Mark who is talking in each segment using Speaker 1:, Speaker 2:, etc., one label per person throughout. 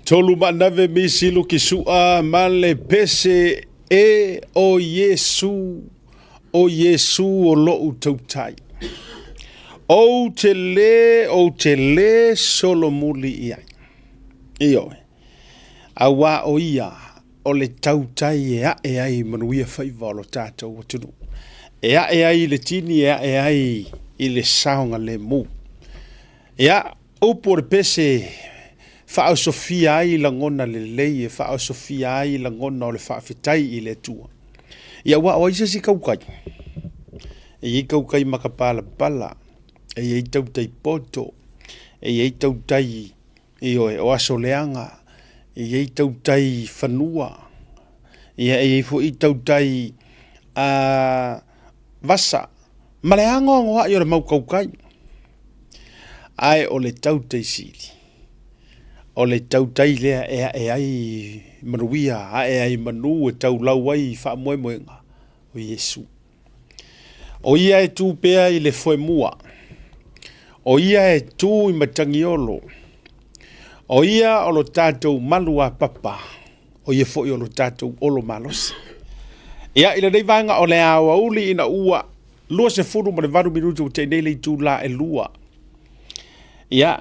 Speaker 1: Tolu maanave misi luki sua ma le pese e o Iesu, o Iesu o lou tautai. Ou te le, ou te le solomuli i ai. Ioe. Auā o ia o le tautai e ae ai manuia faiva o lo tatou atunuu. E ae ai i le tini, e ae ai i le saogalemu. Ia, upu o le pese faaosofia ai lagona lelei, e faaosofia ai lagona o le faafetai i le Atua. Ia, aua o ai se isi tautai? E i ai tautai matapalapala, e i ai tautai poto, e i ai tautai Ioe, o aso leaga, e i ai tautai fanua, ia e i ai foi tautai a vasa, ma le anoanoai o le mau tautai. Ae o le tautai sili, o le tautai lea e ae ai manuia, ae ai manu e taulau ai faamoemoega, o Iesu. O ia e tu pea i le foemua. O ia e tu i Matagiolo. O ia o lo tatou malu apapa. O ia foi o lo tatou olo malosi. Ia, i lenei vaega o le aoauli ina ua 28 minuti ua tea nei le itula e 2. Ia,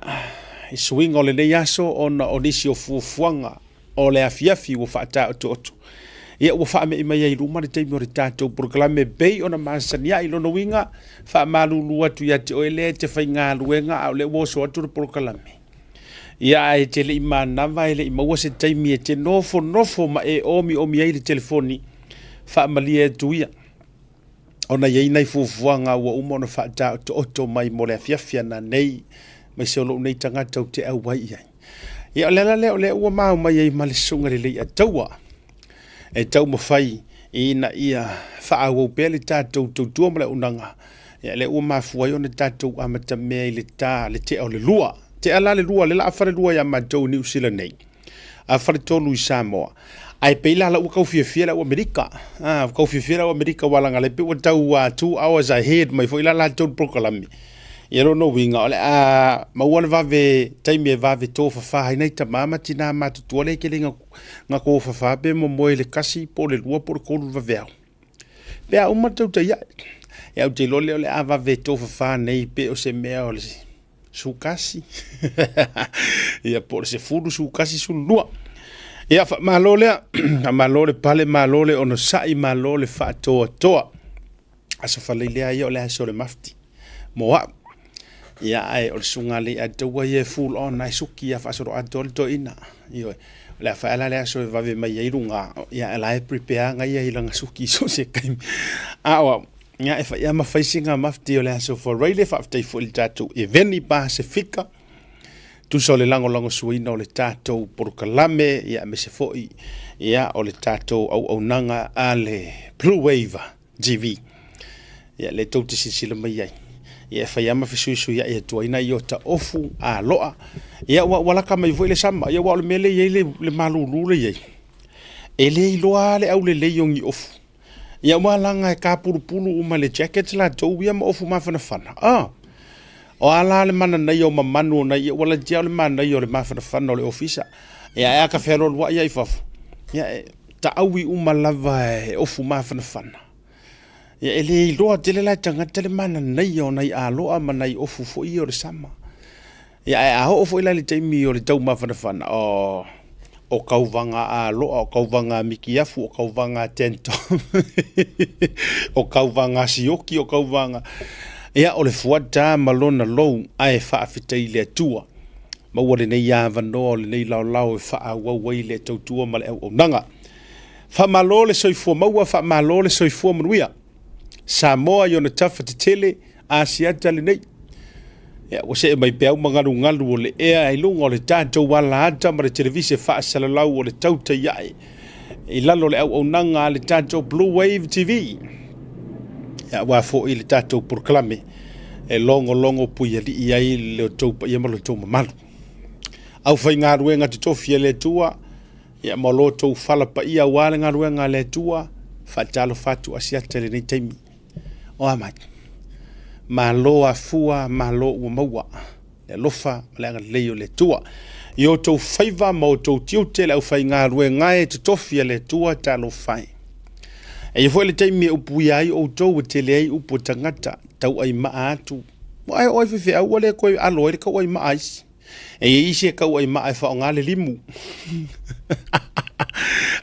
Speaker 1: i suiga o lenei aso ona o nisi o fuafuaga o le afiafi ua faataotooto. Ia ua faame'i mai ai i luma le taimi o le tatou polokalame e pei ona masani ai. Lona uiga, faamalulu atu ia te oe lea e te faigaluega a o lea ua oso atu le polokalame. Ia ae te le i manava e le i maua se taimi e te nofonofo ma e omiomi ai le telefoni, faamalie atu ia. Ona e i ai nai fuafuaga ua uma ona faataotooto mai mo le afiafi ana nei, aemaise o lou nei tagata ou te auai i ai. Ia o le ala lea o lea ua ma omai ai ma le Susuga Leiataua e taumafai ina ia faaauau pea le tatou tautua ma le auaunaga. Ia lea ua mafua ai ona tatou amatamea i le ta le tea o le 2. Tea la le 2, lea o le a falelua ia matou i Niu Sila nei. a faletolu i Samoa. Ae pei la la ua tau fiafia le au Amerika. Ah, ua tau fiafia le au Amerika aua leaga lea pei ua tau 2 hours ahead mai foi la latou polokalame. Ia lona uiga o le a maua le vave taimi e vave tofafa ai nai tama ma tina matutua lea e tele ina tofafa pe momoe i le 1 po o le 2 po o le 3 le vaveao. Pe a uma le tautai ae. Ia ou te iloa lea o le a vave tofafa nei pe o se mea o le 11 ia po o le 10, 11, 12. Ia faamalo lea, faamalo le pale, malo le onosai, malo le faatoatoa. Aso Faraile lea ia o le aso o le mafti mo au. Ia ae o le susuga a Leiataua ia e full on ai suki ia faasoloatoa le toeaina. Ioe, o le a fai la le aso e vave mai ai luga, ia la e prepare anga ia i lana suki so se taimi. A o au, Ia, e fai lava ma fai sina mafti o le aso Faraile, faafetai foi i le tatou Eveni Pasefika, tusa o le lagolagosuaina o le tatou polokalame, ia, aemaise foi, ia, o le tatou auaunaga a le Blue Wave TV. Ia, lea tou te silasila mai ai. Ia, e fai lava ma fesuisuiai atu ai nai ota ofu aloa. Ia, ua lata mai foi le sama. Ia, aua o le mea lea e i ai le malulu lea e i ai, e le iloa lava le aulelei o ni ofu. Ia aua laga e tapulupulu uma i le jackets latou ia ma ofu mafanafana. Ah! O a la le mananaia o mamanu o nai ia, ua laiti lava o le manaia o le mafanafana o le ofisa. Ia ae a ta fealualuai lava i fafo, ia e taaui uma lava e ofu mafanafana. Ia e le iloa tele la e tagata le mananaia o nai aloa ma nai ofu foi ia o le sama. Ia ae a oo foi la i le taimi o le taumafanafana, oh, o kauvaga aloa, o kauvaga mikiafu, o kauvaga tento, o kauvaga sioki, o kauvaga... Ia, o le fuata ma lona lou, ae faafetai i le Atua. Maua lenei avanoa o lenei laolao e faaauau ai le tautua ma le auaunaga. Faamalo le soifua maua, faamalo le soifua manuia. Samoa i ona tafa tetele, Asiata lenei. Ia, ua see mai peau ma galugalu o le ea i luga o le tatou alaata ma le televise faasalalau o le tautai ae i lalo o le auaunaga a le tatou Blue Wave TV. Ia, aua foi le tatou polokalame e logologo puialii ai le outou paia ma lo outou mamalu. Aufaigaluega totofi a le Atua, ia ma lo outou fala paia aua le galuega a le Atua, faatalofa atu Asiata i lenei taimi. O a mai? Malo afua, malo ua maua. Le alofa ma le agalelei o le Atua. I outou faiva ma outou tiute le aufaigaluega e totofi a le Atua, talofa e. E i ai foi le taimi e upuia ai outou e tele ai upu a tagata, tauaimaa atu. Ae o ai faifeau ua le toe alo ai le tauaimaa a isi. E i ai isi e tauaimaa e faaaoga le limu.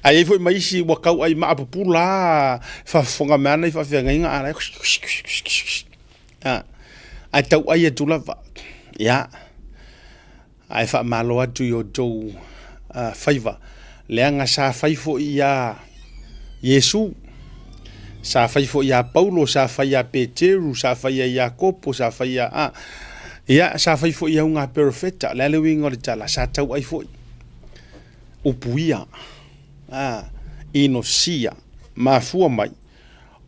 Speaker 1: Ae i ai foi ma isi ua tauaimaa pupula lava, faafofoga mai lava nai faafeagaiga a o la e ae tauai atu lava. Ia, ae faamalo atu i outou faiva, leaga sa fai foi ia Iesu, sa fai foi ia Paulo, sa fai ia Peteru, sa fai ia Iakopo, sa fai ia, a, ia, sa fai foi i auga perofeta. O le a le uiga o le tala? Sa tauai foi upu ia, a, inosia, mafua mai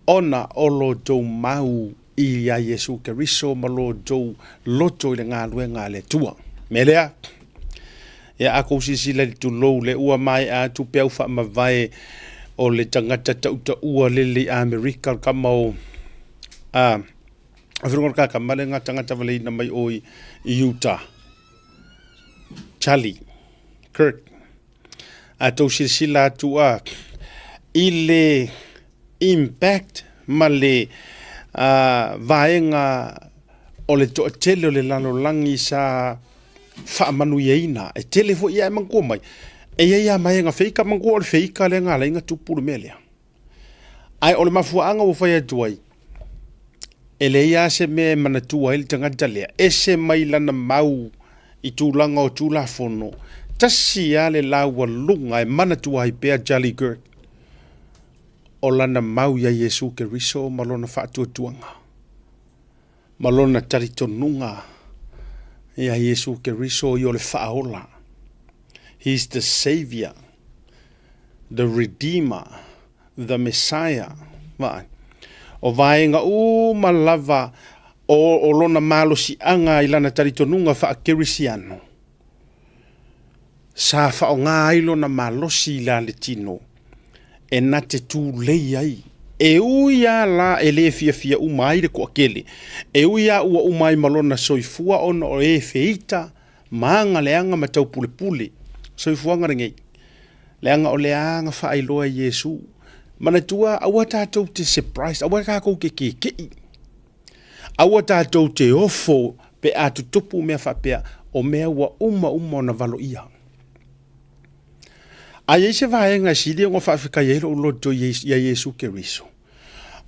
Speaker 1: ona o lo outou mau ia Iesu Keriso ma lo outou loto i le galuega a le Atua. Mea lea, ia a kou silasila i le tulou le ua maea atu peau faamavae o le tagata tautaua lele i Amerika, le kama o a afioga o le kakama le nga tagata valeina mai o i Utah, Charlie Kirk. A tou silasila atu a i le impact ma le vaega o le toatele o le lalolagi sa faamanuiaina. E tele foi ia e manatua mai, e i ai lava ma e na feika, manatua o le feika lea na ala ai ona tupu le mea lea. Ae o le mafuaaga ua fai atu ai, e leai lava se mea e manatua ai le tagata lea, ese mai lana mau i tulaga o Tulafono, tasi lava le laualuga e manatua ai pea Charlie Kirk, o lana mau iā Iesu Keriso ma lona faatuatuaga, ma lona talitonuga iā Iesu Keriso o ia o le Faaola. He is the Saviour, the Redeemer, the Messiah. Vaai. O vaega uma lava o, o lona malosiaga i lana talitonuga faakerisiano, sa faaaoga ai lona malosi i la le tino e na te tulei ai. E ui lava la e le fiafia uma ai le toatele, e ui lava ua uma ai ma lona soifua ona o e feita ma aga leaga ma taupulepule soifuaga lenei, leaga o lea na faailoa e Iesu. Manatua, aua tatou te surprise, aua tatou te keke'i, aua tatou te ofo pe a tutupu mea faapea, o mea ua uma uma ona valoia. A i ai se vaega e sili ona faafetai ai lou loto ia Iesu Keriso,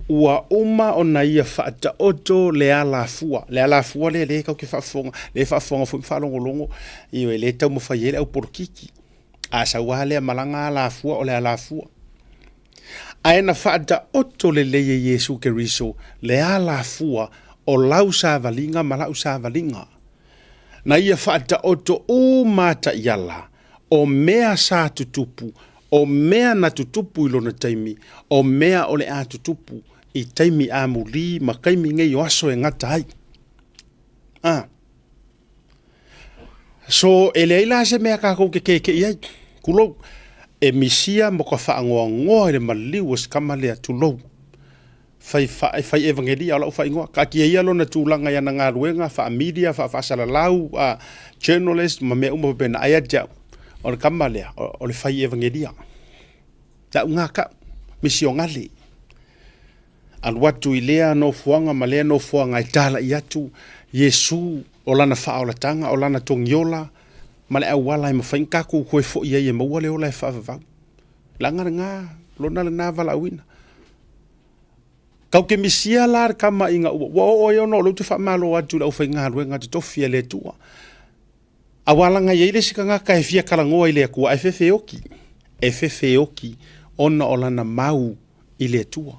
Speaker 1: ua uma ona ia faataoto le alafua, le alafua lea lea tatou te faafofoga, lea e faafofoga foi ma faalogologo, ioe, lea e taumafai ai le au polokiki. A sau lava lea malaga alafua o le alafua. Ae na faataoto lelei e Iesu Keriso le alafua o lau savaliga ma la'u savaliga. Na ia faataoto uma taiala o mea sa tutupu, o mea na tutupu i lona taimi, o mea o le a tutupu i taimi amuli ma taimi nei o aso e gata ai. A. So, e leai la se mea tatou te keke'i ai, tulou, e misia ma ka faanoanoa i le maliu o si tama lea, tulou. Fai, fai, fai evangelia o lau faaigoa. Taatia ia lona tulaga i ana galuega faa-media, faa-faasalalau, a journalist ma mea uma faapena. Ae ia te au, o le tama lea, o le fai evangelia. Lau gā kau, misionale. Alu atu i lea nofoaga ma lea nofoaga e talai atu Iesu o lana faaolataga, o lana togiola ma le auala e mafai ona tatou toe foi ai e maua le ola e faavavau. Leaga lena, lona lena valaauina. Tau te misia la le tama ina ua, ua oo ai ona o lea ou te faamalo atu i le aufaigaluega totofi a le Atua. Aua leaga e i ai le isi tagata e fia talanoa i le Atua ae fefeoti, e fefeoti ona o lana mau i le Atua,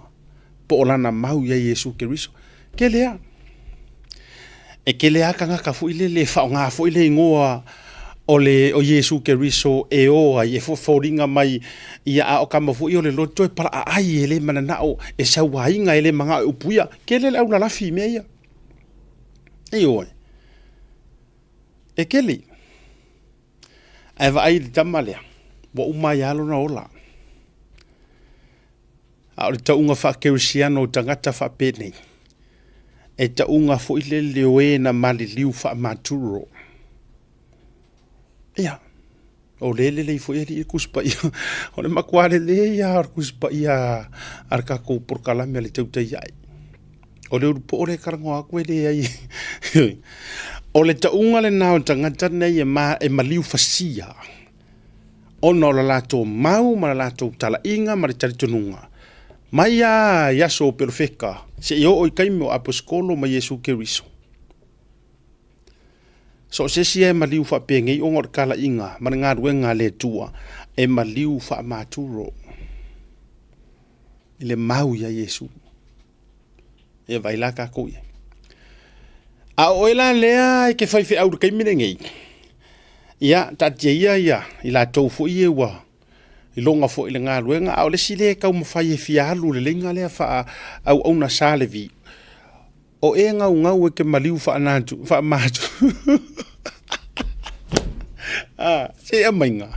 Speaker 1: po o lana mau ia Iesu Keriso. Tele lava. E tele lava tagata foi lele e faaaoga foi le igoa o le o Iesu Keriso e o ai, e foliga mai ia a o tama foi o le loto e palaaai e le mananao e sauaina e le manao e upuia. Tele le aulalafi i mea ia. Ioe. E keli. Ae vaai i le tama lea, ua uma ai lava lona ola. A o le tauga faakerisiano o tagata faapenei, E tauga foi lele o e na maliliu faamaturo. Ia, o le lelei foi alii le Tusi Paia. O le matua lelei lava o le Tusi Paia a le tatou polokalame a le Tautai Ae. O le ulupo lea e talanoa atu e leai. O le tauga lena o tagata nei e, ma, e maliu fasia ona o le latou mau ma le latou talaiga ma le talitonuga mai lava i aso o Perofeta seia oo i taimi o Aposetolo ma Iesu Keriso. So o se isi e maliu faapenei ona o le talaiga ma le galuega a le Atua e maliu faamaturo i le mau ia Iesu. Ia vai la tatou ia. A o oe la lea e te faifeau i le taimi lenei, ia taatia ia ia i latou foi ia ua iloga foi i le galuega, a o le isi lea e taumafai e fia alu i le laina lea faa-auauna sa Levi, o e gaugau e te maliu faanatu, faamatu. Ah, se aumaiga.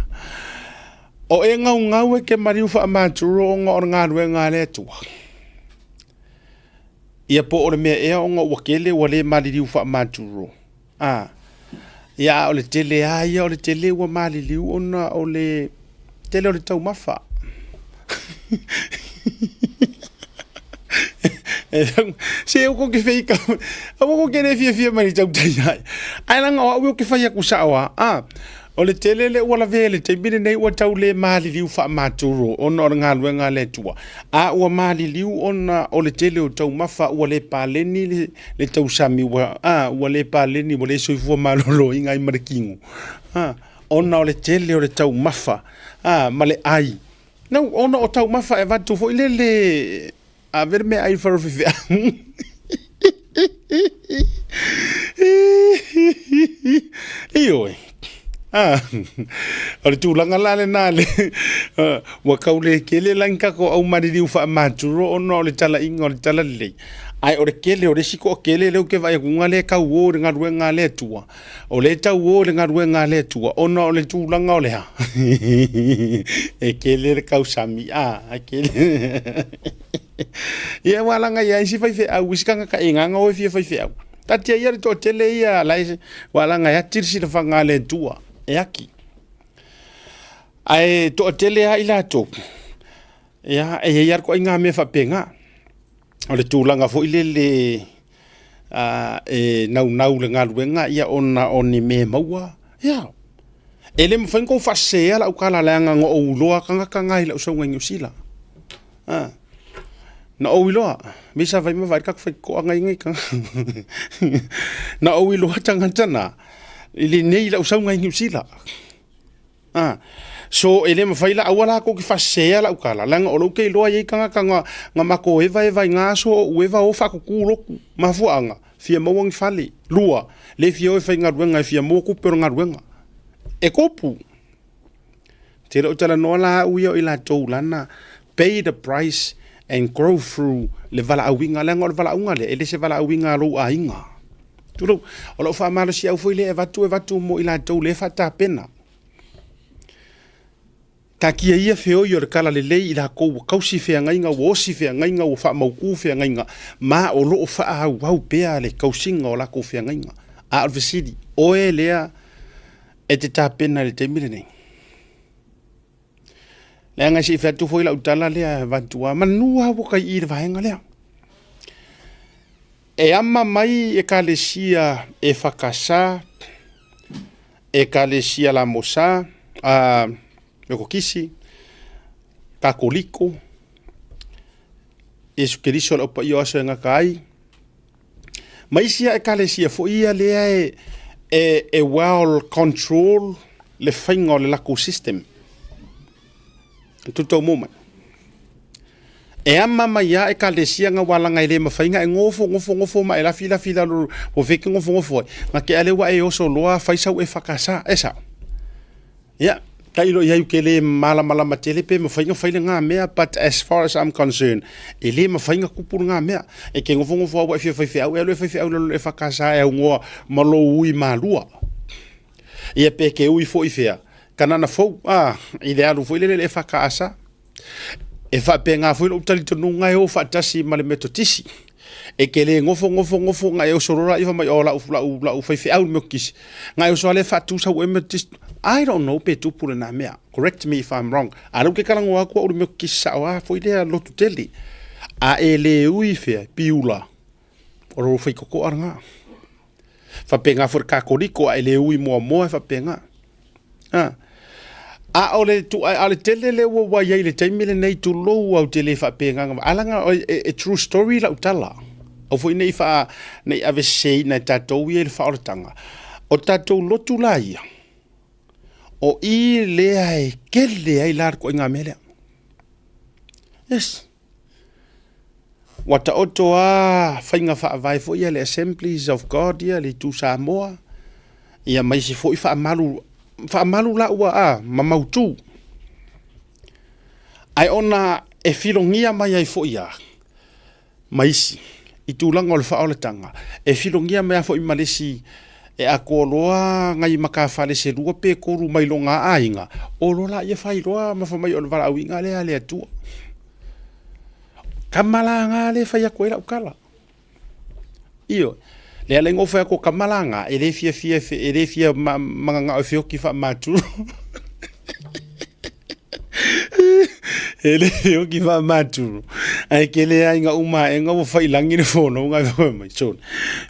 Speaker 1: O e gaugau e te maliu faamaturo ona o le galuega a le Atua. Ia po o le mea ea ona ua tele ua le maliliu faamaturo. A, ia a o le tele lava ia o le tele ua maliliu ona o le tele o le taumafa. Se aua tou te feika, aua tou te le fiafia mai i le tautai ai. Ae leaga o au ou te fai atu sao lava, a, o le tele lea ua lavea i le taimi lenei ua tau le maliliu faamaturo ona o le galuega a le Atua, a ua maliliu ona o le tele o taumafa ua le paleni le, le tausami ua, a, ua le paleni ua le soifua maloloina ai ma le tino, a, ona o le tele o le taumafa, a, ma le ai. No, ona o taumafa e avatu foi lele ave le meaai i le fale o le faifeau. Ioe. Ah, o le tulaga la lena le, ua tau le tele la ni tatou au maliliu faamaturo ona o le talaiga o le talalelei. Ae o le tele o le isi toatele lea ou te vaai atu lea e tauo i le galuega a le Atua, O lea e tauo i le galuega a le Atua ona o le tulaga o le a? E tele le tausami, a, e tele. Ia aua leaga e i ai isi faifeau, isi tagata e gaga o e fia faifeau. Taatia ia le toatele ia la e, aua leaga e ati le silafaga a le Atua, e ati. Ae toatele lava i latou, ia, e i ai lava le ituaiga mea faapena. O le tulaga foi lele e naunau i le galuega ia ona o ni mea e maua, ia. E le mafai ona outou faaseseina lau tala leaga na ou iloa tagata na i lau sauga i Niu Sila. Na ou iloa, misa fai ma vaai le tatou faitotoa na i ai Na ou iloa tagata na i lenei lau sauga i Niu Sila. A, so e le mafai la, aua la tou te faasesea lau tala, leaga o lea ou te iloa e i ai tagata na, na matou evaeva i na aso o ou eva o faatutu lotu. Mafuaaga, fia maua ni fale. Lua, le fia o e faigaluega e fia maua tupe o le galuega. E tupu. Te le o talanoa la au ia o i latou lana pay the price and grow through le valaauina, leaga o le valaauga lea, e le se valaauina a lou aiga. Tulou, o lau faamalosiau foi lea e avatu, e avatu mo i latou lea e faatapena. Taatia ia feoi o le talalelei i latou ua tausi feagaiga, ua osi feagaiga, ua faamautu feagaiga, ma o lo o faaauau pea le tausiga o latou feagaiga. A o le fesili, oe lea e te tapena i le taimi lenei? Leaga se i fai atu foi lau tala lea e avatu lava, manu lava ua tai i i le vaega lea. E ama mai Ekalesia EFKS, Ekalesia Lamosa, Mekokisi, Katoliko, Iesu Keriso o le Au Paia o Aso e Gata Ai, ma isi lava Ekalesia foi ia lea e well control le faiga o le latou system. E tutau mai. E ama mai lava Ekalesia na ua laga e le mafai na e gofo gofo gofo ma e lafi lafi i lalo o fea e te gofogofoa ai. Na te a lea ua e oso loa fai sau EFKS. E sao? Ia, tailo i ai ou te le malamalama tele pe mafai na fai lena mea, but as far as I'm concerned, e le mafai na tupu lena mea. E te nofonofo lava ua e fia faifeau, e alu e faifeau i lalo o le EFKS e aunoa ma lou ui malua. Ia pe te ui foi i fea, Kanana fou, a, i le alu foi lele i le EFKS. E faapena foi lou talitonuga e o faatasi ma le Metotisi. E te le nofo nofo nofo na e oso loa laia fai mai o lau lau lau faifeau le Metotisi. Na e oso lava lea faatu sau oe Metotisi. I don't know pe tupu lena mea. Correct me if I'm wrong. A lea ou te talanoa atu au i le Metotisi sao lava foi lea lotu tele. A e le ui fea, piula, o lou faitotoa lena. Faapena foi le Katoliko, a e le ui muamua e faapena. A, a o le, a o le tele lea ua ua i ai i le taimi lenei, tulou au te le faapena, a leaga e, e true story lau tala. Aua foi ne i faa, ne i aveseseina e tatou ia i le faaolataga. O tatou lotu la ia, o i lea e kele ai la le ituaiga mea lea. Yes. Ua taoto lava faiga faavae foi ia le Assemblies of God ia le Itu Samoa, ia ma isi foi faamalu, faamalu la ua a, ma mautu. Ae ona e filogia mai ai foi a ma isi i tulaga o le faaolataga, e filogia mai foi ma le isi e atoa loa nai matafale se lua pe tolu mai lona aiga, o loa laia fai loa ma fai mai o le valaauina lea a le Atua. Tama la na lea e fai atu ai lau tala. Ioe. Lea la ina fai atu o tama la na, e le fiafia, e le fia mananao e feoti faamaturo. E le feoti faamaturo. Ae kele lava ina uma aena ua fai i lagi le fonoga ae fai mai, sole,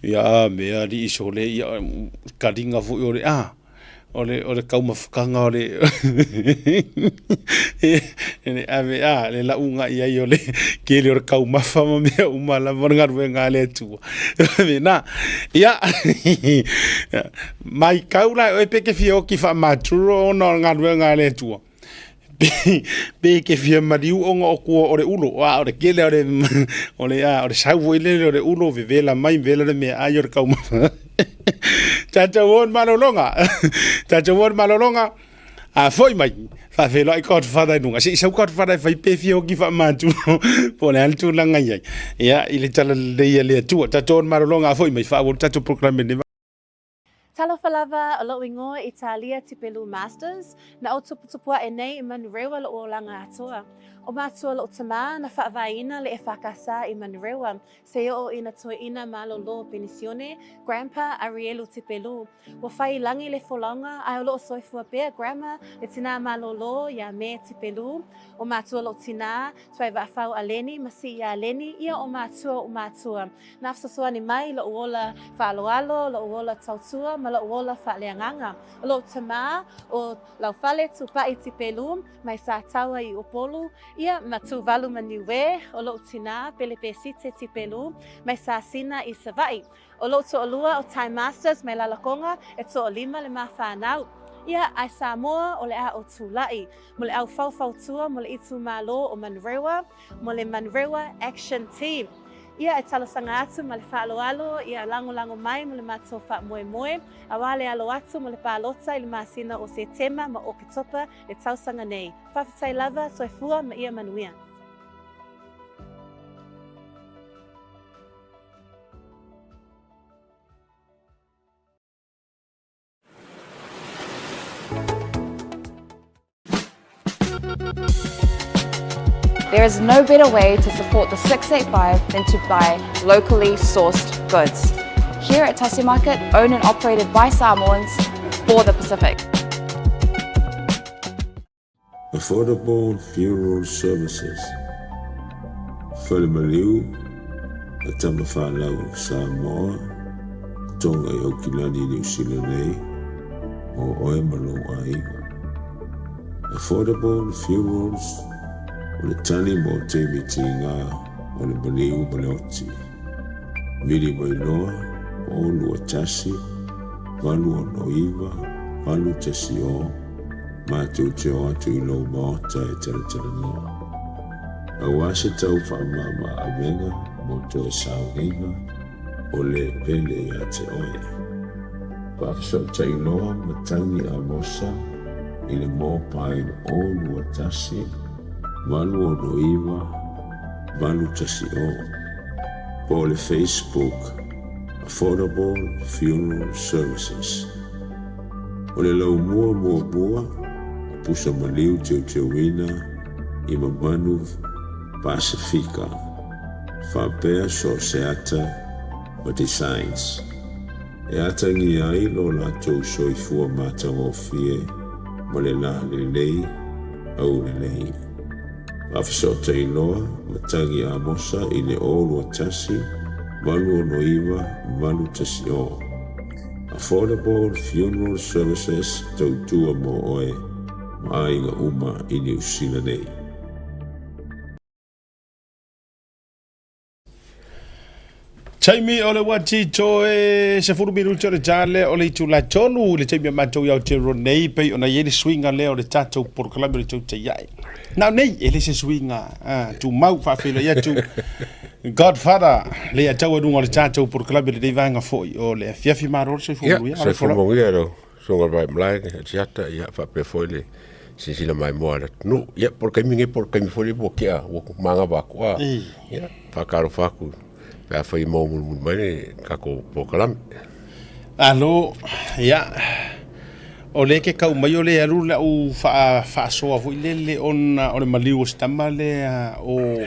Speaker 1: ia mea alii sole, ia taliga foi o le, a. O le, o le taumafataga o le le ave a le lauga i ai o le kele o le taumafa ma mea uma lava o le galuega a le Atua. Na, ia, maitau la e oe pe e te fia oti faamaturo ona o le galuega a le Atua. Pe e te fia maliu ona o tua o le ulo, a o le kele o le, o le, a, o le sau foi lele o le ulo vevela mai vevela le meaai o le taumafa. Tatou o i le malologa. Tatou o i le malologa. A foi mai, faafeiloai Godfather i luga. Se i sau Godfather e fai pe fia oki faamatu po o le a le tulaga i ai. Ia, i le talalelei a le Atua. Tatou o i le malologa a foi mai, faaauau le tatou programme lenei.
Speaker 2: Talofa lava, o lo'u igoa i Talia Tipelu Masters, na ou tuputupu a'e nei i Manurewa lo'u olaga atoa. O matua lo'u tamā na fa'avaeina le EFKS i Manurewa, se o'o ina toeʻina malōlō penisione, Grandpa Arielu Tipelu. Ua fai i lagi le folauga, ae o lo'o soifua pea Grandma le tinā malōlō iā Me Tipelu. O matua lo'u tinā, Tuaivaafau Aleni ma Siia Aleni, ia o matua o'u matua. Na fesoasoani mai i loʻu ola faaaloalo, loʻu ola tautua ma loʻu ola faaleagaga. O loʻu tamā, ʻo Laufale Tupaʻi Tipelu, mai Sataua i Upolu, ia ma Tuvalu ma Niue, ʻo loʻu tinā, Pelepesite Tipelu, mai Sasina i Savaʻi. ʻO loʻu toʻalua, ʻo Ty Masters, mai Lalakoga, e toʻalima le ma whānau. Ia, ae Samoa, o le a o Tulaʻi, mo le au faufautua mo le itumalo o Manurewa, mo le Manurewa Action Team. Ia e talosaga atu ma le faaaloalo ia lagolago mai mo le matou faamoemoe, auā le alo atu mo le palota i le masina o Setema ma Oketopa le tausaga nei. Faafetai lava, soifua ma ia manuia.
Speaker 3: There is no better way to support the 685 than to buy locally sourced goods. Here at Tasi Market, owned and operated by Samoans for the Pacific.
Speaker 4: Affordable Funeral Services, Falemaliu, a Tamafanau Samoa, Tonga i Aukilani, Niu Sila nei, mo oe ma lou aiga. Affordable Funerals, o le tali mo taimi tiga o le maliu ma le oti. Vili mai loa, 0 2 1, 8 6 9, 8 1 0, Matou te o atu i lou maota e talatalanoa. Aua se tau faamama avega mo toe sauniga o le pele ia te oe. Faafesootai loa Matangi Amosa i le mobile 021 869 810 po o le Facebook Affordable Funeral Services. O le laumua muamua o pusa maliu teuteuina i mamanu Pasefika. faapea so o se ata ma designs e atagia ai lo latou soifua matagofie ma le lalelei aulelei. Faafesootai loa ma tagi Amosa i le 0 21 869 810. Affordable Funeral Services tautua mo oe ma aiga uma i Niu Sila nei.
Speaker 1: Taimi o le uati toe 10 minuti o le ta lea o le itula 3 i le taimi a matou i Aotearoa nei, pei ona i ai le suiga lea o le tatou polokalame o le tautai ae. Na o nei, e le se suiga tumau faafeiloai atu Godfather le atau i luga o le tatou polokalame i lenei vaega foi o le afiafi. Malo le soifua manuia.
Speaker 5: Ia, soifua manuia lau susuga i le Vaimalae, Tiata, ia faapea foi le silasila maimoa a le atunuu. Ia, po o le taimi lenei po o le taimi foi lea ua tea ua manava atu a. Ia, faatalofa atu pe afai e maua mulimuli mai le tatou polokalame.
Speaker 1: Alo, ia, o lea ke kau mai o le alu lau faasoa foi lele ona o le maliu o se tama lea o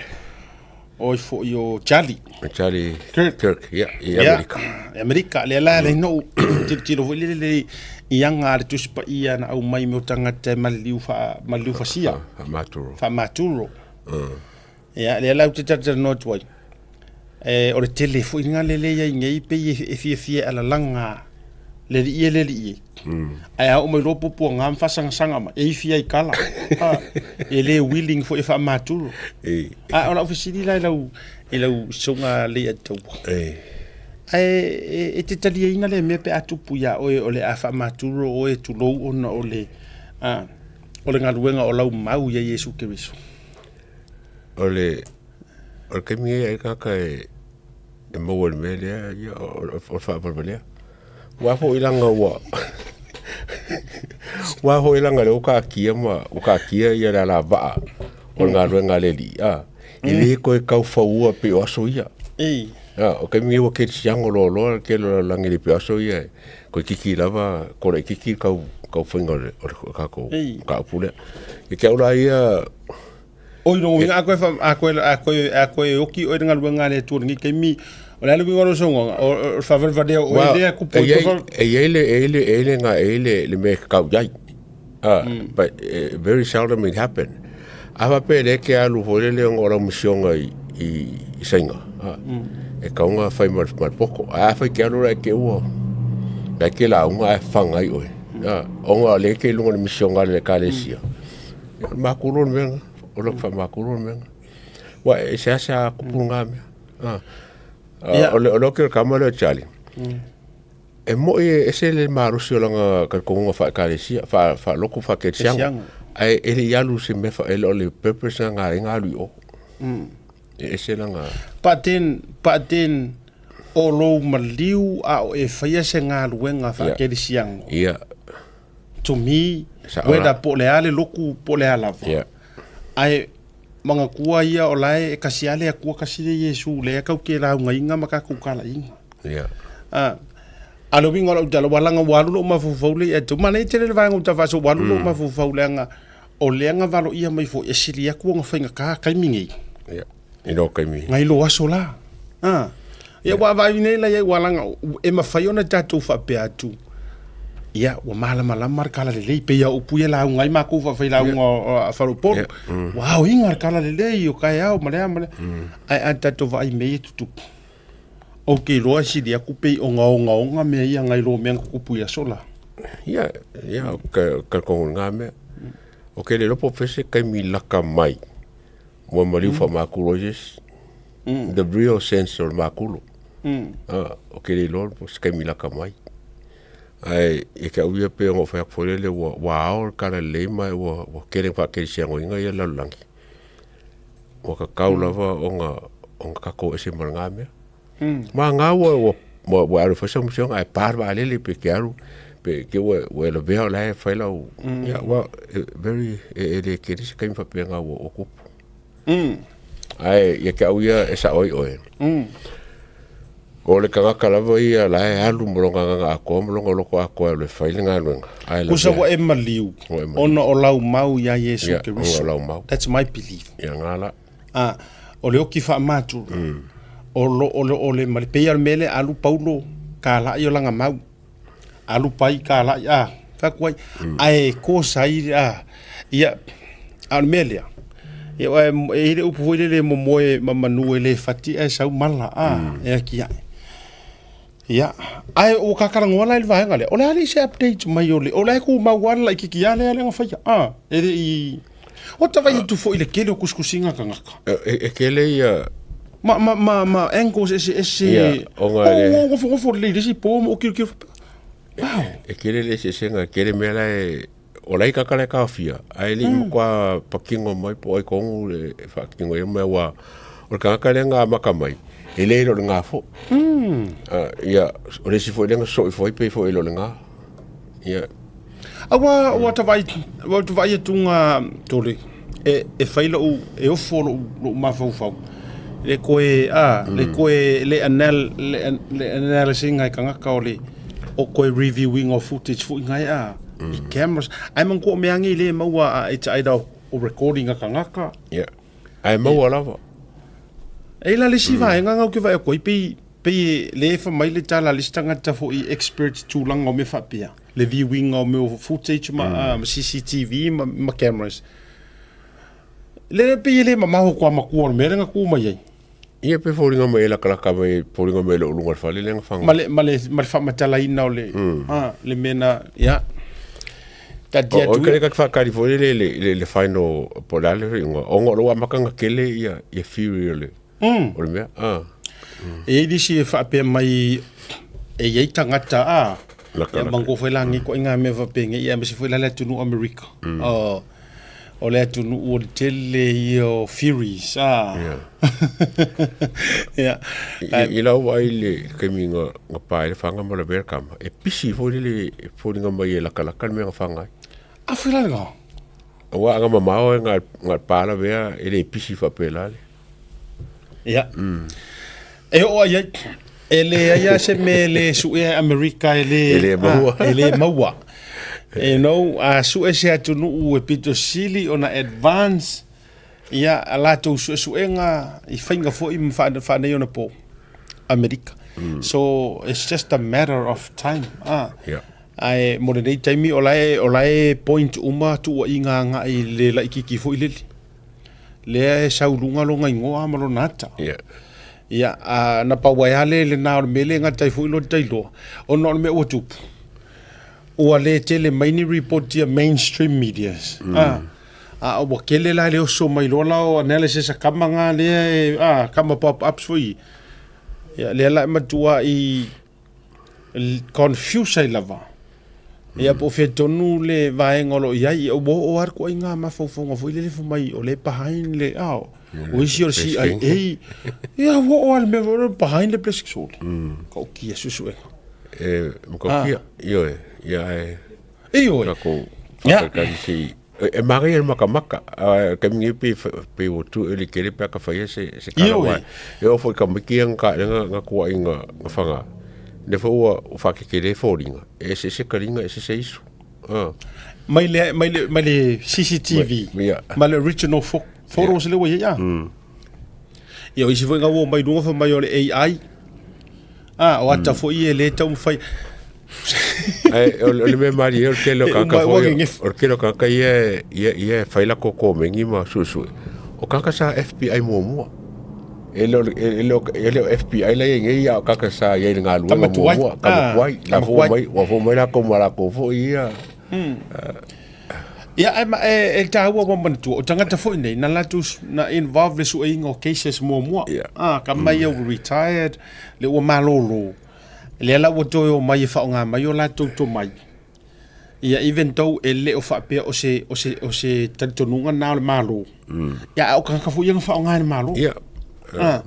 Speaker 1: oi foi o Charlie.
Speaker 5: Charlie Kirk, Kirk ia, i Amerika.
Speaker 1: I Amerika, lea la le no tilotilo foi lele i aga a le Tusi Paia na aumai mo tagata e maliliu fa maliliu fasia.
Speaker 5: Faamaturo.
Speaker 1: Faamaturo. Ia, lea la ou te talatalanoa atu ai. E, o le tele foi nga lele iai nei pei e fiafia e alalaga le alii e le alii e. Ae a oo mai loa puapuaga ma faasagasagā mai, e ifi ai kala. Ha, e le willing foi e faamaturo. A o lau fesili la i lau, i lau susuga Leiataua. Ae e te taliaina lea mea pe a tupu iā oe o le a faamaturo oe tulou ona o le, a, o le galuega o lau mau ia Iesu Keriso?
Speaker 5: O le, o le taimi nei ai tagata e, e maua i le mea lea, ia, o le faavalevalea. Ua foi laga ua ua foi laga lea ua taatia ma ua taatia ia le alavaa o le galuega a le Alii, a, e le toe tau faua pei o aso ia. A, o taimi nei ua kerisiano loaloa le tele o le lalolagi e le pei o aso ia e toeitiiti lava toa laitiiti le tau tau faiga o le o le tatou mataupu lea. Ia te au la ia
Speaker 1: Oi lona uiga a koe a koe a koe a koe oki oe i le galuega a le Atua i lenei taimi, o le a le uiga o lou saunoaga? O le faavalevalea o oe lea kupu
Speaker 5: e i ai e i ai le e i ai le e i ai le e i ai le le mea e tatau i ai. But very seldom it happen. A faapea lea e te alu foi lele ona o lau misiona i i i Saina, e tatau ona fai ma le poto. Ae afai e te alu la e te ua la e te lauga ae faga ai oe, ona o lea e te i luga o le misiona a le Ekalesia. Ia, o le makulu o le mea lena. O le faamakulu o le mea lena. Ua e seasea kupu lena mea. Ah. Ah, o le o le oki o le kama lea o Charlie. E mo'i e ese le malosi o lana talitonuga faa-ekalesia, faa faalotu faa-kerisiano. Ae e le i alu se mea fa e le o le purpose lena na ala ai ona alu i o. E ese lana.
Speaker 1: But then, but then, o lou maliu a o e faia se galuega faa-kerisiano.
Speaker 5: Ia.
Speaker 1: To me, whether po o le a le loku po o le a lava. Ae manatua ia o la e kasi lava le Atua kasi le Iesu lea kau te laugaina ma tatou talaiga. A a le uiga o lau tala, ua laga ua alu lou mafaufau lea ia te au. Manaia tele le vaega o Tafasa ua alu lou mafaufau leaga o lea na valoia mai foi e sili atu ona faigata taimi nei.
Speaker 5: I lou taimi.
Speaker 1: Nai lo aso la. A. Ia ua vaai nei la ia ua laga e mafai ona tatou faapea atu. Ia ua malamalama le tala lelei pei a upu ia lauga ai matou faafailauga a faleupolu. Ua aoina le tala lelei o taeao ma le a ma le a. Ae a tatou vaai i mea ia e tutupu. Ou te iloa e sili atu pei o ogaoga mea ia nai lo mea na tutupu i aso la.
Speaker 5: Ia, ia, ou te talitonu i lena mea. Ou te le iloa po o fea se taimi lata mai Ua maliu faamakulo ai se isi. The real sense o le makulo. Ah, o ke le iloa po se taimi laka mai. Ae ia te au ia pei ona ou fai atu foi lele ua, ua ao le tala lelei ma ua, ua tele ina faakerisianoina ia le lalolagi. Ua tatau lava ona, ona tatou ese ma lena mea. Ma ga ua, ua, ua, ua alu e fai sau misiona ae pa le vaalele pe te alu pe te ua, ua e lavea o la e fai lau, ia, ua, e very, e, e le tele se taimi faapena ua, ua tupu. Ae ia te au ia e sao ai oe. O le tagata lava ia la e alu ma lona agaga atoa ma lona loto atoa e alu e fai le galuega. Ae
Speaker 1: Kusa ua e maliu
Speaker 5: Ua e maliu.
Speaker 1: ona o lau mau iā Iesu
Speaker 5: Ia, ona
Speaker 1: Keriso.
Speaker 5: o lau mau.
Speaker 1: That's my belief.
Speaker 5: Ia, nga la.
Speaker 1: A, O le oki faamatula, o lo o le o le ma le pei lava o le mea lea alu paulo kalai o laga mau. Alu pai kalai a, fai atu ai, ae kosa ai a, ia, a o le mea lea, ia aua e i ai le upu foi lele e momoe ma manu e le fati ae sau mala a, e atiae. Ia, ae ua ta talanoa la i le vaega lea, o le a le se update mai o le, o la e tumau lava le laitiiti lava lea na faia, a, e le i, o ta vaai atu foi i le tele o tusitusiga a tagata.
Speaker 5: E tele ia...
Speaker 1: Ma, ma, ma, ma angles eseese.
Speaker 5: Ia, ona e le...
Speaker 1: Ou nofonofo lelei i le isi po ma ou tilotilo faapea, wow.
Speaker 5: E tele le eseesega, e tele mea la e, o la e kaka la e taofia, ae le i matua patino mai po o ai tonu le faatino ai mea aua o le tagata lea na amata mai, e le le o lena foi. Ia, o le isi foi lea na sosoo ifo ai pei foi e le o lena. Ia.
Speaker 1: Aua ua ta vaai, ua ta vaai atu ngā tole, e, e whai lou, e ofo lou, lou mafaufau. Le koe, a, le koe, le anal, le, le analysis ngai kangaka o le, o koe reviewing o footage fo ngai a, i cameras. Ai man ko mea ngi le maua a e ta o, o recording a kangaka.
Speaker 5: Ia. Ae maua lava.
Speaker 1: E la le si vaenga ngau ke vae koi pei pei le fa mai le tala le si tangata fo i expert tūlanga o mea faapea. Le viewing o mea footage ma, ma CCTV ma, ma cameras. Le pei e le mamao ko makua o le mea le nga ku mai ai.
Speaker 5: Ia pe foliga mai e lakalaka mai foliga mai lou luga o le fale lea na faga.
Speaker 1: Ma le ma le ma le faamatalaina o le a le mea na ia taatia
Speaker 5: atu. O le ka faakali foi le le le le final po o le a le igoa ona o lou amataga tele ia ia theory o le o le mea a.
Speaker 1: E i ai nisi e faapea mai e i ai tagata a
Speaker 5: Laka,
Speaker 1: ia
Speaker 5: laka.
Speaker 1: mango foi la ngi ko inga mea faapea ia aemaise foi la le atunuu Amerika. O O le atunuu o le tele ia o theories a.
Speaker 5: Yeah.
Speaker 1: Yeah.
Speaker 5: I lau vaai i le taimi na pa ai le fanga ma lavea le kama, e pisi foi lele e foliga mai e lakalaka le mea na fanga ai.
Speaker 1: A foi la lena.
Speaker 5: Aua a na mamao e na pa lavea e le pisi faapela le.
Speaker 1: Ia. E oo ai ai, e leai lava se mea e le suea e Amerika e le,
Speaker 5: E le maua.
Speaker 1: e le maua. You know, a sue se atunuu e pito sili ona advance ia a latou suesuega i faiga foi ma faa-, faaneionapo Amerika. So it's just a matter of time. Ah.
Speaker 5: Yeah.
Speaker 1: Ae mo lenei taimi o la e, o la e point uma tuuaiga agai i le laitiiti foi lele. Lea e sau luga lona igoa ma lona ata.
Speaker 5: Yeah.
Speaker 1: Ia, a, na pau ai lava le lena o le mea lea e gata ai foi lona tailoa, ona o le mea ua tupu, ua le tele mai ni report ia mainstream medias. A, a ua tele la le oso mai loa la o analysis a kama ngā lea e, a, kama pop-ups foi. Ia, lea la e matua i confuse ai lava. Ia po o fea tonu le vaega o lo o i ai, ia ua oo lava le ituaiga mafaufauga foi lele fai mai o lea e behind le, a, o isi o le CIA. Ia ua oo lava i le mea foi lele behind le plastic sword. Ka okia suesuega.
Speaker 5: E matautia, ioe, ia ae
Speaker 1: Ioe.
Speaker 5: tatou
Speaker 1: Ia.
Speaker 5: faatalitali se i e manaia le makamaka, a o le taimi nei pei pei ua too early tele pe a ka faia se se tala
Speaker 1: Ioe.
Speaker 5: aua e oo foi i tamaiti ia na ta na tuuai na na faga lea foi ua faatetele foliga e eseese taliga eseese isu. Ah.
Speaker 1: Mai le mai le mai le CCTV
Speaker 5: Mai- ia.
Speaker 1: ma le original photos lea ua i ai a. Ia o isi foi na ua omai luga fai mai o le AI. A, o ata foi e le taumafai.
Speaker 5: Ae o le mea malie o le tele o
Speaker 1: E
Speaker 5: tagata
Speaker 1: uma
Speaker 5: foi,
Speaker 1: ua gegefu.
Speaker 5: o le tele o tagata ia ia ia e fai latou komeni ma suesue, o tagata sa FBI muamua. E le o e le o e le o FBI la e i ai nei, a o tagata sa i ai i le galuega
Speaker 1: Tama tuai.
Speaker 5: muamua, tama
Speaker 1: Ah,
Speaker 5: tuai, la
Speaker 1: tama
Speaker 5: foi
Speaker 1: tuai.
Speaker 5: mai, ua foi mai latou ma latou foi ia.
Speaker 1: Ia, ae ma, e, e tāua ua manatua, o tagata foi nei, na latou, na involve le sueina o cases muamua.
Speaker 5: Yeah.
Speaker 1: Ah, ka mai ia ua retired, le ua malōlō. Lea la ua toe omai e faaaoga mai o latou tomai. Ia, even though e le o faapea o se, o se, o se talitonuga na o le Malo. Ia, a o tagata foi ia na faaaoga e le Malo.
Speaker 5: Yeah.
Speaker 1: Ah,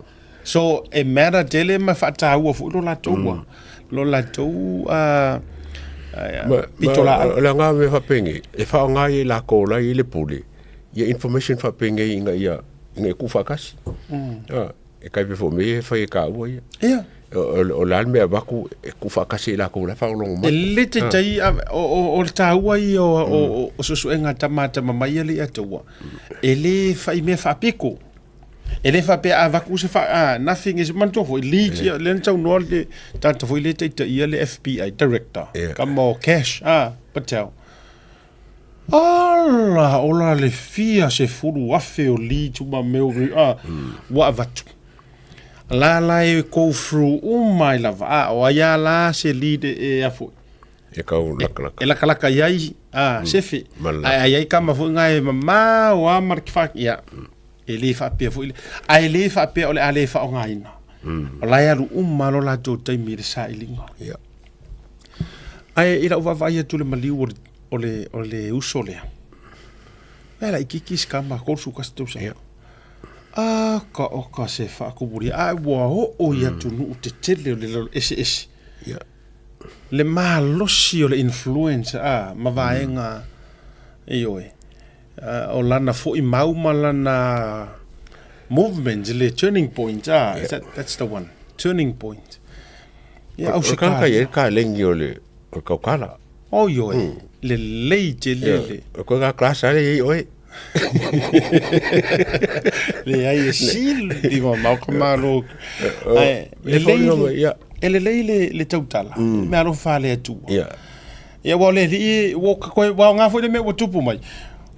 Speaker 1: so e matter tele ma faataua foi lo latou ua, lo latou pitolaau.
Speaker 5: O le aoga o mea faapenei, e faaaoga ai e latou la e i ai le pule, ia information faapenei ina ia ina ia tuufaatasi. Ah, e tai pei foi o mea ia e fai e taua ia.
Speaker 1: Ia.
Speaker 5: O le a le mea e avatu e tuufaatasi e latou la e faalogologo mai.
Speaker 1: E le taitai o le taua ia o suesuega a tama a tama mai ia le ia taua, e le fai mea faapiko. E le faapea a avatu se fa, ah, nothing is, manatua foi, leads, ia, lea na saunoa le tagata foi lea e taitaia le FBI director,
Speaker 5: Ia.
Speaker 1: kama o Cash, ah, Patel. Ala, ola le fia 10,000 o leads uma mea o, ah, ua avatu. La la e go through uma ai lava, ah, o ai a la se lead e, e a foi.
Speaker 5: E kau lakalaka.
Speaker 1: E lakalaka i ai, a, sefe.
Speaker 5: Malala.
Speaker 1: Ae ai ai kama foi ngā e mamao a ma le wha, ia. E le faapea foi le, ae le faapea o le a le faaaogaina. O la e alu uma lo latou taimi i le sailiga.
Speaker 5: Ia.
Speaker 1: Ae i lau vaavaai atu i le maliu o le, o le, o le uso lea, mea laitiiti si kama 31 tausaga.
Speaker 5: Ia.
Speaker 1: A ka oka se faakumulia, ae ua oo i atunuu tetele o le lalo eseese.
Speaker 5: Ia.
Speaker 1: Le malosi o le influence a ma vaega, ioe, o lana foi mau ma lana movement, le turning point, ah, is that, that's the one, turning point. Ia,
Speaker 5: O le tagata e i ai le kalegi o le o le kaukala.
Speaker 1: Oh, ioe, lelei tele le.
Speaker 5: O koe ka class ale i oe.
Speaker 1: Leai e sili mamao ka malo. Ae, lelei le, e lelei le, le tautala, mea alofa a le Atua.
Speaker 5: Ia.
Speaker 1: Ia, aua o le alii, ua ka koe, ua aoga foi le mea ua tupu mai.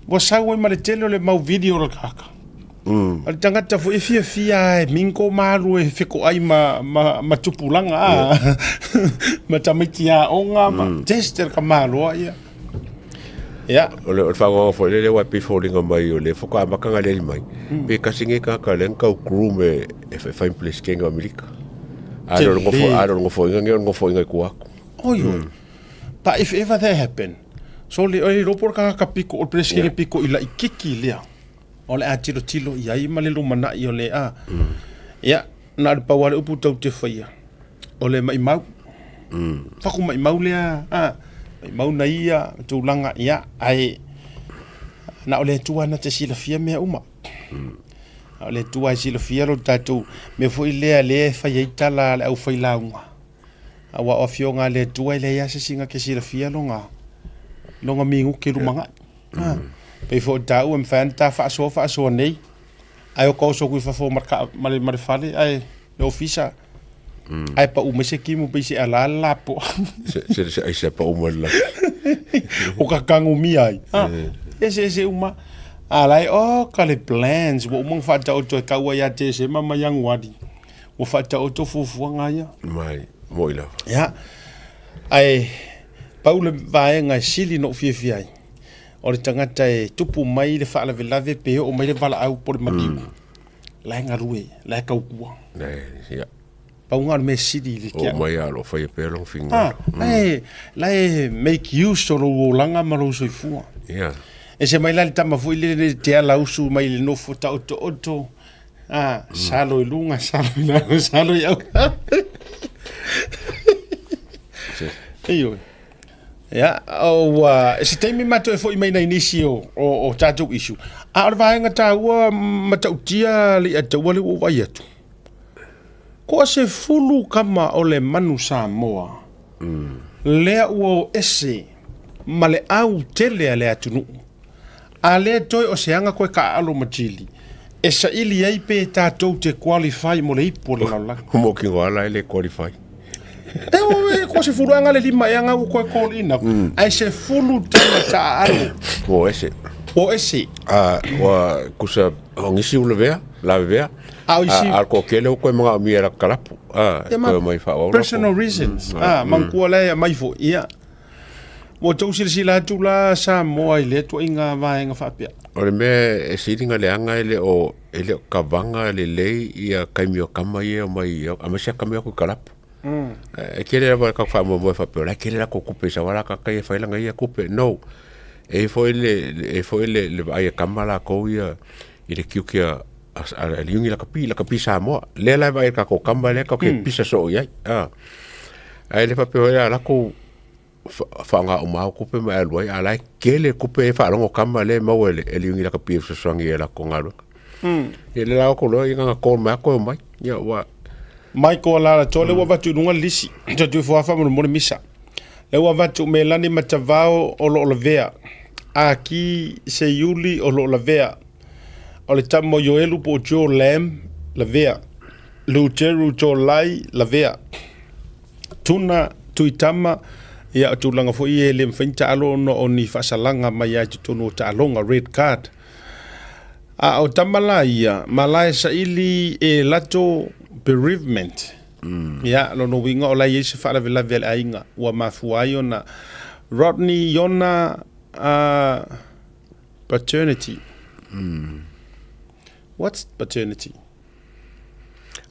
Speaker 1: Ua sau ai ma le tele o le mau video o le kaka. O le tagata foi e fiafia e mingo ma alu e fekoai ma, ma, ma tupulaga, a, ma tamaiti aoga, ma test e le tamaloa, ia. Ia.
Speaker 5: O le, o le faagaoga foi lele aua e pei e foliga mai o lea faatoa amata ona aliali mai, pe tasi lenei tagata lea na tau groom e, e fai ma Peresetene o Amerika. A le o le nofo, a le o le nofoaiga lenei o le nofoaiga i tua atu.
Speaker 1: Oi oi. But if ever that happen, so le, e iloa po o le tagata piko, o le Peresetene piko i laitiiti lea, o le a tilotilo i ai ma le lumanai o le a. Ia, na o le pau lava le upu tou te faia, o le maimau. Faku maimau lea, a, maimau na ia, tulaga, ia, ae na o le Atua na te silafia mea uma. Na o le Atua e silafia lo tatou mea foi lea lea e fai ai tala a le aufailauga. Aua o afioga a le Atua e leai lava se isi na te silafia lona, lona minute lumanai. A, pei foi o taua e mafai lava ona ta faasoa faasoa nei, ae o ta oso atu i fafo ma le kaa, ma le, ma le fale, ae le ofisa, ae pau mai se timu pei se ala le lapoa.
Speaker 5: Se, se, se aisa pau mai le
Speaker 1: O ka tagomia ai. A, eseese uma. A la e, oh, ka le plans, ua uma ona faataoto e kaua ia Tesema ma Ianuari. Ua faataoto fuafuaga ia.
Speaker 5: Mai, moi lava.
Speaker 1: Ia, ae pau le vaega e sili ona ou fiafia ai, o le tagata e tupu mai le faalavelave pe oo mai le valaau po o le maliu, la e galue, la e tautua.
Speaker 5: Ia.
Speaker 1: Pau lena o le mea sili i le
Speaker 5: Oo mai lava o lo o faia pea lona finagalo.
Speaker 1: Ah, la e make use o lou olaga ma lou soifua.
Speaker 5: Ia.
Speaker 1: Ese mai la le tama foi lele te ala usu mai le nofo taotooto, ah, salo i luga, salo i lalo, salo i auga. Ioe. Ia, ua, se taimi matou e foi mai nai nisi o, o, o tatou issue. A o le vaega taua matautia le ia taua le ua ou vaai atu. Koa 10 kama o le manu Samoa, lea ua o ese ma le au tele a le atunuu. A lea toe o se aga koe taaalo ma Chile e saili ai pe tatou te qualify mo le ipu o le lalolagi.
Speaker 5: Mo ki ala e le qualify.
Speaker 1: E o e ko 10 aga le lima e aga ua koe call in aku. Ae 10 tama taaalo.
Speaker 5: Ua ese.
Speaker 1: Ua ese.
Speaker 5: A ua kusa o nisi ua lavea, lavevea.
Speaker 1: A o isi.
Speaker 5: A ko kele o koe manaomia e la kalapu. A
Speaker 1: e
Speaker 5: koe mai faaauau la.
Speaker 1: Personal reasons. A manatua la e aumai foi. Ia. Ua outou silasila atu la Samoa i lea tuaiga vaega faapea.
Speaker 5: O le mea e sili na leaga e le o e le o kavaga lelei ia taimi o tama ia e omai aemaise lava tama ia o atu i kalapu. E tele lava le tatou faamoemoe faapea o la e tele latou tupe i saoa la tagata ia e fai lana ia tupe. No, e i ai foi le e i ai foi le vaai a tama latou ia i le tiute a a le Iuni Lakapi, Lakapi Samoa. Lea la e vaai e le tatou tama lea tatou te pisa soo i ai. Ae le faapea foi la latou faaaoga uma au tupe ma e alu ai, a o la e tele tupe e faalogo tama lea e maua e le e le Iuni Lakapi e fesoasoani i a latou galuega. Ia lea la ua tou iloa ia na ona call mai lava toe omai. Ia ua
Speaker 1: Michael Alaalatoa, lea ua avatu i luga le lisi. Toe atu ifo lava faamolemole misa. Lea ua avatu Melani Matavao o lo o lavea. Aki Seiuli o lo o lavea. O le tama o Ioelu po o Joe Lam, lavea. Luteru Jolai, lavea. Tuna Tuitama, ia o tulaga foi ia e le mafai ona taalo ona o ni faasalaga mai lava i totonu o taaloga, red card. A o tama la ia, ma la e saili e lato bereavement. Ia, lona uiga o la e i ai se faalavelave a le aiga ua mafua ai ona Rodney Iona uh, paternity. What's paternity?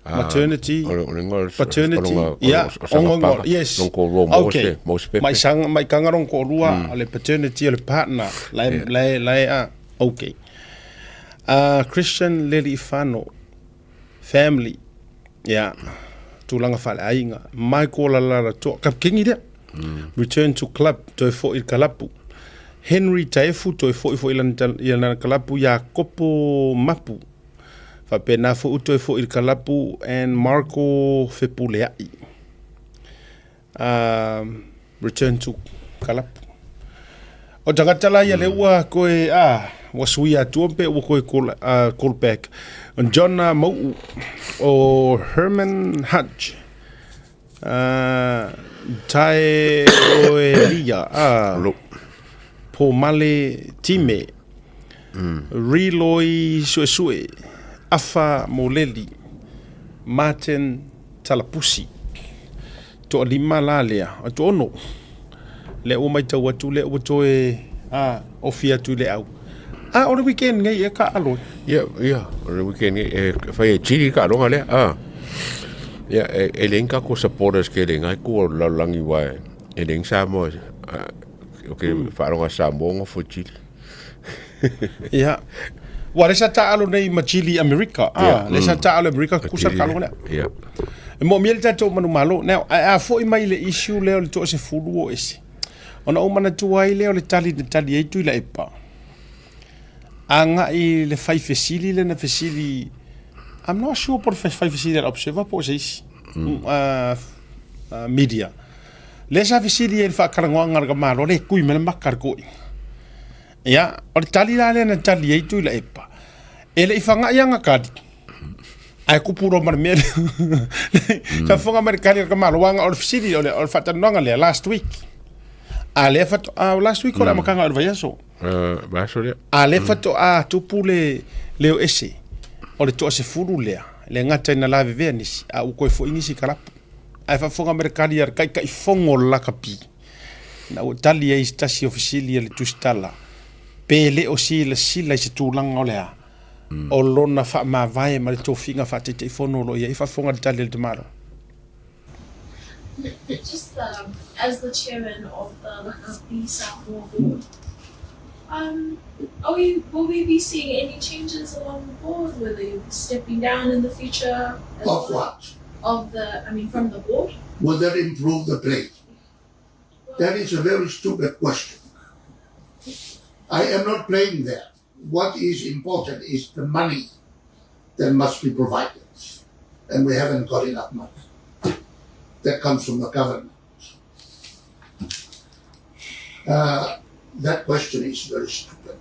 Speaker 1: Maternity, paternity, yeah, ongo, yes. Okay. Mai sanga mai kanga rong ko rua mm. le paternity o le partner la yeah. la la a okay. Christian Leli Fano family. Yeah. Tulaga faaleaiga Michael Lalala Toa Kapkingi lea. Mm. Return to club toe foi i kalapu. Henry Taefu toe foi foi i lana kalapu Iakopo Mapu Faapena foi ua toe foi i le kalapu and Marco Fepuleai. Um, return to kalapu. O tagata la ia le ua koe, ah, ua suia atua pe ua koe call, call back. John Mau'u, o Herman Hutch, Tae Oelia, ah, Pomale Time, Riloi Suesue, Afa Moleli, Martin Talapusi. Toalima la lea, a toaono. Lea ua matau atu lea ua toe a ofi atu i le au. A o le weekend nei e kaalo.
Speaker 5: Ia, ia, o le weekend nei e fai e Chile ka aloga lea. Ah. Ia, e, e leai ni tatou supporters ke le ngai ku o le lalolagi aua e leai ni Samoa o ke faaloga Samoa gofo i Chile.
Speaker 1: Ia. Ua lea sa taalo nei ma Chile Amerika. Ah, lea sa taalo Amerika kusa le kaaloga lea.
Speaker 5: Ia.
Speaker 1: E moomia le tatou manumalo. Now, ae a foi mai le issue lea o le toasefulu o ese. Ona ou manatua ai lea o le tali na tali ai Tuilaepa. Agai i le fai fesili lea na fesili I'm not sure po o le fai fesili a le Observer po o se isi media. Lea sa fesili ai i le faatalanoaga a le Malo lea e kui mai le maka a le toeaina. Ia, o le tali la lea na tali ai Tuilaepa, e le i faga'i ana tali, ae kupu loa ma le mea lea. Sa fofoga mai le tali a le Malo, aua o le fesili, o le faatalanoaga lea last week. A lea faatoa, last week o le amataga o le vaiaso.
Speaker 5: Vaiaso lea.
Speaker 1: A lea faatoa tupu le leo ese o le toasefulu lea, e le gata ina lavevea nisi, a ua toe foi nisi i kalapu. Ae faafofoga mai le tali a le Taitaifono o le lakapi, ina ua tali ai i se tasi o fesili a le tusitala, pe le o silasila i se tulaga o le a, o lona faamavae ma le tofiga faa-Taitaifono o lo o i ai. Faafofoga le tali a le tamaloa.
Speaker 6: Just as the chairman of the Lakapi Samoa board, are we, will we be seeing any changes along the board, whether you'll be stepping down in the future?
Speaker 7: Of well? what?
Speaker 6: Of the, I mean, from the board?
Speaker 7: Will that improve the play? That is a very stupid question. I am not playing there. What is important is the money that must be provided. And we haven't got enough money. That comes from the government. That question is very stupid.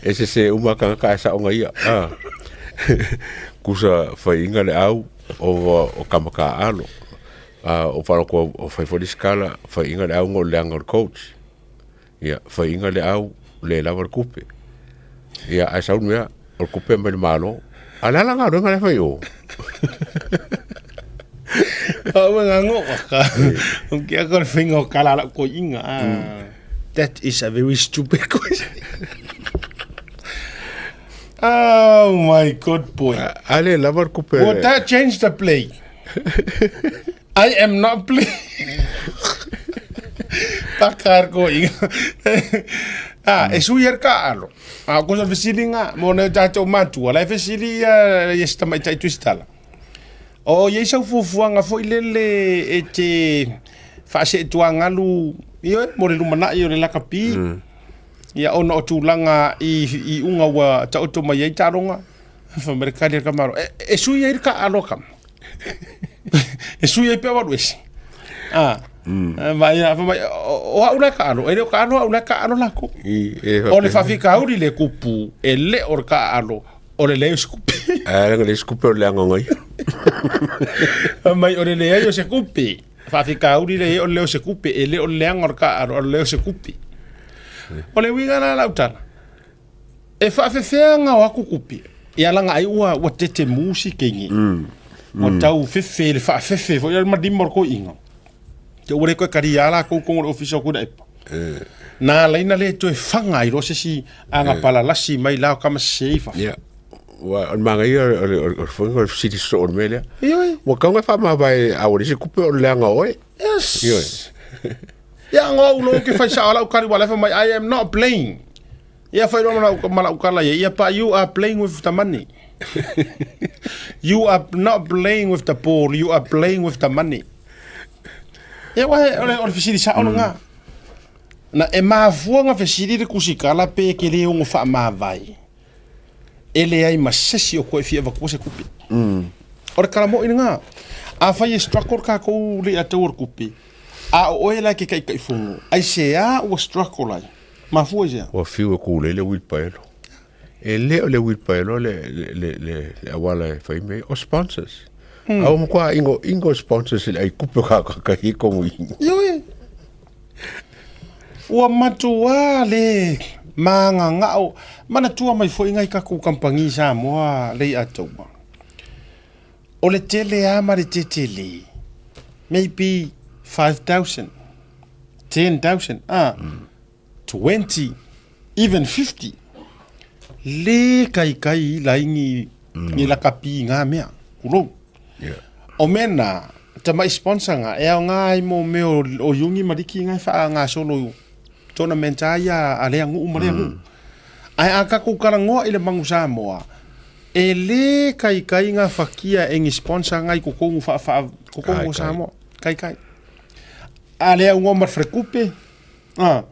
Speaker 5: E sese uma kangaka e saonga ia. Ah. Kusa whainga le au o o kamaka alo. Ah, o whaloko o whai fo skala whainga le au ngo le anga o le coach. Ia, whainga le au le lava le kupe. Ia, ai sau mea o le kupe mai le malo. A le ala ngā le whai o.
Speaker 1: Ua ngā ngō ka. O kia ko le whinga o kala la ko inga. That is a very stupid question. Oh my god boy.
Speaker 5: A le lava le kupe.
Speaker 1: Would that change the play? I am not playing. Pakar ko inga. Ah, e sui er ka alo. A ko sa fesilinga mo ne tātou matua. La e fesili ia i se tamaitai tusitala. O i ai sau fuafuaga foi lele e te faaseetuagalu ioe mo le lumanai o le lakapi. Ia ona o tulaga i iuga ua taoto mai ai taaloga. Fai mai le kali a le tamaloa, e, e sui ai le taaalo a tama. E sui ai pe o alu ese. A. Ma ia fa mai o au la kaalo, e le o kaalo au la kaalo la ko. O le faafitauli le kupu, e le o le kaalo, o le leai o se kupe.
Speaker 5: A le le se kupe o le leaga ia.
Speaker 1: Fai mai o le leai o se kupe. Faafitauli le o le leai o se kupe, e le o le leaga o le kaalo, o le leai o se kupe. O le uiga la lau tala, e faafefea ona o atu kupe, ia laga ai ua ua tetemu si kenge. Ua tau fefe le faafefe foi le malima o le toeaina. Te ua le toe talia latou i totonu o le ofisa o Tuilaepa. Na ala ai ona le toe faga ai loa se isi aga palalasi mai la o tama sese i fafo.
Speaker 5: Ia. Ua o le manaia o le o le o le fesili sosoo o le mea lea.
Speaker 1: Ioe.
Speaker 5: Ua tatau ona faamavae a ua leai se tupe o le leaga o oe.
Speaker 1: Yes.
Speaker 5: Ioe.
Speaker 1: Ia ngo au lo ke fai sao lau kali wala mai I am not playing. Ia fai loa ma lau ma lau kala ia, ia pa you are playing with the money. You are not playing with the ball, you are playing with the money. Ia wa o le o le fesili sao lena. Na e mafua ona fesili le kusikala pe ke le ono faamavae. E leai ma sesi o koe fia avatua se tupe. O le kala moi lena. Afai e struggle tatou le ia te o le tupe, a o oe la ke taitaifono, aisea ua struggle ai? Mafua i sea?
Speaker 5: Ua fiu e kūlei le uilipaelo. E le o le uilipaelo le, le, le, le, le auala e fai mea ai, o sponsors. Mm. A ua matua ingo, ingo sponsors i le aikupe o ka, ka, ka hiko mo ingo.
Speaker 1: Ioe. Ua matua le magagao. Manatua mai foi ngai tatou kamupani i Samoa lei ataua. O le tele lava ma le tetele, maybe 5,000, 10,000, ah, 20, even 50. Le kaikai laini ni lakapi i ngā mea, kulou.
Speaker 5: Yeah.
Speaker 1: O mea nā, tamai sponsor ngā, e ao ngā ai mō mea o, o Iungi ma Riki ngā whaa ngā solo tournament a ia a lea nguu ma lea nguu. Ae a kakou kalangoa i le Mangu Samoa, e le kaikai ngā whakia e ngi sponsor ngā i kokongu whaa whaa kokongu o Samoa. Kaikai. A lea ungoa ma le falekupe, a,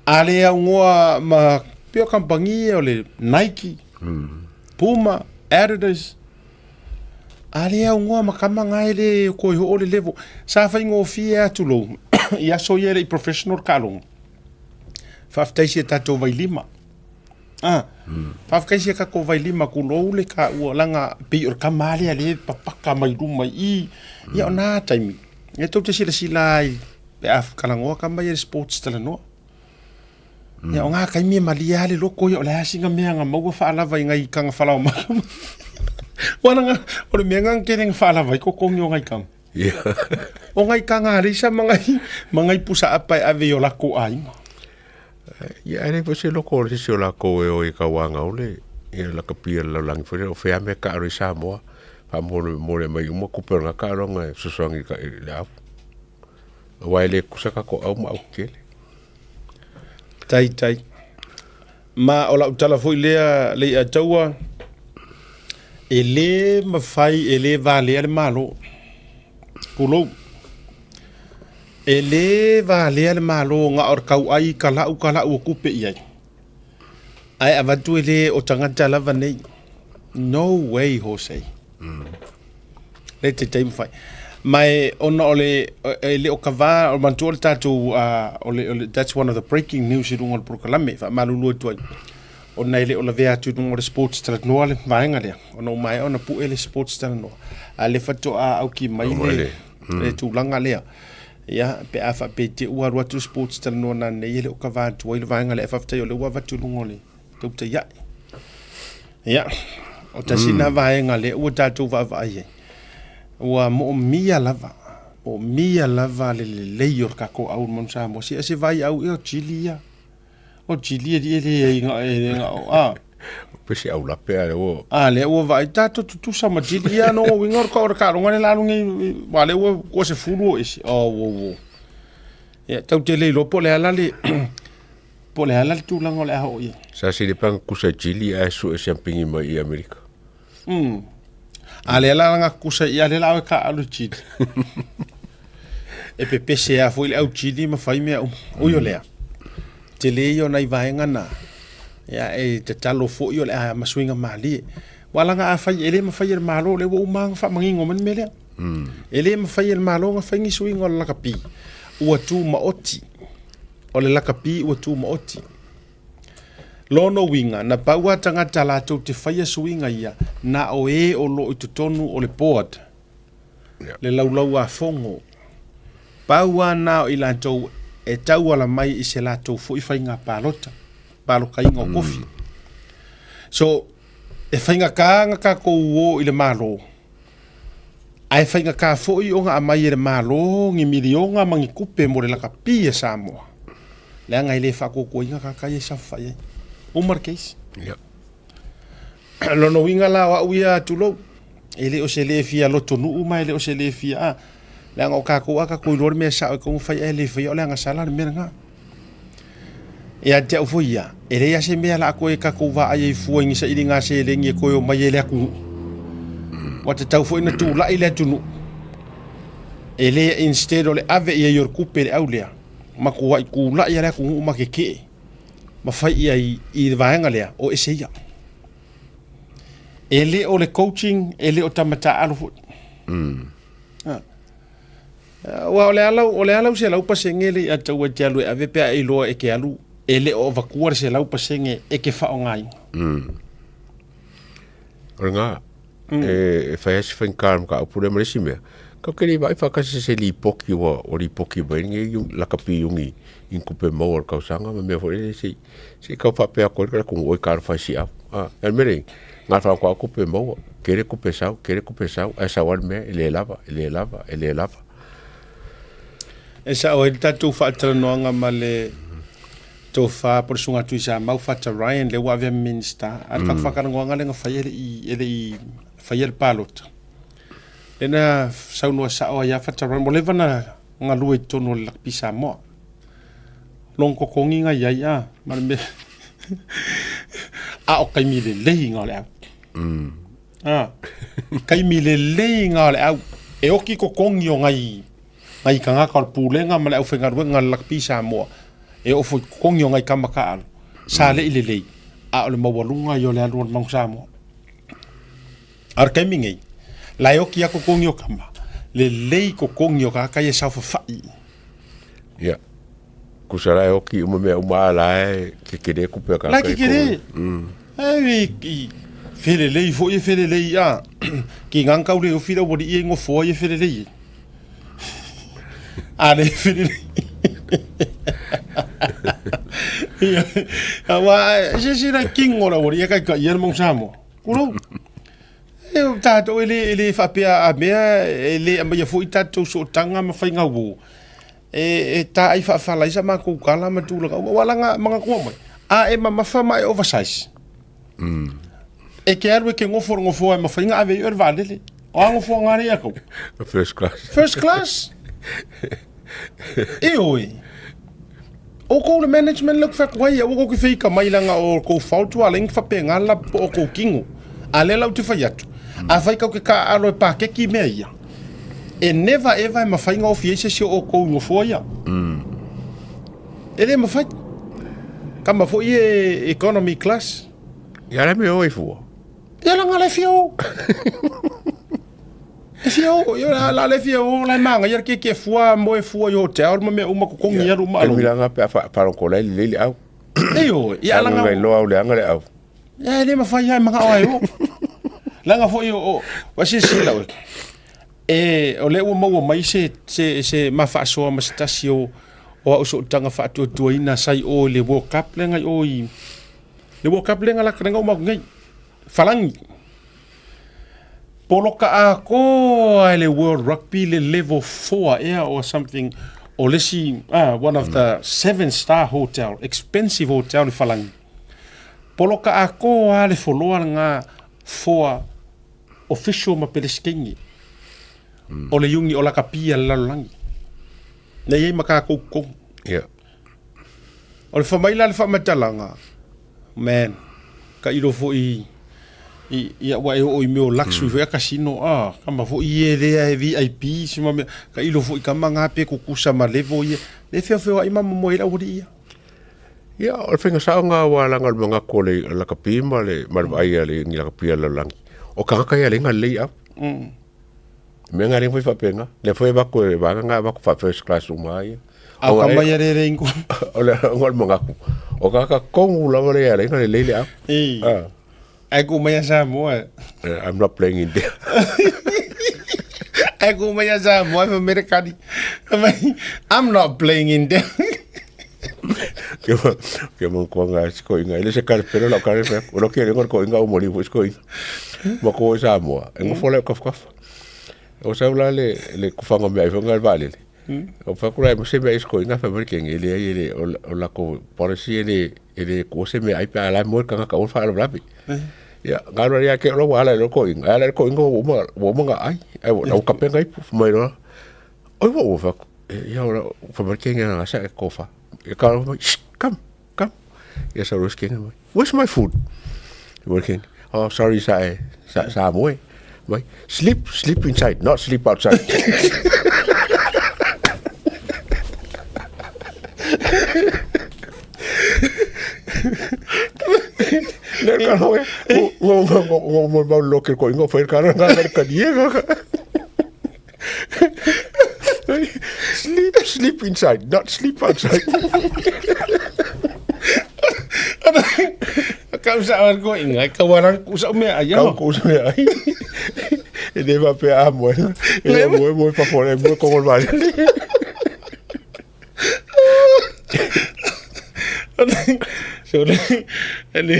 Speaker 1: a lea ungoa ma pia kampangi o le Nike, Puma, Adidas, a lea ungoa ma kama ngā e le koi hoo le level. Sa whaingofie atu lou, i aso ia le i professional kalongo. Faafetai sia tatou vailima. Ah, mm. Faafetai sia tatou vailima kulou le ka ua langa pei o le kama lea le papaka mai luma i. Mm. Ia o nā taimi. E tou te silasila ai pe a kalangoa kama ia le sports talanoa. Mm. Ia o ngā kaimi e malia le loko ia o le asinga mea nga maua whaalava i ngai kanga whalao maka. Wana nga, o le mea nga kere nga whaalava i kokongi o ngai kama.
Speaker 5: Yeah.
Speaker 1: O ngai kanga alisa ma ngai, ma ngai pusa apa e ave i o lako aiga.
Speaker 5: Ia, e le foi se loko o le sisi o lakou e o i ka wanga o le, ia la ka pia le laulangi foi lea, o fea mea kaalo i Samoa, faamole mole mai uma kupe o nga kaalo nga e fesoasoani i ka i le afu. Aua e le kusa ka ko au ma au kele.
Speaker 1: Tai tai. Ma o lau tala foi lea le ia taua, e le mafai e le valea le Malo. Pulou. E le valea le Malo nga o le kauai ka lau ka lau o kupe i ai. Ae avatu e le o tagata lava nei. No way, Jose. Le te taimi fai. Ma e, ona o le, e le o ka va, o manatua le tatou, uh, o le, o le, that's one of the breaking news i luga o le polokalame, faamalulu atu ai. Ona e le o lavea atu i luga o le sports talanoa le vaega lea. Ona ua maea ona pue le sports talanoa. A le faatoa auki mai le, le tulaga lea. Ia, pe a faapea te ua alu atu le sports talanoa nanei, e le o ka va atu ai le vaega lea. Faafetai o lea ua avatu i luga o le tautai ae. Ia, o tasi na vaega lea ua tatou vaavaai ai. Ua moomia lava, moomia lava le lelei o le tatou au manu Samoa. Se se vai au e o chili ia. O chili e li e le ai nga e nga o a.
Speaker 5: Pe se au lape a le ua.
Speaker 1: A le ua vaai tatou tutusa ma chili ia no winga o ka o ka longa le la lungi wa le ua ko se fulu o isi. Oh wo wo. Ia tau te le iloa po o le ala le Po o le a la le tulaga o le a oo i ai.
Speaker 5: Sa sili panga kusa i Chile ae sue siampingi mai i Amerika.
Speaker 1: Mm. A lea la nga kusa i a lea la au e ka alu i Chile. E pepese a foi le au Chile ma fai mea uma. Ui o lea. Tele ia o nai vaega na. Ia e tatalo foi o le a masuiga malie. Ua laga a fai e le mafai e le Malo lea ua uma ona faamanino mai le mea lea. E le mafai e le Malo ona fai ni suiga o le lakapi ua tumaoti. O le lakapi ua tumaoti. Lona uiga, na pau lava tagata latou te faia suiga ia, na o e o lo o i totonu o le board, le laulau-a-fono. Pau lava na o i latou e tauala mai i se latou foi faiga palota, palotaina o kofi. So, e faigata ona tatou o i le Malo, ae faigata foi ona aumai e le Malo ni miliona ma ni tupe mo le lakapi a Samoa, leaga e le faatuatuaina tagata ia e saofafai ai. Uma le case.
Speaker 5: Yeah.
Speaker 1: Lona uiga la o au ia tulou, e le o se le fia lotonuu ma e le o se le fia a, leaga o tatou a tatou iloa le mea sao e tatau ona fai ae le faia, o le agasala le mea lena. Ia te au foi ia, e leai lava se mea o le a toe tatou vaai ai fua i ni sailiga seleni e toe omai ai le atunuu. Ua tatau foi ona tulai le atunuu e le instead o le ave i ai o le tupe i le au lea, matuai tulai lava le atunuu ma tetee ma fai i ai i le vaega lea, o ese ia. E le o le coaching, e le o tama taaalo foi. Aua o le a lau, o le a lau 100% le ia tau e te alu e ave pe a e iloa e ke alu e le o avatua le 100% e ke faaaogaina.
Speaker 5: O lena, e fai lava si faigata o le mataupu lea ma le isi mea, tatou te le i vaai faatasi i se lipoti ua lipoti mai ai lenei lakapi iuni i ni tupe maua o le tausaga ma mea foi lele se i se i tau faapea atu ai le atunuu, oi talofa e siau. A, o le mea lea, na o le faatoa tupe maua, tele tupe sau, tele tupe sau, ae sau lava le mea e le lava, e le lava, e le lava.
Speaker 1: E sao ai le tatou faatalanoaga ma le tofa po o le Susuga Tuisamau Fata Ryan lea ua avea ma Minisita. A o le tatou faatalanoaga lea na fai e le i, e le i faia le palota. Lea na saunoa sao ai lava Fata Ryan, ua leva ona galue i totonu o le Lakapi Samoa. Lona totogi na i ai a, ma le mea a o taimi lelei na o le au. A, taimi lelei na o le au. E oti totogi o nai, nai tagata o le Pulega ma le aufaigaluega a le Lakapi Samoa, e oo foi i totogi o nai tama taaalo, sa le i lelei, a o le maualuga ia o le alu o le Manu Samoa. A o le taimi nei, la e oti lava totogi o tama, lelei totogi o tagata ia e saofafai.
Speaker 5: Ia, tusa la e oti uma mea uma a la e kekele tupe a
Speaker 1: La e kekele. E i felelei foi e felelei a. Ki ngang kau le ofi la wali i ngofoa i felelei. A le felelei. Ia, aua se se la kingo la wali e kai kai ia mo Samoa. Kulou. E o tātou e le, e le faapea a mea, e le aumaia foi tatou sootaga ma faiga uo, e, e taai faafala ai sa matou tala ma tulaga uma. Ua laga manatua mai, a e mamafa ma e oversize. E ke alu e ke gofo le gofoa e mafai ona ave i oe le vaalele. O a gofoa ngā ia kou?
Speaker 5: First class.
Speaker 1: First class. E oi. O kou le management le ku fai atu ai, aua kou ke feika mai leaga o kou fault ua alai na faapena la po o kou kino. A lea la ou te fai atu, afai kou ke taaalo e pakeki mea ia, e never ever e mafai ona ofi ai se isi o outou i nofoa ia. E le mafai. Kama foi e economy class.
Speaker 5: Ia la me o e fua.
Speaker 1: Ia laga le fia o. E fia o, ia la le fia o, la e manaia le keke fua, moe fua i hotel ma mea uma totogi alu uma
Speaker 5: alo. Taimi pe a faalogologo ai lelei le au.
Speaker 1: Ioe, ia
Speaker 5: laga. Ngai loa au leaga le au.
Speaker 1: Ia e le mafai lava e manao ai o. Leaga foi o, o silasila oe, e, o lea ua maua mai se, se, se ma faasoa ma se tasi o, o au sootaga faatuatuaina sa i o i le World Cup lea na i o i, le World Cup lea na laka lea na uma atu nei, Falagi. Poloka atoa e le World Rugby le level 4 ea or something o le isi one of the 7 star hotel, expensive hotel i Falagi. Poloka atoa lava le foloa lena for official ma Peresetene o le iuni o lakapi a le lalolagi. Lea e i ai ma tatou totonu.
Speaker 5: Yeah.
Speaker 1: O le fai mai la le faamatalaga, man, tailo foi i, ia ua e oo i mea o luxury foi a casino, ah, kama foi e lea e VIP si ma mea, tailo foi kama ngā pe kukusa ma level ia, le feofeoai ma momoe ai le aualii ia.
Speaker 5: Ia, o le faiga sao lena aua leaga o le manatu o le lakapi ma le, ma le vaai a le ni lakapi a le lalolagi, o tagata ia e leai na lelei au. Mea nga le foi faapena. Le foi avatu e vaega nga avatu fa first class uma ai.
Speaker 1: A ka mai a le ingo.
Speaker 5: O le o le mangaku. O ka ka kongu lava le ala inga le leile au.
Speaker 1: I. Ah. Ai ku mai a Samoa.
Speaker 5: I'm not playing in there.
Speaker 1: Ai ku mai a Samoa fa Amerikani. I'm not playing in there.
Speaker 5: Ke ma ke ma ko nga ko inga ile se kare pero la kare fe. O lo ke le ko inga o moli ko inga. Ma ko Samoa. Engo fole kaf kaf. O sau la le le kufanga mea ifo ngal vale. O fa kura mo se mea isko inga fa mari kenge le ai le o la ko policy le le ko se mea ai pa la mo ka ka o fa la bi. Ya ngalo ya ke lo wala lo ko inga ala ko inga o ma o ma nga ai ai o ka penga ipu mai lo. Oi wo fa ya ora fa mari kenge na sa ko fa. E ka come come. Ya sa ro kenge mai. Where's my food? Working. Oh, sorry, sa sa sa moe. Mai, sleep, sleep inside, not sleep outside. Le ka hoe, ngo ngo ngo ngo mo mau lo ke ko ingo fa ka ra ka ka die ka. Sleep, sleep inside, not sleep outside.
Speaker 1: Ka usa ar ko inga ka warang ku sa mea ai.
Speaker 5: Kau ku sa mea ai. E ne va pe a moe. E moe moe pa fore moe ko ngol vale.
Speaker 1: So le le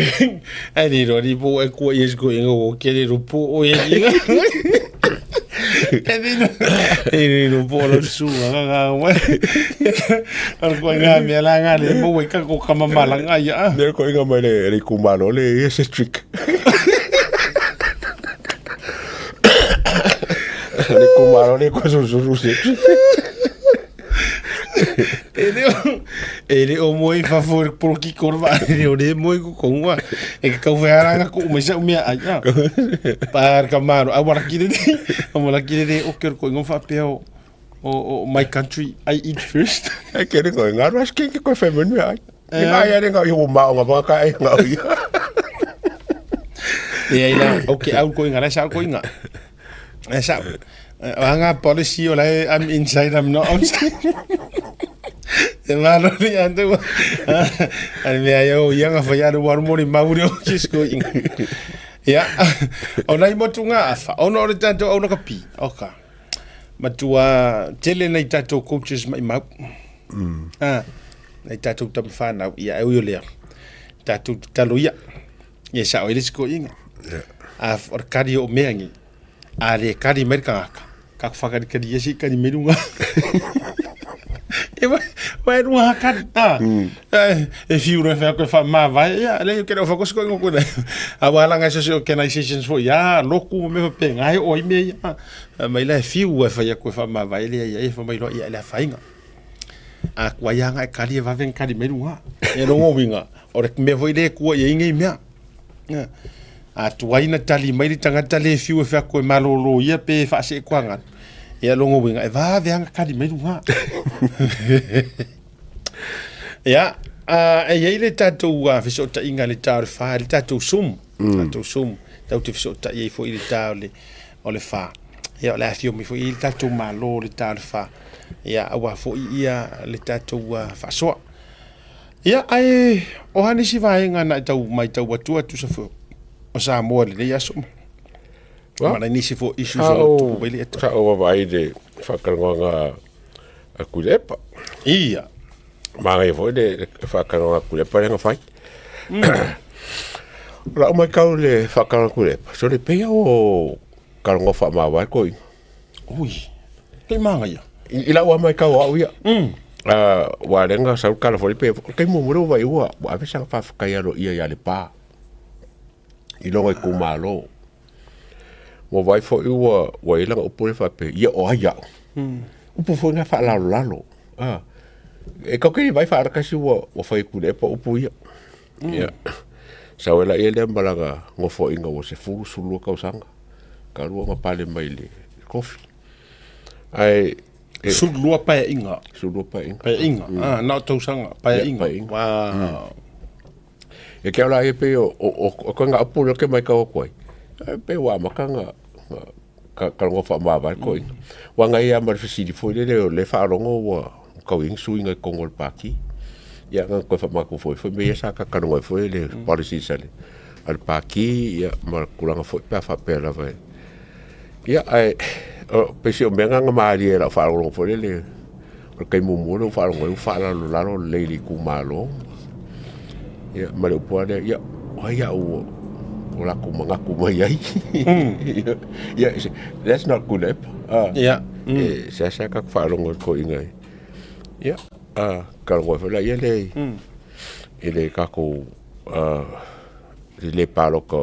Speaker 1: ani ro ni po e ko yes ko inga o ke le ro po o e inga. E ro po lo su nga nga wa. Ar ko inga me la nga le mo we ka ko ka mamala nga ya.
Speaker 5: Ne ko inga mai le le kumalo le ese trick. Le kumalo le ko su su su se.
Speaker 1: E le o e le o moe fafo e poroki korva e o le moe ko kongua e ka kau whearanga ko umai sa umea ai a par ka maro a wara kire ne a wara kire ne o ke ko ingo whapea o o o my country I eat first.
Speaker 5: E ke re ko ngaro as ke ko whe menu ai. E ngai ai ngā i o mao ngā waka ai ngā ui.
Speaker 1: E ai la, ok, au ko inga, la sa ko inga. E sa, o hanga policy o la I'm inside, I'm not outside. E malo ni andu. Ai mea ia o ianga whai aru waru mori mauri o kisko inga. Ia, o nai motu ngā awha, ono o le tātou au ka pi, oka. Matua, tele nei tātou coaches mai mau. Ah, nei tātou tama whānau, ia e ui o lea. Tātou talo ia. Ia sa o ele siko inga. A o le kari o mea ngi. A le kari mai le kangaka. Ka whakarikari ia si kari mai runga. E wa, wa e runga hakari. Ah. E whiu roe whea koe wha māwae. Ia, le ke reo whakosiko ingo koe nei. A wa langa social organizations fo ia, loku mo me whape ngai o i mea ia. Mai la e whiu e whaia koe wha māwae le ia e wha mai loa ia le whainga. A kua ia nga e kari e wawen kari mai runga. E rongo winga. O le mea foi le kua ia inge i mea. A tuai na tali mai le tangata le fiu e wheako e malolo ia pe e whaase e kuanga. Ia longo winga e vave anga kari mai runga. Ia, e iai le tātou fesootaiga le tā o le whā, le tātou sum, tātou sum, tau te fesootai ai foi le tā o le, o le whā. Ia, o le afio mai foi i le tātou malo le tā o le whā. Ia, aua foi ia le tātou whaasoa. Ia, ae o a nisi vaega na e tau matau atu atu sa foi o Samoa i lenei aso ma. Ma nai nisi foi issues o lo o tupu mai le atu.
Speaker 5: Sa o vaavaai i le faatalanoaga a Tuilaepa.
Speaker 1: Ia.
Speaker 5: Manaia foi le faatalanoaga a Tuilaepa lea na fai. O lau matau i le faatalanoaga a Tuilaepa, sole pei o talanoa faamavae toeaiina.
Speaker 1: Ui, kei māngaia.
Speaker 5: I lau lava matau o au ia. Aua lea na sau le tala foi pe, o le taimi muamua lea ua vaai ua ave sana faafetai aloaia ia Lepa i lona itumalo. Ua vaai foi ua i ai lana upu lea faapea, ia o ai au. Upu foi lena faalalolalo. E tatou te le vaai faalatasi ua fai atu i Tuilaepa upu ia. Ia, sau ai laia lea ma lana nofoaiga ua 10, 12 tausaga talu ona pale mai i le kofi. Ae
Speaker 1: e 12 paeaiga.
Speaker 5: 12 paeaiga.
Speaker 1: Paeaiga. Ah, na o tausaga, paeaiga. Paeaiga. Wow.
Speaker 5: E ke ala e pei o o o ko nga upu lea ke matau atu ai. E pei ua amata na Talanoa faamavae le toeaina. Aua na i ai lava ma le fesili foi lele o lea e faalogo ua tau i ai ni suiga i totonu o le Pati. Ia na ona toe faamanatu foi foi mea ia sa talatalanoa ai foi le policies a le a le Pati ia ma le tulaga foi pe a faapea lava e ia ae pei se o mea na na malie i lau faalogologo foi lele o le taimi muamua lea ua faalogo ai ua faalalolalo lelei i le itumalo. Ia ma le upu lava lea, ia o ai au ua latou manatu mai ai. Ia, that's not Tuilaepa.
Speaker 1: Ia.
Speaker 5: E seasea tatou faalogo i le toeaina ia, talanoa ai foi laia lea i le tatou i le palota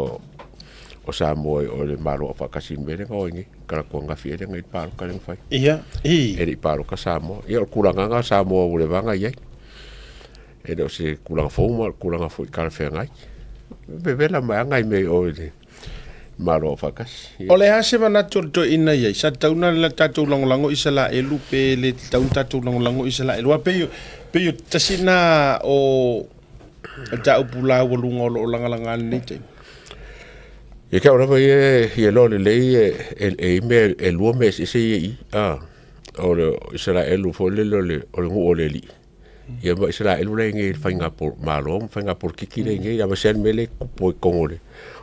Speaker 5: o Samoa o le Malo Aufaatasi i le mea lea na o ai nei. Talaatu ananafi ea lea na i ai le palota lea na fai.
Speaker 1: Ia, i.
Speaker 5: E le i palota Samoa. Ia o le tulaga lena o Samoa ua leva ona i ai. E le o se tulaga fou ma o le tulaga foi talafeagai. Vevela mai lava nai mea i o i le Malo Aufaatasi.
Speaker 1: O le a se manatu o le toeaina i ai? Sa tatau ona tatou lagolago Isaraelu pe le tatau ona tatou lagolago Isaraelu? Aua pei, pei o tasi lena o mataupu laualuga o lo o lagalaga i lenei taimi.
Speaker 5: Ia te au lava ia e iloa lelei e i ai mea e lua mea eseese ia i i. O le Isaraelu foi lele o le nuu o le Alii, ia ma Isaraelu la e i ai nei i le faiga malo ma faiga polokiki lea e i ai nei, aemaise lava le mea lea e tupu ai i totonu o le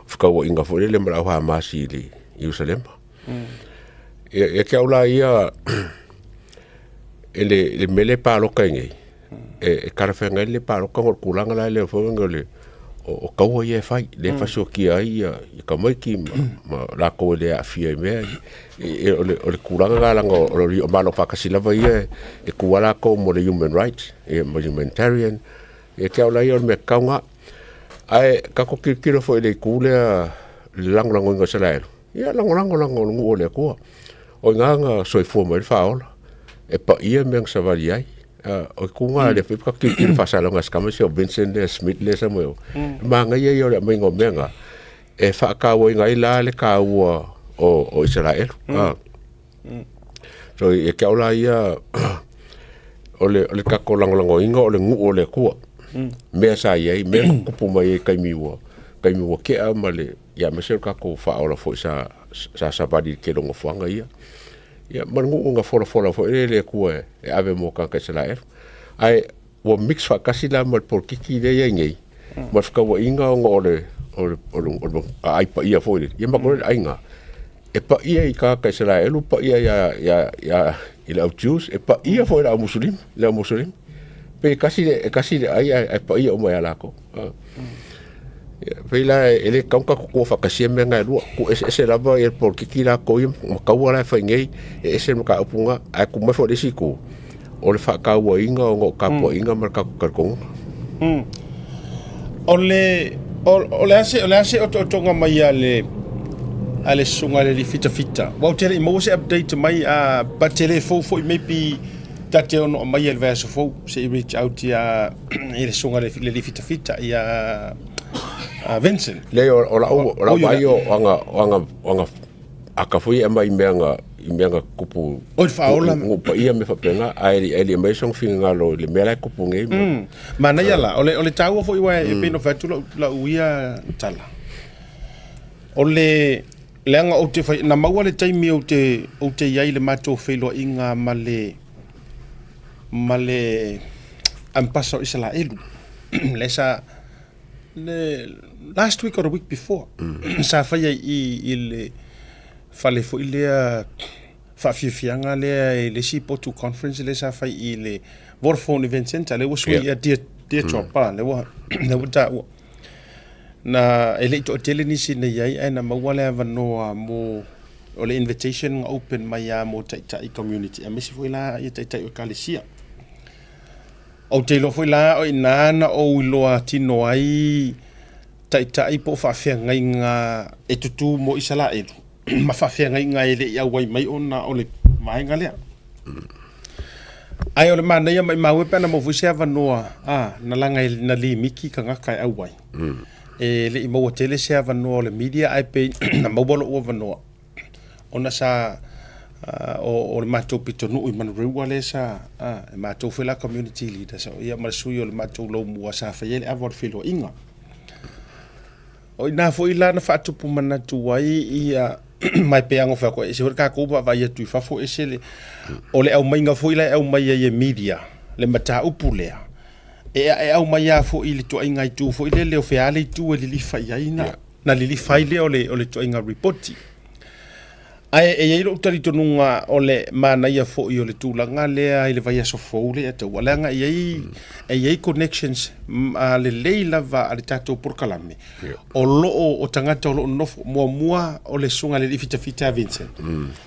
Speaker 5: fetauaiga foi lele ma le au Hamasi i le Ierusalema. Ia te au la ia, i le mea lea e palota ai nei, e talafeagai le palota ona o le tulaga la lea foi o le o taua ia e fai, lea e fasioti ai ia tamaiti ma latou e le aafia i mea ia. O le tulaga lena leaga o Malo Afaatasi lava ia e tu lava latou mo le human rights ma le humanitarian. Ia te au la ia o le mea tatau lena. Ae tatou tilotilo foi i le itu lea i le lagolagoina o Isaraelu, ia lagolago leaga o le nuu o le Atua. O i ina na soifua mai ai le Faaola, e paia mea na savali ai. O itu na lea foi faatoa tilotilo faasalaga e si tama sia o Vincent lea Smith lea sa mai o. Manaia ia o le aumaiga o mea na e faatauaina ai la le taua o Isaraelu. So ia te au la ia o le tatou lagolagoina o le nuu o le Atua. Mea sa i ai, mea na tutupu mai ai i taimi ua taimi ua tea ma le ia aemaise o le tatou faaola foi sa sa savali i le tele o nofoaga ia. Ia ma le nuu na folafola foi lea e le Atua e ave mo tagata Isaraelu. Ae ua mix faatasi la ma le polokiki lea e i ai nei, ma le fetauaiga ona o le o le o le o le aai paia foi lele. Ia matou le aiga, e paia i tagata Isaraelu, paia ia ia ia i le au Jews, e paia foi i le au Musulima, le au Musulima. Pei e tasi le e tasi le ai ae paia uma ia latou. Ia, pei la e le tatau ona tatou tua faatasia mea na e lua. Tuu eseese lava ia le polokiki latou ia ma taua la e fai nei, e ese le mataupu lena. Ae tuu mai foi i le isi itu, o le faatauaina ona o tapuaiga ma le tatou talitonuga.
Speaker 1: O le o le a se o le a se otootoga mai a le a le susuga i le alii fitafita. Aua ou te le i maua se update mai a but e le fou foi maybe ta te ono aumaia i le vaiaso fou se i reach out ia i le susuga i le alii fitafita ia Vincent.
Speaker 5: Leai, o lau o lau vaai o aga o aga o aga aka foi e aumai i mea na i mea na tupu
Speaker 1: Oi, le faaola.
Speaker 5: Nuu paia mea faapena ae le le aumai sona finagalo i le mea la e tupu nei.
Speaker 1: Manaia la, o le o le taua foi aua e pei ona fai atu lau lau ia tala. O le leaga ou te fai na maua le taimi ou te ou te i ai i le matou feiloaiga ma le ma le Ambassador o Isaraelu lea sa le last week or the week before sa faia i i le fale foi lea faafiafiaga lea i le isi potu conference lea sa fai i le Vodafone Event Centre lea ua sui ia Dear Dear Drop lea ua lea ua taua na e le i toatele nisi na i ai ae na maua le avanoa mo o le invitation na open mai lava mo taitai community aemaise foi la ia taitai o ekalesia. Ou te iloa foi la o i ina na ou iloa tino ai taitai po o faafeagaiga e tutū mo Isaraelu ma faafeagaiga e le i auai mai ona o le vaega lea. Ae o le manaia maimau e pe ana maua foi se avanoa a, na laga e na limiti tagata e auai. E le i maua tele se avanoa o le media ae pei na maua lou avanoa ona sa o le matou pitonuu i Manurewa lea sa e matou foi la community leaders ia ma le sui o le matou laumua sa fai ai le ava o le feiloaiga. O i ina foi la na faatupu manatu ai ia Ma e pei lava ona fai atu, e ese foi le tatou vaavaai atu i fafo, ese le, o le aumaiga foi la e aumai ai e media le mataupu lea, e, e aumai lava foi i le ituaiga itu foi lele o fea le itu e lilifa i ai na, na lilifa ai lea o le, o le ituaiga ripoti. Ae e i ai lou talitonuga o le manaia foi o le tulaga lea i le vaiaso fou lea e taua, leaga e i ai, e i ai connections lelei lava a le tatou polokalame o lo o, o tagata o lo o nonofo. Muamua o le susuga i le alii fitafita a Vincent.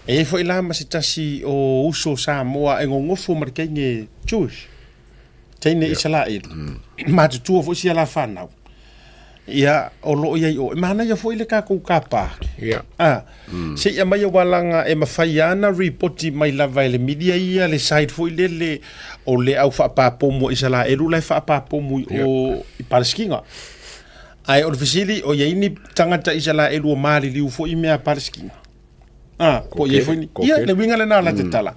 Speaker 1: E i ai foi la ma se tasi o uso Samoa e gogofo ma le teine Jewish, teine Isaraelu, matutua foi sia la fanau. Ia, o lo o i ai o. E manaia foi le tatou tapa.
Speaker 5: Ia.
Speaker 1: Ah, se i aumai aua leaga e mafai lava ona ripoti mai lava e le media ia le side foi lele o le au faapapomu a Isaraelu la e faapapomu i o i Palesitina. Ae o le fesili, o i ai ni tagata Isaraelu o maliliu foi i mea a Palesitina? Ah, po o i ai foi ni... Ia, le uiga lena o la te tala.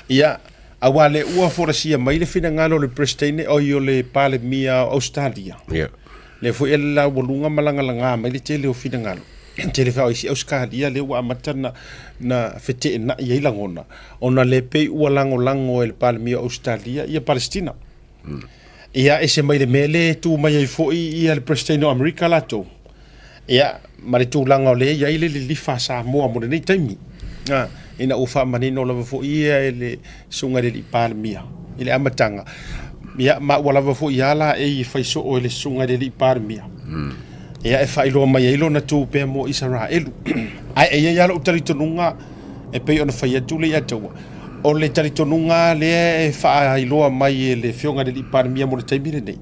Speaker 1: Ia, aua lea ua folasia mai le finagalo o le Peresetene, oi o le Palemia o Ausetalia.
Speaker 5: Ia.
Speaker 1: Lea foi e laualuga ma lagalaga mai le tele o finagalo. Tele foi o isi Ausetalia lea ua amata na, na feteenai ai lagona, ona lea pei ua lagolago e le Palemia o Ausetalia ia Palesitina. Ia, ese mai le mea lea e tu mai ai foi ia le Peresetene o Amerika latou. Ia, ma le tulaga o lea e i ai le lilifa a Samoa mo lenei taimi. A, ina ua faamanino lava foi ia e le Susuga i le Alii Palemia i le amataga. Ia, ma ua lava foi ia la e fai soo e le Susuga i le Alii Palemia. Ia, e faailoa mai ai lona tu pea mo Isaraelu. Ae e i ai lava lou talitonuga e pei ona fai atu le Iataua, o le talitonuga lea e faailoa mai e le Afioga i le Alii Palemia mo le taimi lenei,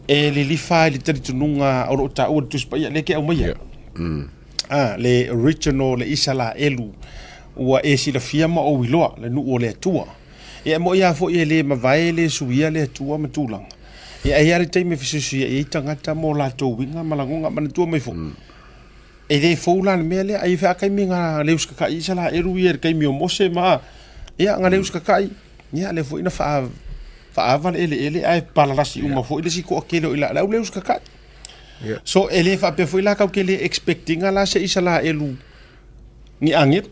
Speaker 1: e lilifa i le talitonuga o lo o taua i le Tusi Paia lea e te aumaia.
Speaker 5: Yeah.
Speaker 1: Ah, le original, le Isalaelu, ua e silafia ma ou iloa le nuu o le Atua. Ia e moi lava foi e le mavae e le suia le Atua ma tulaga. Ia e i ai lava le taimi e fesuisuiai ai tagata ma o latou uiga ma lagona. Manatua mai foi, e le fou la le mea lea, ai foi a taimi na le usitatai Isalaelu ia i le taimi o Mose ma, ia na le usitatai, ia lea foi na faa faaava le eleele ae palalasi uma foi le isi toatele o i la, le au le usitatai. So e le faapea foi la tatou te le expect ina la se Isalaelu ni agelu.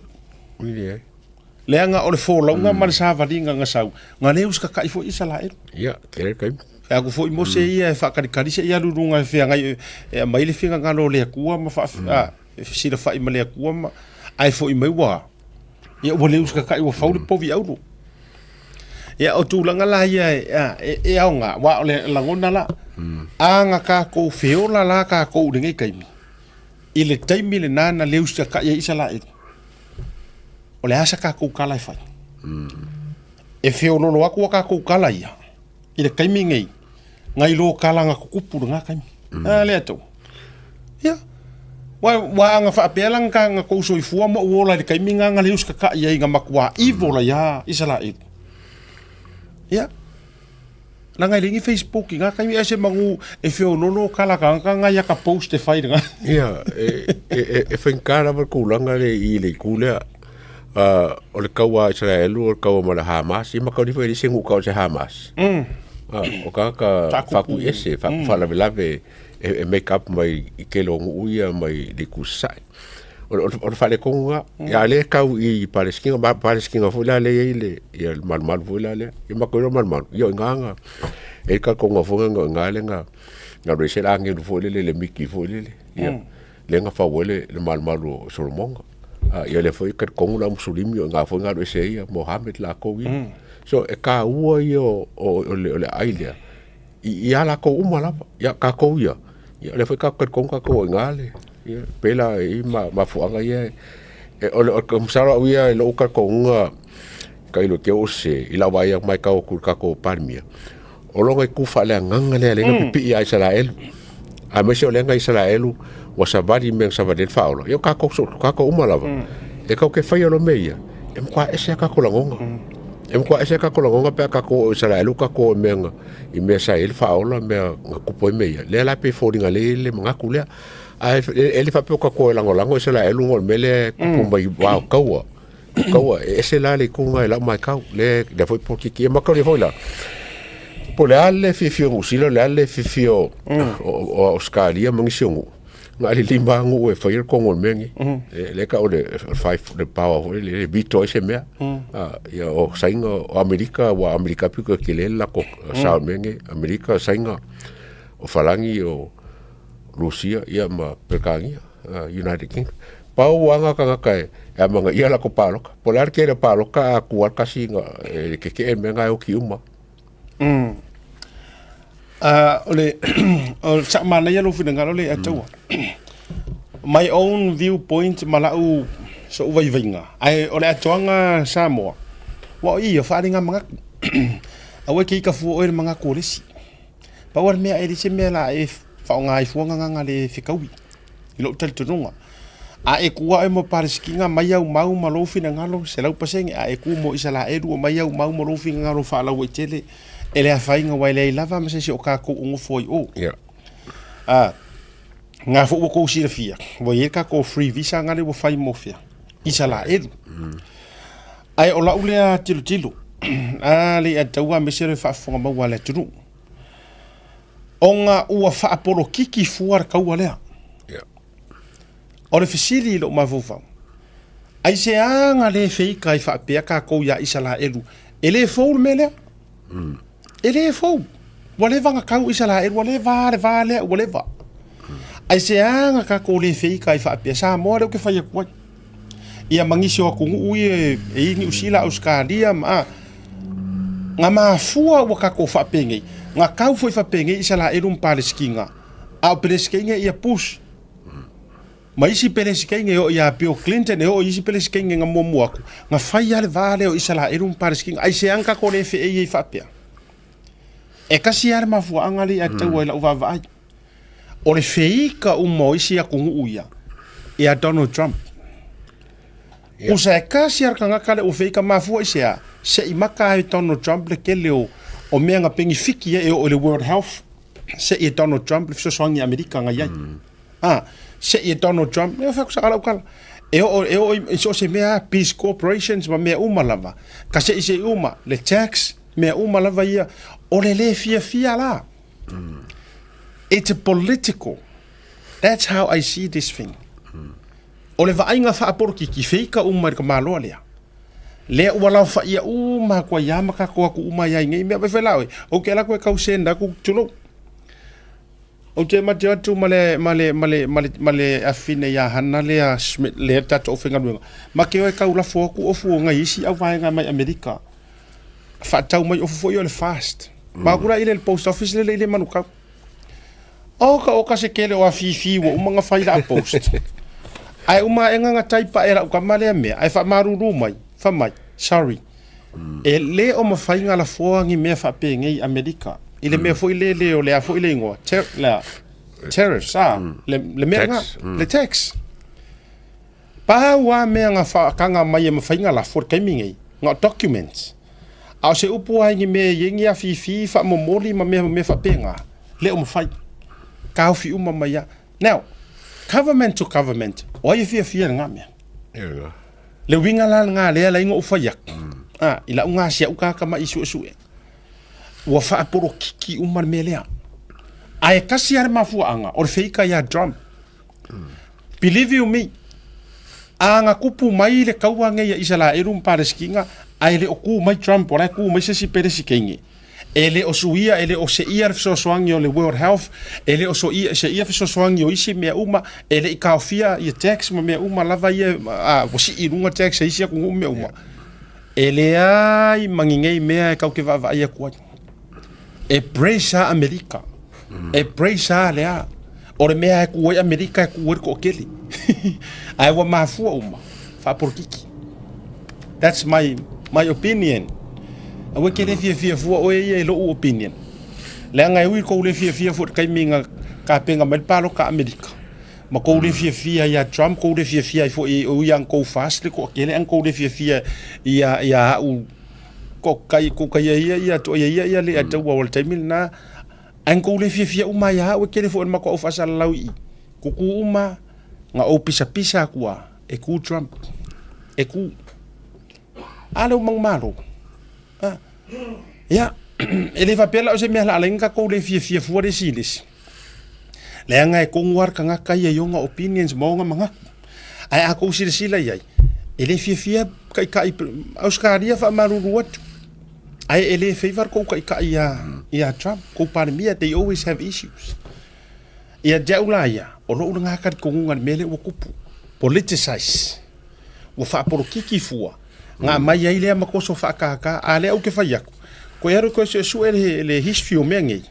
Speaker 5: Leai.
Speaker 1: Leaga o le folauga ma le savaliga na sau, na le usitatai foi Isalaelu.
Speaker 5: Ia, tele taimi.
Speaker 1: Fai atu foi Mose ia e faakalikali seia alu i luga e feagai e aumai le finagalo o le Atua ma faa, a, e fesilafai ma le Atua ma, ae foi mai ua, ia ua le usitatai ua fau le povi auro. Ia o tulaga la ia e, a, e, e aoga, aua o le lagona la, a na tatou feola la tatou i lenei taimi, i le taimi lena na le usitatai ai Isaraelu, o le a sa tatou tala e fai? E feololo atu a tatou tala ia i le taimi nei, nai lo tala na tutupu i lena taimi. A lea tou. Ia. Ua, ua aga faapea la na na tou soifua ma ou ola i le taimi na na le usitatai ai na matua evil ai a Isaraelu. Ia. Leaga e leai ni Facebook i na taimi ae se manu e feololo tala tagata na ia ka post e fai i lena.
Speaker 5: Ia, e, e, e, e faigata lava le tulaga lea i le itu lea. Uh, o le kaua a Isaraelu, o le kaua ma le Hamas, ia ma kaulii foi e leai se nuu tau o se Hamas. O tagata faakuiese, faalavelave e, e make up mai i tele o nuu ia mai le itu sasae. O, o, o le faaletonu lena. Ia, a o lea e tau i Palesitina, ma Palesitina foi la lea e i ai le, ia, le malumalu foi la lea. Ia matou iloa malumalu, ia o i ina na, e i ai le talitonuga foi lea na o i ina lea na, na raise ai le agelu foi lele, le miti foi lele. Ia, lea na fau ai le, le malumalu o Solomona. A, ia lea foi e talitonu le au Musulimi o i ina foi na alu ese ai ia Mohammed latou ia. So e taua ia o, o, o le, o le aai lea i, i a latou uma lava. Ia tatou ia, ia o lea foi tatou talitonu tatou o i ina le, ia pei la e i ai ma, mafuaaga ia e, e o le, o le masalo au ia i lou talitonuga tailo te oo se i lau vaai atu matau atu i le tatou Palemia, o lona itu faaleagaga lea lea na pipii ia Isaraelu, aemaise o lea na Isaraelu ua savali i mea na savali ai le faaola. Ia o tatou so tatou uma lava, e tatou te faia loa mea ia, e matua ese lava tatou lagona. E matua ese lava tatou lagona pe a tatou oo i Isaraelu tatou oo i mea na i mea sa i ai le faaola, mea na tupu ai mea ia. Lea la pei e foliga lea e i ai le manatu lea. Ae e le faapea o tatou e lagolago Isaraelu ona o le mea lea e tupu mai i va o taua. Kaua, e ese la le itu lena i lau matau, lea, lea foi polokiki. E matalia foi la, po o le a le fiafia o Niu Sila, o le a le fiafia o, o, o Ausetalia ma nisi o nuu. Na o le lima lava nuu e faia le togo o le mea lenei. E lea e tau o le five le power foi lele e veto ai se mea. Ia o Saina, o Amerika, aua o Amerika pito e tele le latou sao i le mea lenei. Amerika, Saina, o Falani, o Rusia ia ma Peretania, United Kingdom. Pau lava na tagata e amanaia latou palota. Po o le a le tele o palota a tu lava le tasi e tetee le mea lena e oti uma.
Speaker 1: O le o sa manaia lou finagalo le Ataua. My own view point ma lau so'u vaivaiga, ae o le atoaga Samoa, ua o i o faaaliga manatu. Aua e te ika fua oe i le manatu o le isi. Pau lava le mea e leai se mea o le a e faaaoga ai fua gagana le fetaui i lou talitonuga. A e tu lava oe mo Palesitina aumai au mau ma lou finagalo 100%, a e tu mo Isaraelu aumai au mau ma lou finagalo faalauaitele, e le afaina aua e leai lava ma se isi o tatou o nofo ai i o. A, na foi ua tou silafia, ua i ai le tatou free visa na lea ua fai mo fea? Isaraelu. Ae o lau lea tilotilo, a le i taua aemaise le faafofoga maua a le atunuu, ona ua faapolokiki fua le taua lea. O le fesili i lou mafaufau, aisea na le feika ai faapea tatou ia Isaraelu? E le fou le mea lea. E le fou. Ua leva ona tau Isaraelu, ua leva le va lea, ua leva. Aisea na tatou le feika ai faapea Samoa lea ou te fai atu ai. Ia ma nisi o atunuu ia e i Niu Sila, Ausetalia ma a. Na mafua ua tatou faapenei, na tau foi faapenei Isaraelu ma Palesitina, a o Pelesikeine ia Bush ma isi Pelesikeine e oo ia Bill Clinton, e oo i isi Pelesikeine na muamua atu, na fai lava le va lea o Isaraelu ma Palesitina. Aisea na tatou le feei ai faapea? E tasi lava le mafuaaga lea e tau ai lau vaavaai. O le feika uma o isi atunuu ia ia Donald Trump. Yeah. Usa e kasi ar tagata lea ua feika mafua i se a? Se i maka ai Donald Trump le tele o, o mea nga penifiki e o le World Health se i e Donald Trump le fesoasoani a Amerika nga iai. A, se i e Donald Trump, e fai ku sa lau kala. E o e o i so se mea Peace Corporations ma mea uma lava. Ka se i se uma le tax mea uma lava ia o le le fiafia la. It's a political. That's how I see this thing. O le vaaiga faapolokiki, feika uma i le tamaloa lea. Lea ua laofaia uma atu ai lava ma tatou atu uma ai nei mea. Vai la oe, ou te alu atu e tau send atu, tulou. Ou te mate atu ma le, ma le, ma le, ma le, ma le afine ia Hana lea Schmidt, lea tatou aufaigaluega. Ma te o e tau lafo atu ofu o nai isi auvaega mai Amerika. Faatau mai ofu foi o le fast. Ma atu la i le post office lele i le Manukau. Oka oka se kele o afifi ua uma na fai la post. Ae uma aʻega na taipa e la'u tama lea mea, ae faamalulu mai, fai mai, sorry, e le o mafai na lafoa ni mea faapenei i Amerika, i le mea foi lele o le a foi le igoa, ter, le a, tariffs, a, le, le mea na, le tax. Pau lava mea na faataga mai e mafai na lafo i le taimi nei, na o documents. A o se upu lava i ni mea e i ai ni afifi faamomoli ma mea mea faapena, le o mafai. Taofi uma mai lava. Now, government to government, o ai e fiafia i lena mea? Le uiga la lena lea e ala ai ona ou fai atu, a, i lau gasi au tagata mai suesue, ua faapolokiki uma le mea lea. Ae tasi lava le mafuaaga, o le feika ia Trump. Believe you me, a na tupu mai le taua nei a Isaraelu ma Palesitina, ae le o tu mai Trump, o la e tu mai se isi Peresitene, e le o suia, e le o seia le fesoasoani o le World Health, e le o soia, seia fesoasoani o isi mea uma, e le i taofia ia tax ma mea uma lava ia, a, ua sii i luga tax a isi atunuu ma mea uma. E leai ma ni nei mea e tatou te vaavaai atu ai. E brace lava Amerika. E brace lava le a. O le mea e ku ai Amerika e ku ai le toatele. Ae ua mafua uma, faapolokiki. That's my, my opinion. Aua e te le fiafia fua oe ia i lou opinion. Leaga e ui kou le fiafia fua i le taimi na tapena mai le paloka a Amerika, ma kou le fiafia ia Trump, kou le fiafia ai foi, e ui lava ina kou fast le toatele, ae na kou le fiafia ia, ia au ko kai ko kai ia ia to ia ia ia le a tau o le taimi lena ae na kou le fiafia uma ia au e kele foi le matou au faasalalau i i kuku uma na ou pisapisa atu a e ku Trump e ku a le uma malo a ia e le faapea la o se mea la ala ai na tatou le fiafia fua le isi i le isi. Leaga e kogu lava le tagata ia i ona opinions ma ona manatu. Ae a tou silasila i ai, e le fiafia taitai Ausetalia faamalulu atu, ae e le favour le tou taitai ia ia Trump, tou Palemia, they always have issues. Ia te au la ia, o lou lena talitonuga i le mea lea ua tupu, politicize, ua faapolokiki fua, na aumai ai lea ma toso faatata, a lea ou te fai atu, toe alu e toe suesue le, le history o mea nei.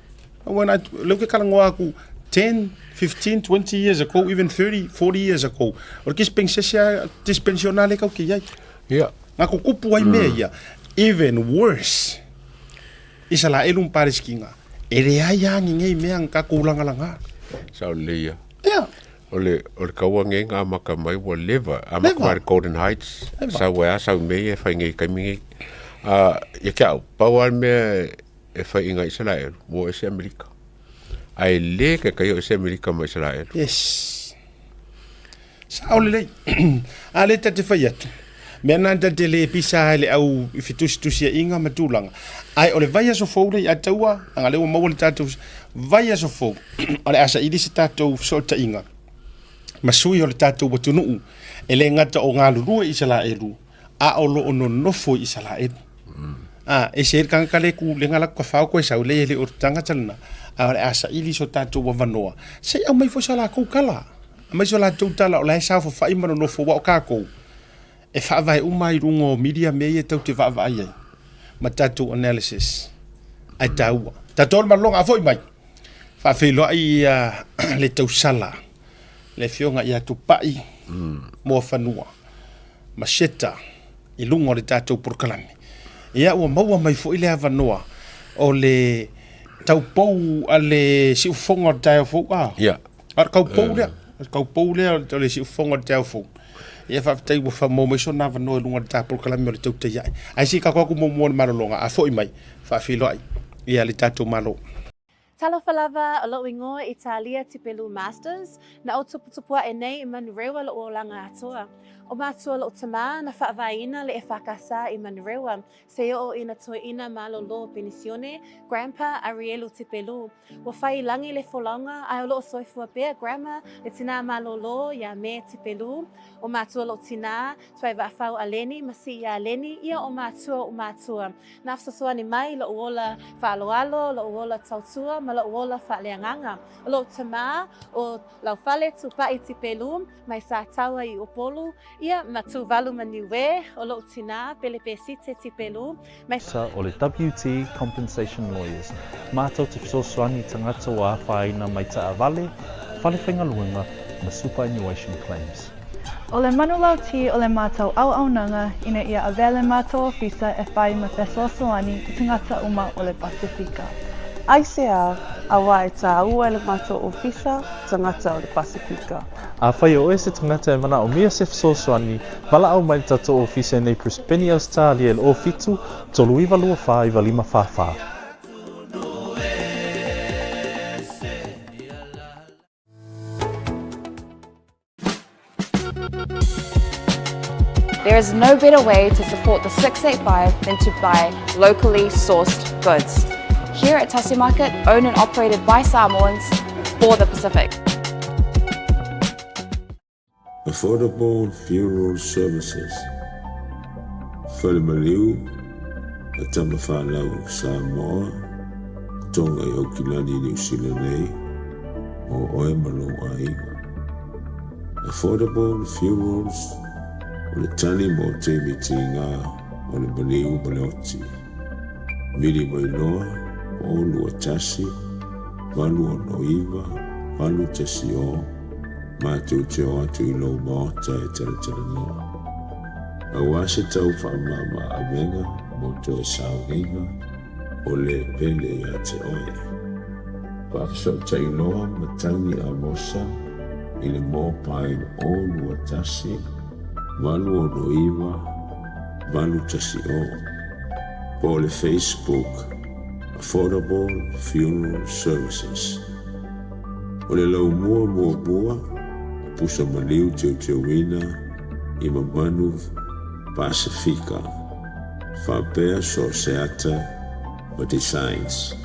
Speaker 1: When I, lea ou te talanoa atu 10, 15, 20 years ago, even 30, 40 years ago, o le dispensation, dispensionale kau ke iai.
Speaker 5: Ia.
Speaker 1: Nga kukupu ai mea ia, even worse. Isalaelu ma Palesitina, e leai lava ni nei mea na tatou lagalaga.
Speaker 5: Sao lelei ia.
Speaker 1: Ia.
Speaker 5: O le, o le kaua nei na amata mai ua leva, amata mai le Golden Heights,
Speaker 1: Leva.
Speaker 5: sau e a, sau mea ia e fai nei i taimi nei. Ah, ia te au, pau lava le mea e fai i nga Isalaelu, ua ese Amerika. Ae le taitai o ese Amerika ma Isalaelu.
Speaker 1: Yes. Sao lelei. A lea ta te fai atu, mea na ta te le pisa ai le au i fetusitusiaiga ma tulaga. Ae o le vaiaso fou lea ia taua, leaga lea ua maua le tatou vaiaso fou, o le a saili se tatou fesootaiga ma sui o le tatou atunuu, e le gata o galulue i Isalaelu, a o lo o nonofo i Isalaelu. A, e se le tagata le ku le ngala ka fao koe sau le le o tagata lena, a o le a saili so tatou avanoa, se i aumai foi sa lakou tala. Aumai so latou tala o la e saofafai ma nonofo aua o kakou e faavae uma ai i luga o media mea ia tatou te vaavaai ai ma tatou analysis ae taua. Tatou le malologa a foi mai faafeiloai ia le tausala le afioga ia Tupai Moafanua ma Sheta i luga o le tatou polokalame. Ia ua maua mai foi le avanoa o le taupou a le siufofoga o le taeao fou. A,
Speaker 5: Ia.
Speaker 1: A o le kaupou lea, o le kaupou lea o le siufofoga o le taeao fou. Ia faafetai ua faamaua mai sona avanoa i luga o le ta polokalame o le Tautai Ae. Ae se i tatou atu muamua i le malologa, a foi mai, faafeiloai ia le tatou Malo.
Speaker 2: Talofa lava, o lou ingoa Italia Tipelu Masters, na ou tuputupuaʻe nei i Manurewa loʻu olaga atoa. O matua loʻu tamā na faavaeina le EFKS i Manurewa, se oo ina toeʻina malolo penisione, Grandpa Arielu Tipelu. Ua fai i lagi le folauga, ae o loo soifua pea Grandma le tinā malolo iā Me Tipelu. O matua loʻu tinā, Tuai Vaafau a Leni ma Sii iā Leni, ia o matua o matua. Na fesoasoani mai i loʻu ola faaaloalo, loʻu ola tautua ma loʻu ola faaleagaga. O loʻu tamā, ʻo Laufale Tupaʻi Tipelu, mai Sataua i Upolu, ia ma Tuvalu ma Niue, o loʻu tinā, Pelepesite Tipelu, mai.
Speaker 8: Sa o le WT Compensation Lawyers, mātou te fesoasoani tangata ua afaina mai taavale, fale faigaluega ma superannuation claims.
Speaker 9: O le manulauti o le mātou auaunaga ina ia avea le mātou ofisa e whai ma fesoasoani i tangata uma o le Pasifika.
Speaker 10: Aisea, auā e tāua e le mātou ofisa tangata o le Pasifika.
Speaker 8: Afai o oe se tagata e manaomia se fesoasoani, valaau mai le tatou ofisa i nei Brisbane, Ausetalia i le 07 39 24 95 44.
Speaker 3: There is no better way to support the 685 than to buy locally sourced goods. Here at Tasi Market, owned and operated by Samoans for the Pacific.
Speaker 4: Affordable Funeral Services, Falemaliu a Tamafanau Samoa, Tonga i Aukilani Niu Sila nei, mo oe ma lou aiga. Affordable Funerals, o le tali mo taimi tiga o le maliu ma le oti. Vili mai loa, 0 2 1 8 6 9 8 1 0, matou te o atu i lou maota e talatalanoa. Aua se tau faamama avega mo toe sauniga o le pele ia te oe. Faafesootai loa Matangi Amosa i le mobile 0 2 1 8 6 9 8 1 0 po o le Facebook Affordable Funeral Services. O le laumua muamua o pusa maliu teuteuina i mamanu Pasifika faapea so o se ata ma designs.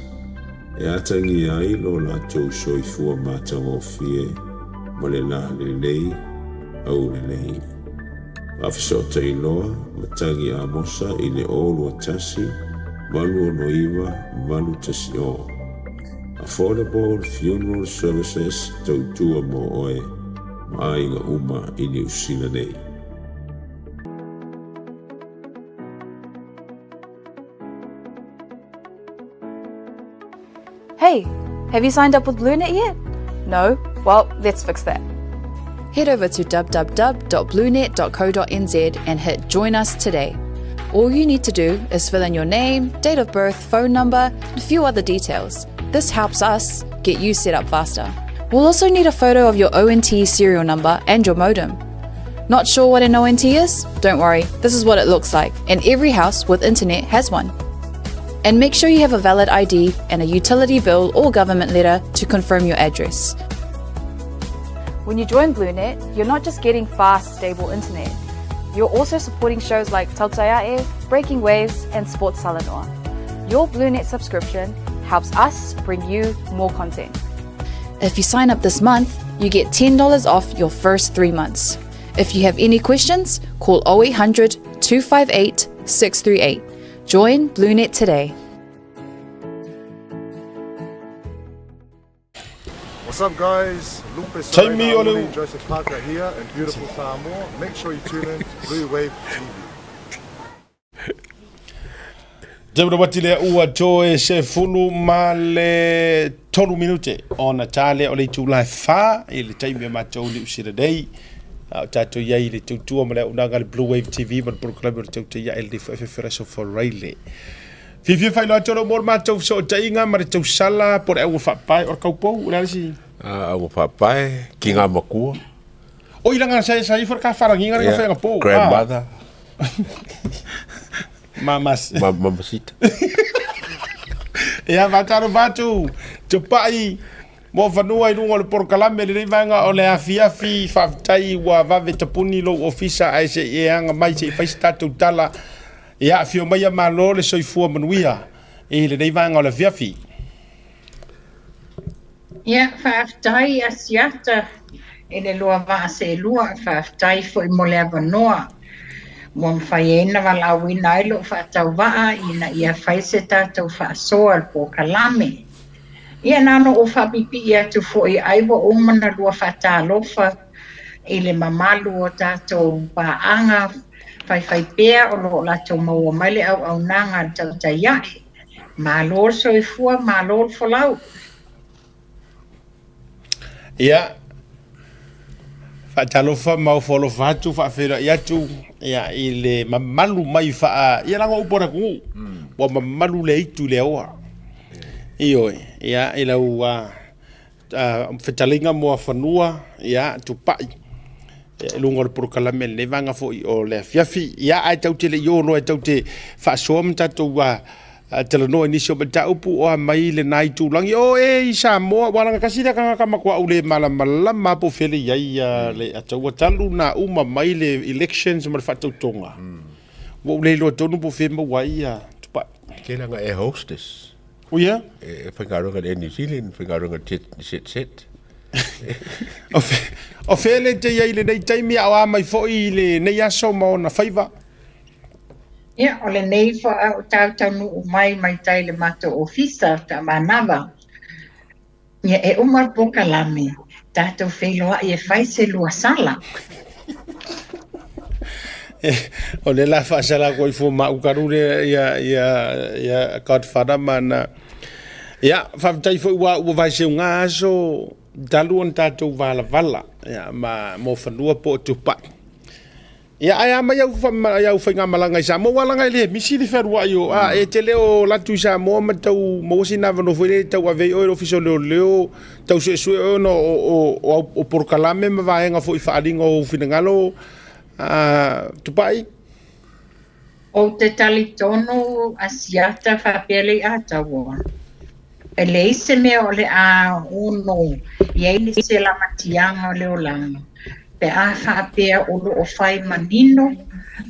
Speaker 4: e atagia ai lo latou soifua matagofie ma le lalelei aulelei. Faafesootai loa ma Tagi Amosa i le 0 21 869 810. Affordable Funeral Services tautua mo oe ma aiga uma i Niu Sila nei.
Speaker 3: Hey, have you signed up with BlueNet yet? No? Well, let's fix that. Head over to www.bluenet.co.nz and hit Join Us today. All you need to do is fill in your name, date of birth, phone number, and a few other details. This helps us get you set up faster. We'll also need a photo of your ONT serial number and your modem. Not sure what an ONT is? Don't worry, this is what it looks like, and every house with internet has one. And make sure you have a valid ID and a utility bill or government letter to confirm your address. When you join BlueNet, you're not just getting fast, stable internet. You're also supporting shows like Tautai A'e, Breaking Waves, and Sports Talanoa. Your BlueNet subscription helps us bring you more content. If you sign up this month, you get $10 off your first 3 months. If you have any questions, call 0800 258 638. Join BlueNet today.
Speaker 11: What's up, guys? Lupe
Speaker 1: Taimi
Speaker 11: Serena
Speaker 1: o le
Speaker 11: Auli, Joseph Parker here in beautiful Samoa. Make sure you tune in to Blue Wave TV.
Speaker 1: Taimi wati lea ua toe 13 minute ona ta lea o le itula e 4 i le taimi e matou Niu Sila nei. A o tatou i ai i le tautua ma le auaunaga a le Blue Wave TV ma le polokalame o le Tautai Ae le FFF Aso Faraile. Fiafia faailoa atu o mo le matou fesootaiga ma le tausala po o le auga faapae o le kaupou o le a le isi.
Speaker 5: Auga faapae, ki ngā makua.
Speaker 1: O i langa sa ifo le ka faragiga le ka whenga po.
Speaker 5: Grandmother.
Speaker 1: Mamas.
Speaker 5: Mamacita.
Speaker 1: Ia, faatalofa atu, tupai mo fanua i luga o le polokalame lenei vaega o le afiafi. Faafetai ua vave tapuni lou ofisa ae se'i e aga mai se'i fai se tatou tala. Ia, afio mai a malo le soifua manuia i lenei vaega o le afiafi.
Speaker 12: Ia, faafetai Asiata i le lua vaa seelua, faafetai foi mo le avanoa ua mafai ai ona valaauina ai lou faatauvaa ina ia fai se tatou faasoa i le polokalame. Ia na ona ou faapipii atu foi ai ua uma ona lua faatalofa i le mamalu o tatou paaga faifaipea o lo o latou maua mai le auaunaga a le Tautai Ae. Malo le soifua, malo le folau.
Speaker 1: Ia, faatalofa ma ofo alofa atu, faafeiloai atu ia i le mamalu mai faa ia laga upu o le atunuu ua mamalu le itu i le aoa. Ioe, ia i lau fetalaiga mo afanua ia tupai ia, i luga o le polokalame lenei vaega foi o le afiafi. Ia ae tau te le i o loa e tau te faasoa ma tatou talanoa i nisi o mataupu o a mai lena itulagi o e i Samoa ua laga tasi lea tagata matuaʻu le malamalama po o fea le i ai le ataua talu na uma mai le elections ma le faatautoga ua ou le iloa tonu po o fea maua ai tupai.
Speaker 5: Ke langa air hostess.
Speaker 1: O ia?
Speaker 5: E whaingaroga le Air New Zealand, whaingaroga jet set set.
Speaker 1: O fea le te iai lenei taimi a o a mai foi i lenei aso ma ona faiva?
Speaker 12: Ia, o lenei foi o tautaunuu mai mai tai le matou ofisa faamanava. Ia, e uma le polokalame, tatou feiloai e fai se lua sala.
Speaker 1: O le la faasala atu ai fua ma ukaru le ia ia ia Godfather ma na. Ia, faafetai foi ua vaeseuga aso talu ona tatou valavala ia ma mo fanua po o tupai. Ia ae a mai au au faigamalaga i Samoa ua laga e le misi le fealuai o a e tele o latu i Samoa ma tau maua sina avanoa foi lea e tau ave ai oe i le ofisa o leoleo tau suesue oe ona o polokalame ma vaega foi faaaliga o ou finagalo tupai.
Speaker 12: Ou te talitonu Asiata faapea le ataua. E leai se mea o le a ono i ai nisi e lamatiaga o le olaga, pe a faapea o loo fai manino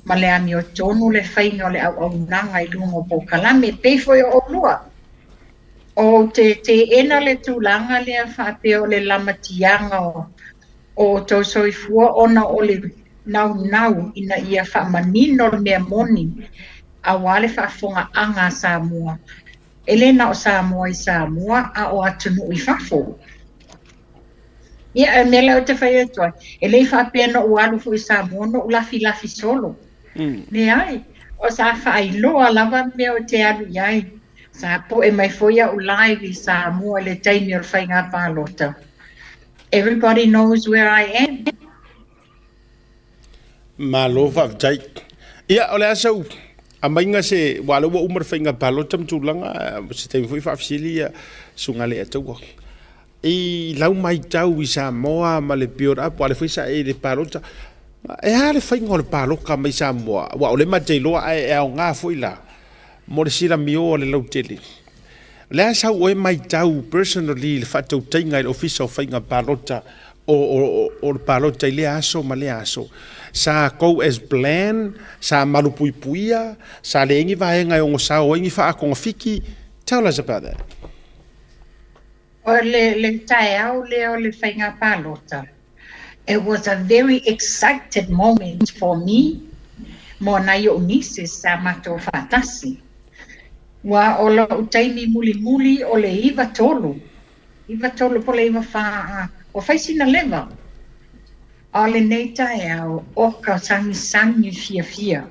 Speaker 12: ma le amiotonu le faiga o le auaunaga i luga o polokalame, e pei foi o oulua. Ou te teena le tulaga lea faapea o le lamatiaga o outou soifua ona o le naunau ina ia faamanino le mea moni aua le faafofogaaga a Samoa, e le na o Samoa i Samoa a o atunuu i fafo. Ia, o le mea lea ou te fai atu ai, e le i faapea na ou alu foi i Samoa na ou lafilafi solo. Leai, o sa faailoa lava mea ou te alu i ai. Sa poe mai foi au live i Samoa i le taimi o le faiga palota. Everybody knows where I am.
Speaker 1: Malo faafetai. Ia, o le a sau aumaiga se, aua o lea ua uma le faiga palota ma tulaga, se taimi foi faafesili ia Susuga Leiataua. I lau matau i Samoa ma le build up, aua o lea foi sa e i le palota, e a le faiga o le paloka mai Samoa? Aua o lea ma te iloa ae aoga foi la mo le silamio o le lautele. O le a sau oe matau personally i le faatautaiga i le Ofisa o Faiga Palota o, o, o, o le palota i lea aso ma lea aso? Sa go as plan, sa malupuipuia, sa leai ni vaega e ogosao ai ni faatogafiti? Tell us about that.
Speaker 12: O le, le taeao lea o le faiga palota, it was a very excited moment for me mo nai o'u nieces sa matou faatasi. Ua o lo'u taimi mulimuli o le 93, 93 po o le 94, ua fai sina leva. A o lenei taeao, oka sagisagi fiafia.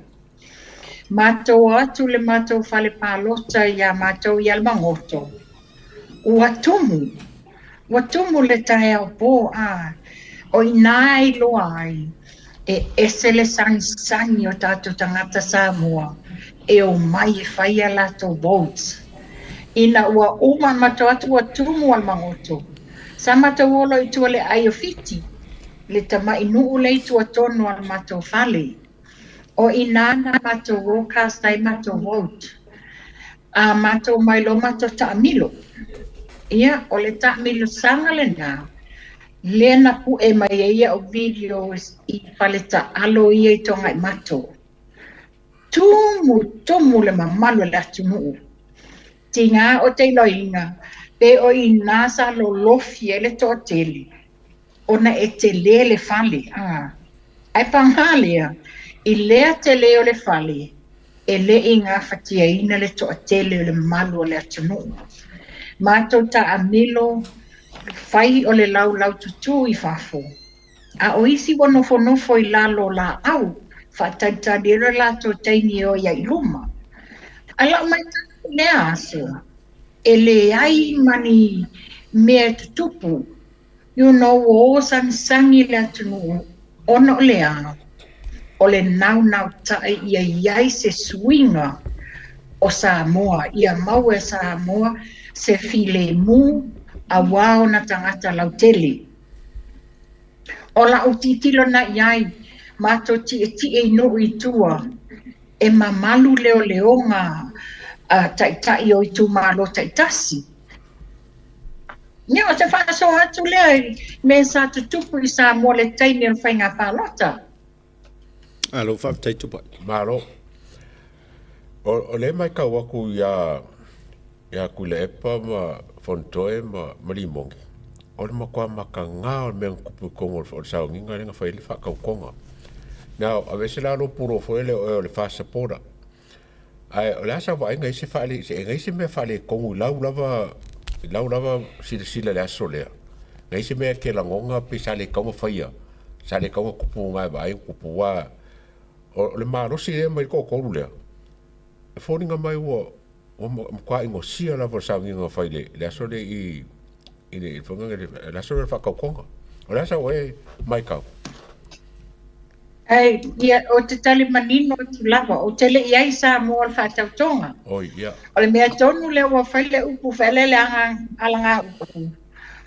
Speaker 12: Matou o atu le matou fale palota iā matou i Alamagoto. Ua tumu, ua tumu le taeao pō a o inā e iloa ai e ese le sagisagi o tatou tagata Samoa e omai e fai a latou votes. Ina ua uma ona matou atu ua tumu Alamagoto. Sa matou ola i tua le ʻai o Fiti, le tamaʻi nuu lea i tua tonu a le matou fale. O inā na matou rollcast ai matou vote. A matou mai loa matou taamilo. Ia, o le taamilosaga lenā, lea na puʻe mai ai au videos i faletaalo ia i Togaimato. Tumu, tumu le mamalu o le atunuu. Tiga o te iloaina, pe o inā sa lolofi ai le toatele. ona e telē le fale, a. Ae pagā lea, i lea telē o le fale, e le i gafatiaina le toatele o le malu o le atunuu. Matou taamilo, fai o le laulaututū i fafo, a o isi ua nofonofo i lalo o lāʻau, faatalitali ai lo latou taimi e oi ai i luma. Ae lau matau i lea aso, e leai ma ni mea e tutupu You know, ua o sagisagi le atunuu ona o le a? O le naunautai ia i ai se suiga o Samoa, ia maua e Samoa se filemu auā ona tagata lautele. O la'u tilotilo na i ai, matou tietie i nuu i tua, e mamalu leoleoga a taitai o itumalo taitasi. Ia, o se faasoa atu lea i mea sa tutupu i Samoa i le taimi o le faiga palota.
Speaker 1: Malo, faafetai Tupai.
Speaker 5: Malo. O, o lea e matau atu ia, ia Tuilaepa ma Fonotoe ma, ma Limogi, o le matua mataga o le mea na tupu i totonu o le sauniga lea na fai ai le faatautoga. Now, aveese la lou pulou foi lea o oe o le FAST supporter. Ae o le a sau vaaiga i se faale, e leai se mea faaletonu i lau lava, i lau lava silasila i le aso lea. Leai se mea e te lagona pe sa le tatau ona faia, sa le tatau ona tupu na e vaai na tupu aua o le malosi lea mai le toatolu lea, e foliga mai ua ua matua inosia lava le sauniga na fai i le aso lea i i le le aso lea o le faatautoga. O le a sau oe matau?
Speaker 12: Ai, ia, ou te tali manino atu lava, ou te le i ai i Samoa i le faatautoga.
Speaker 5: Oi, ia.
Speaker 12: O le mea tonu lea ua fai le upu faalele aga alagaupu,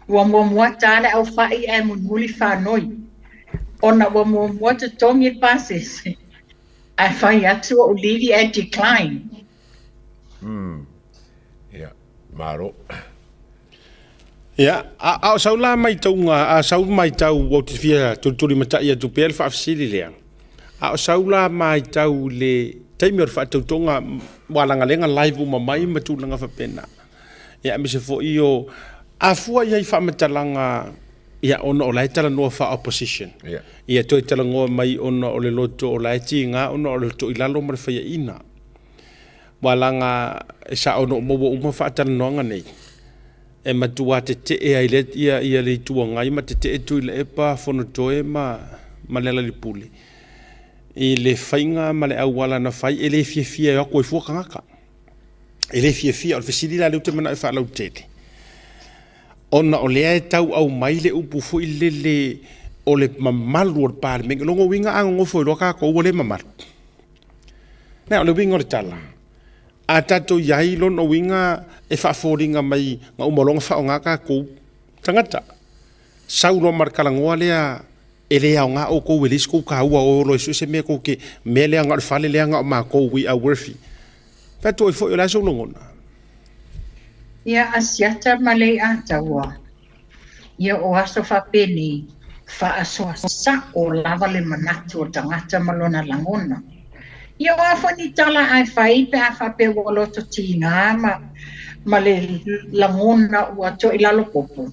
Speaker 12: ua muamua ta le aufai ae mulimuli fanoi. Ona ua muamua totogi le pasese, ae fai atu ou livi ae decline.
Speaker 5: Mm. Ia, malo.
Speaker 1: Ia, a, a o sau la maitauga, a sau maitau ou te fia tulitulimatai atu pea le faafesili lea. A o sau la maitau i le taimi o le faatautoga ua lagalega live uma mai ma tulaga faapena. Ia aemaise foi o a fua i ai faamatalaga ia ona o la e talanoa faa-opposition.
Speaker 5: Ia.
Speaker 1: Ia toe talanoa mai ona o le loto o la e tiga ona o le toilalo ma le faiaina. Ua laga e sao ona ou maua uma faatalanoaga nei, e matua tetee ai le, ia, ia le Itu Agai ma tetee Tuilaepa, Fonotoe ma, ma Lealailepule i le faiga ma le auala na fai, e le fiafia e o atu ai fua tagata. E le fiafia. O le fesili la lea ou te manao e faalautele, ona o lea e tau aumai le upu foi lele o le mamalu o le Palemene. O lona uiga a nonofo ai loa tatou ua le mamalu. Nea, o le uiga o le tala, a tatou i ai lona uiga e faafoliga mai na uma loa ona faaaoga tatou tagata. Sau loa ma le talanoa lea, e le aoga outou, e leai se tou taua, o loa e sue se mea tou te, mea lea na o le fale lea na o matou, we are worthy. Fai atu ai foi, o le a sou lagona?
Speaker 12: Ia, Asiata ma Leiataua, Ia o aso faapenei, faasoa sa'o lava le manatu o le tagata ma lona lagona. Ia o a foi ni tala ae fai pe a faapea ua loto tiga ma, ma le lagona ua toilalo popo.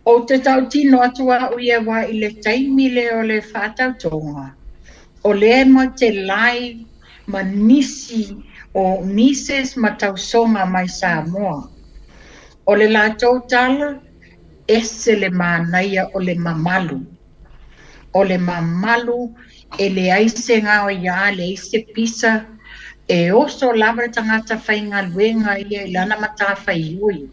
Speaker 12: Ou te tautino atu a'u ia wā i le taimi lea o le faatautoga, o lea e mau te lae ma nisi o nieces ma tausoga mai Samoa. O le latou tala, ese le manaia o le mamalu. O le mamalu e leai se gaoiā, leai se pisa, e oso lava le tagata faigaluega ia i lana matafaioi.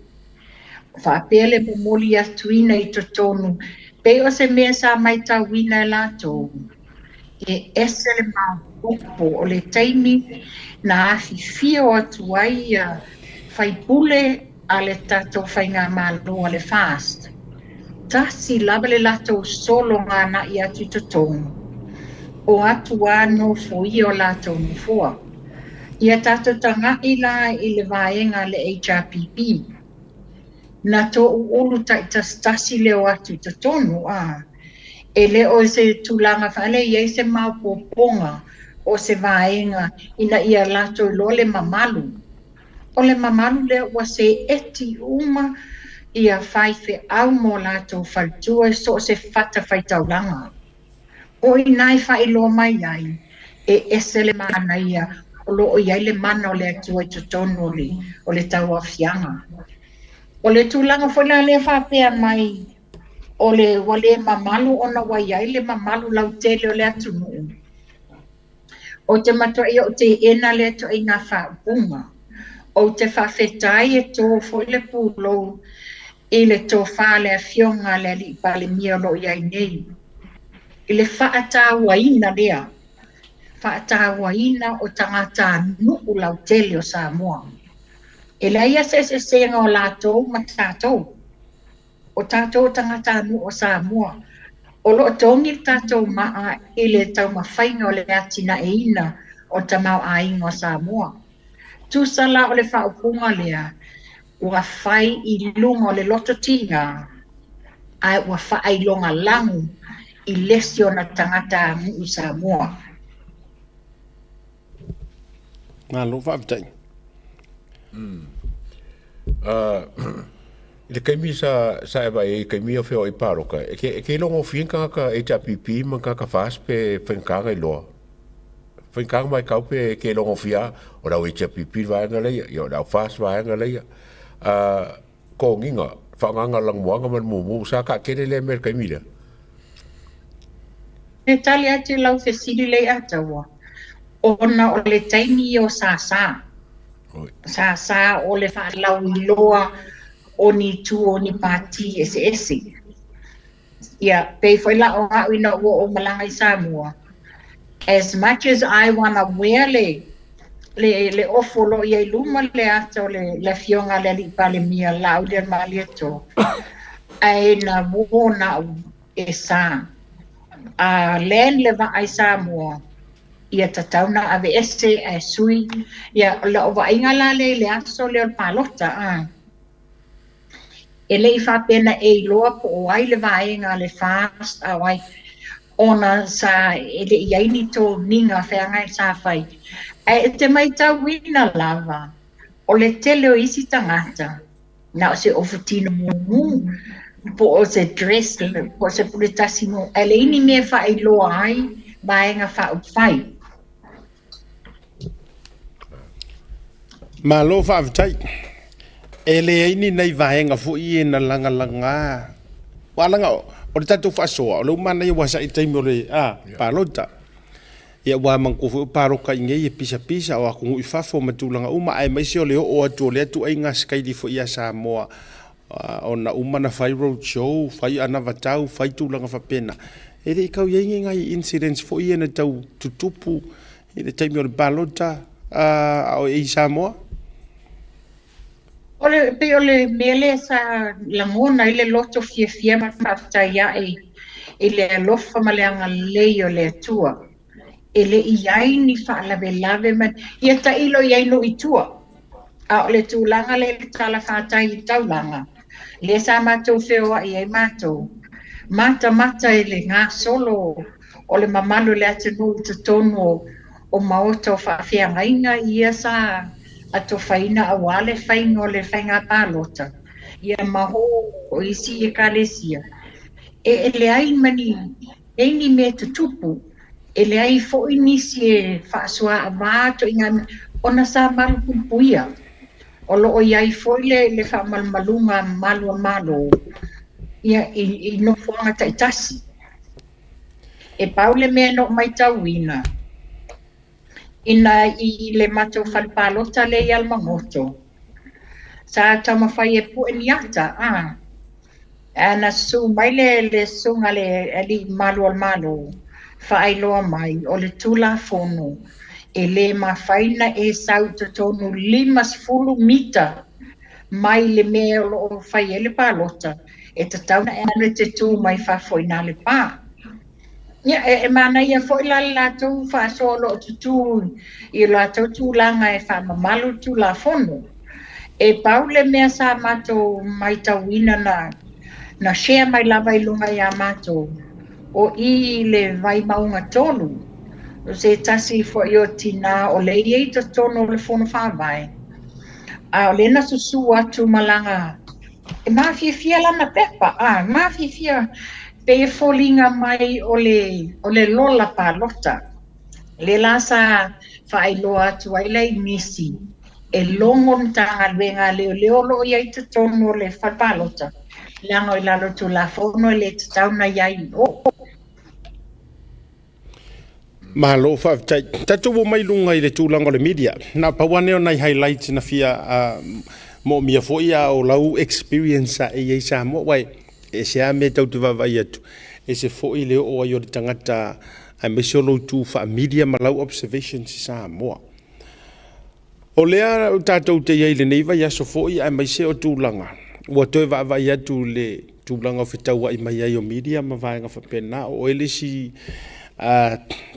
Speaker 12: Faapea le momoli atuina i totonu, pei o se mea sa maitauina e latou, e ese le maopoopo o le taimi na afifio atu ai ia faipule a le tatou faigamalo a le FAST. Tasi lava le latou solo gana'i atu i totonu, o atu a nofoia o latou nofoa. Ia tatou taga'i la i le vaega a le HRPP. Na toʻuʻulu taʻitasitasi le o atu i totonu, a e le o se tulaga faale i ai se maopoopoga o se vaega ina ia latou iloa le mamalu. O le mamalu lea ua seeti uma ia faifeau ma o latou faletua i so o se fatafaitaulaga. O i ina e faailoa mai ai, e ese le manaia o lo o i ai le mana o le Atua i totonu o le, o le tauaofiaga. O le tulaga foi la lea faapea mai, o le ua le mamalu ona ua i ai le mamalu lautele o le atunuu, Ou te matuai ou teena lea ituaiga faaupuga. Ou te faafetai e tō foi le pulou i le tofa a le Afioga a le Alii Palemia o lo o i ai nei, i le faatauaina lea, faatauaina o tagatanuu lautele o Samoa. E leai lava se eseesega o latou ma tatou. O tatou o tagatanuu o Samoa, o lo o togi le tatou maa i le taumafaiga o le atinaeina o le tamaoaiga o Samoa. Tusa la o le faaupuga lea, ua fai i luga o le loto tiga, ae ua faailoga lagu i lesi ona tagatanuu Samoa.
Speaker 1: Malo faafetai.
Speaker 5: I le taimi sa sa e vaai ai i taimi o feoai paloka, e ke e ke iloa gofie ni tagata HRPP ma ni tagata FAST pe faigata ona iloa. Faigata ona matau pe e ke iloa gofie lava o le au HRPP le vaega lea, ia o le au FAST le vaega lea. Toniga, faagaga lanumoana ma le mumu, sa taatele lea mea i le taimi lea.
Speaker 12: E tali atu i lau fesili Leiataua, ona o le taimi ia o Sasa. Sasa o le faalauiloa o ni itu o ni pātī eseese. Ia, pei foi la o a'u ina ua ou malaga i Samoa, as much as I wanna wear le, le, le ofu o lo o i ai luma le ata o le, le afioga a le Alii Palemia Laaulialemalietoa, ae na uō na'u e sa. A land le vaa i Samoa, ia tatau na aveese ae sui. Ia, o la'u vaaiga la lea i le aso lea o le palota, a. E le i faapea na e iloa po o ai le vaega a le FAST a o ai, ona sa e le i ai ni toniga feagai sa fai. Ae e te maitauina lava, o le tele o isi tagata, Na o se ofu tino mumu po o se dress po o se puletasi mo, ae leai ni mea e faailoa ai Vaega Faaupufai.
Speaker 1: Malo faafetai. E leai ni nai vaega foi ia na lagalaga. Aua leaga o le tatou faasoa, o lea ua manaia aua sa i le taimi o le palota. Ia aua manatua foi o palota i inei e pisapisa, o atunuu i fafo ma tulaga uma, aemaise o le oo atu o lea ituaiga sikaili foi ia Samoa ona uma ona fai road show, fai anavatau, fai tulaga faapena. E le i tau i ai ni nai incidents foi ia na tau tutupu i le taimi o le palota a o i Samoa?
Speaker 12: O le, pei o le mea lea sa lagona ai le loto fiafia ma le faafetai ae i le alofa ma le agalelei o le Atua. E le i i ai ni faalavelave ma ia tailo i ai nuu i tua. A o le tulaga lea i le talafatai i le taulaga, lea sa matou feoai ai matou, matamata i le gasolo o le mamalu o le atunuu i totonu o maota o faafeagaiga ia sa atofaina aua le faiga o le faiga palota, ia ma ho o isi ekalesia. E leai ma ni, leai ni mea tutupu, e leai foi nisi e faasoaava ituaiga mea, ona sa malupuipuia. O lo o i ai foi le, le faamalumaluga a malu a Malo ia, i, i nofoaga taitasi. E pau le mea na ou matauina, ina i le matou fale palota lea i Alamagoto, sa taumafai e pue ni ata, a, ae na susu mai le, le susuga le alii mamalu o le Malo, faailoa mai o le Tulafono e le mafai na e sau i totonu 50 mita mai le mea o lo o fai ai le palota, e tatau ona e alu e te tu mai fafo i nā le pa. Ia, e, e manaia foi la le latou faasoa o lo o tutū i o latou tulaga e faamamalu le Tulafono. E pau le mea sa matou maitauina na, na share mai lava i luga iā matou, o i i le Vaimauga 3, o se tasi foi o tinā o lea e i ai i totonu o le Fono Faavae, a o lea na susū atu ma lana E mafiafia lana pepa, a, mafiafia pei e foliga mai o le, o le lola palota. Lea la sa faailoa atu ai la i nisi e logo le Matagaluega a Leoleo o lo o i ai i totonu o le fale palota, leaga i lalo o le Tulafono e le tatau ona i ai i o.
Speaker 1: Malo faafetai. Tatou oo mai luga i le tulaga o le media. Na pau lava nei o nai highlights na fia moomia foi a o lau experience a e i ai Samoa. Aua e ese lava mea tatou te vaavaai atu, ese foi le oo ai o le tagata aemaise o lou tu faa-media ma lau observations i Samoa. O lea tatou te i ai i lenei vaiaso foi aemaise o tulaga ua toe vaavaai atu i le tulaga o fetauai mai ai o media ma vaega faapena. O oe le isi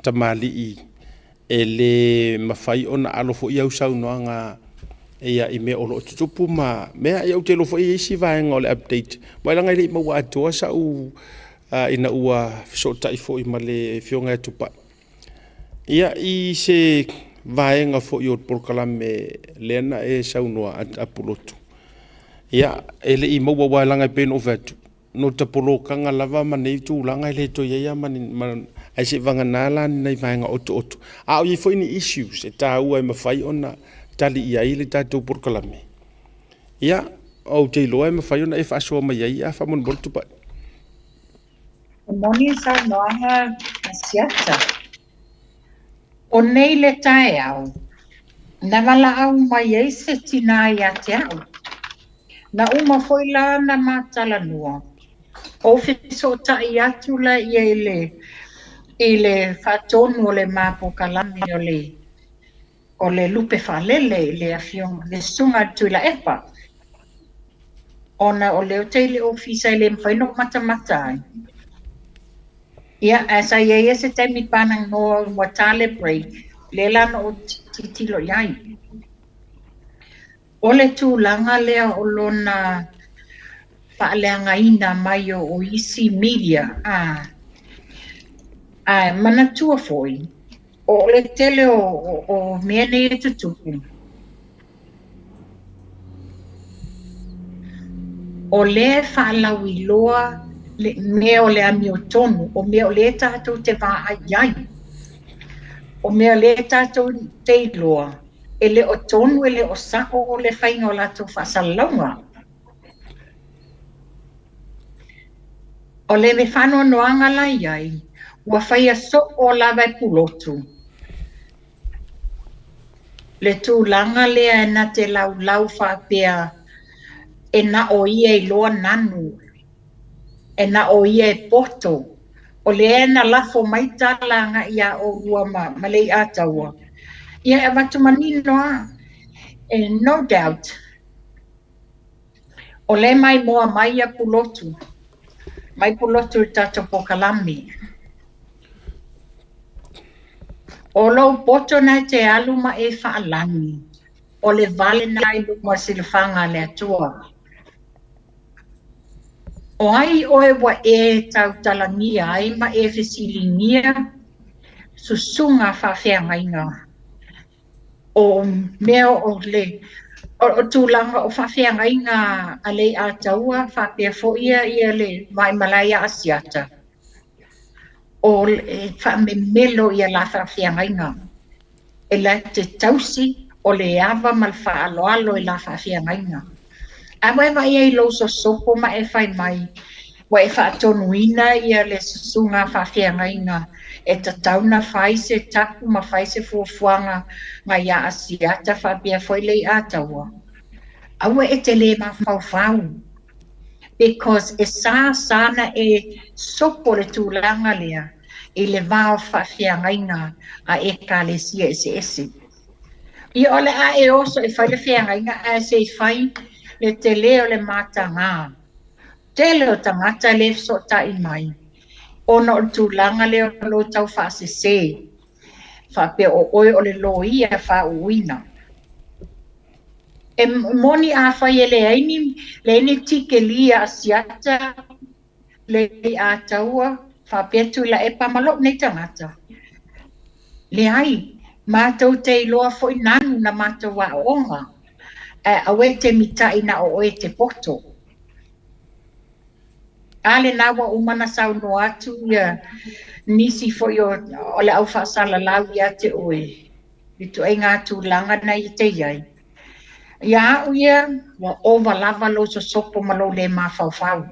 Speaker 1: tamalii e le mafai ona alo foi au saunoaga ia i mea o lo o tutupu ma mea. Ia ou te iloa foi e i ai isi vaega o le update, aua leaga e le i maua atoa sau ina ua fesootai foi ma le Afioga ia Tupai. Ia, i se vaega foi o le polokalame lea na e saunoa Apulotu, ia, e le i maua aua leaga e pei ona ou fai atu, no ta polokaga lava ma nei tulaga e le toe i ai lava ma ni, ae se i vagana la ni nai vaega otooto. A o i ai foi ni issues e taua e mafai ona tali i ai le tatou polokalame, ia, ou te iloa e mafai ona e faasoa mai ai, a faamolemole Tupai.
Speaker 12: E moni saunoaga a Siata. O nei le taeao, na valaau mai ai se tinā ia te au. Na uma foi la na ma talanoa, ou fesootai atu la ia i le, i le faatonu o le ma polokalame o le, o le lupe faalele i le afioga, le Susuga a Tuilaepa. Ona o lea ou te i le ofisa e le mafai ona ou matamata ai. Ia, ae sa i ai lava se taimi panagnoa ua ta le break, lea la na ou tilotilo i ai. O le tulaga lea o lona faaleagaina mai o isi media, a, ae manatua foi, o le tele o, o mea nei e tutupu. O lea e faalauiloa le mea o le amiotonu, o mea o lea tatou te vaai i ai. O mea o lea tatou te iloa, e le o tonu, e le o sa'o le faiga o latou faasalalauga. O le faanoanoaga la i ai, ua faia soo lava e Pulotu le tulaga lea e na te laulau faapea e na o ia e iloa nanu, e na o ia e poto. O lea na lafo mai tala agai iā ʻolua ma, ma Leiataua, ia e avatu manino lava. E no doubt, O lea e maimoa mai ia Pulotu, mai Pulotu i le tatou polokalame. O lou poto na e te alu ma e faalagi, o le vale na i luma o le silafaga a le Atua. O ai oe ua e tautalagia ai ma e fesiligia susuga faafeagaiga? O mea o le o tulaga o faafeagaiga a Leiataua faapea foi ia le Vaimalae ia Asiata, o le faamemelo ia la faafeagaiga. E la te tausi o le ava ma le faaaloalo i la faafeagaiga. A ua e vaai ai i lou sosopo ma e fai mai, ua e faatonuina ia le susuga faafeagaiga e tatau na fai se tapu ma fai se fuafuaga ngai ia Asiata faapea foi Leiataua. Aua e te le mafaufau because e sa sa na e sopo le tulaga lea i le va o faafeagaiga a Ekalesia eseese. Ia o le a e oso e fai le feagaiga ae se i fai le tele o le mataga. Tele o tagata le fesootai mai ona o le tulaga lea o lou tau faasese faapea o oe o le loia faauuina. E moni afai e leai ni, leai ni tikeli a Asiata Leiataua, faapea Tuilaepa ma lou nei tagata. Leai, matou te iloa foi nanu na matou aooga, ae aua e te mita'i na o oe e te poto. A lena ua uma na saunoa atu ia nisi foi o, o le au faasalalau ia te oe, ituaiga tulaga na e te i ai. Ia au ia, ua ova lava lou sosopo ma lou le mafaufau.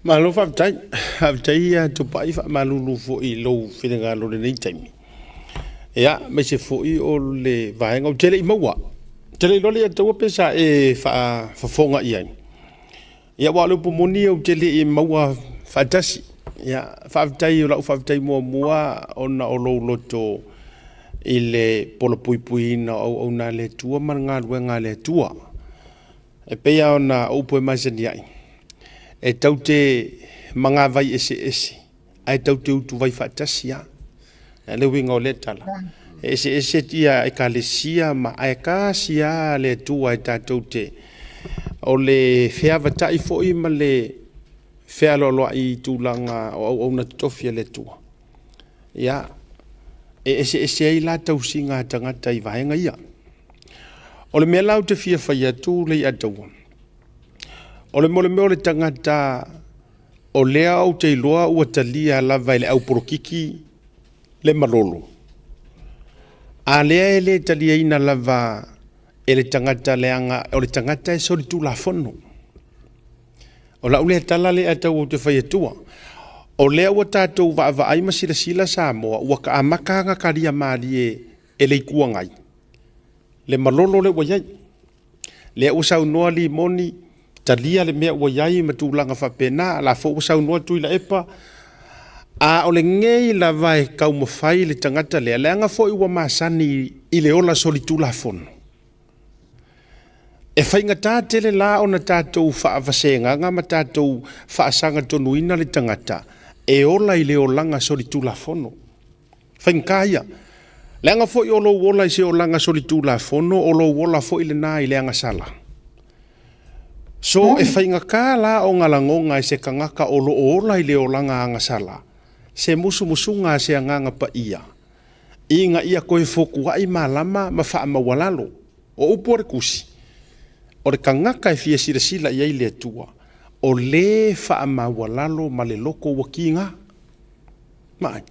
Speaker 1: Malo faafetai. Faafetai ia Tupai, faamalulu foi i lou finagalo i lenei taimi. Ia, aemaise foi o le vaega ou te le i maua. Ou te le iloa le taua pe sa e faafofoga i ai. Ia, aua o le upu moni ou te le i maua faatasi. Ia, faafetai o lau faafetai muamua ona o lou loto i le polapuipuiina o auauna a le Atua ma le galuega a le Atua. E pei lava ona o upu e masani ai, e tau te magavai eseese ae tau te utuvai faatasi lava. O le uiga o lea tala, e eseese ia ekalesia ma ae tasi lava le Atua e tatou te o le feavatai foi ma le fealoaloai i tulaga o auauna totofi a le Atua. Ia, e eseese ai la tausiga a tagata i vaega ia. O le mea la ou te fia fai atu Leiataua, o le mea o le tagata o lea ou te iloa ua talia lava e le au polokiki le malolo, a lea e le taliaina lava e le tagata leaga o le tagata e solitulafono. O lau lea tala lea tau ou te fai atua. O lea ua tatou vaavaai ma silasila Samoa ua amata ona talia malie e le Itu Agai le malolo lea ua i ai. Lea ua saunoa Limoni, talia le mea ua i ai ma tulaga faapena, la foi ua saunoa Tuilaepa, a o lenei lava e taumafai le tagata lea, leaga foi ua masani i le ola solitulafono. E faigata tele la ona tatou faavasegaga ma tatou faasagatonuina le tagata e ola i le olaga solitulafono. Faigata ia. Leaga foi o lou ola i se olaga solitulafono, o lou ola foi lena i le agasala. So, e faigata la ona lagona e se tagata o lo o ola i le olaga agasala, se musumusuga a se Agaga Paia, ina ia toe fotuai malama ma faamaualalo. O upu a le Tusi. O le tagata e fia silasila i ai le Atua, o le faamaualalo ma le loto ua kiga. Maai.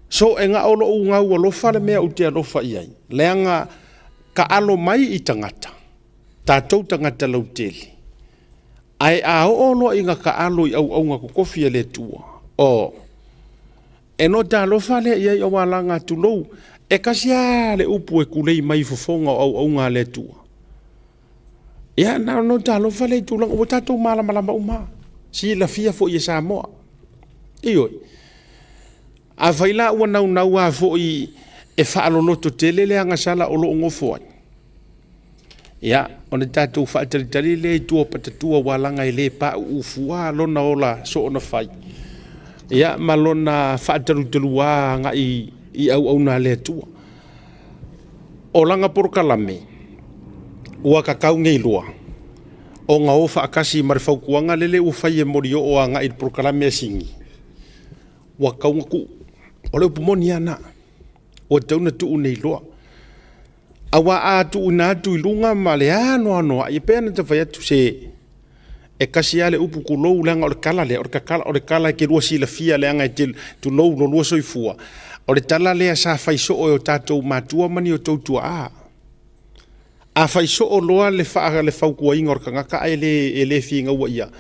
Speaker 1: So e gao lou gau alofa le mea ou te alofa i ai, leaga taalo mai i tagata, tatou tagata lautele, ae a oo loa ina taalo i auauna totofi a le Atua, oh, e no talofa lea i ai aua laga tulou, e tasi lava le upu e tulei mai i fofoga o auauna a le Atua. Ia, na ona talofa lea i tulaga ua tatou malamalama uma, silafia foi e Samoa. Ioe. Afai la ua naunau lava foi e faaloloto tele le agasala o lo o nofo ai, ia, ona tatou faatalitali lea i tua o patatua aua leaga e le pauu fua lona ola soona fai, ia, ma lona faatalutalua agai i auauna a le Atua. O lana polokalame, ua tatau nei loa ona o faatasi ma le fautuaga lele ua fai e Molioo agai i le polokalame a Sini, ua tatau ona tuu. O le upu moni lava lena, ua tatau ona tuu nei loa. Aua a tuuina atu i luga ma le anoanoai, e pei ona ta fai atu se e tasi lava le upu tulou, leaga o le tala lea, o le tatala, o le tala e te lua silafia leaga e te tulou lo lua soifua. O le tala lea sa fai soo e o tatou matua ma ni o tou tuaa. A fai soo loa le faa le fautuaina o le tagata ae le e le finauina ia,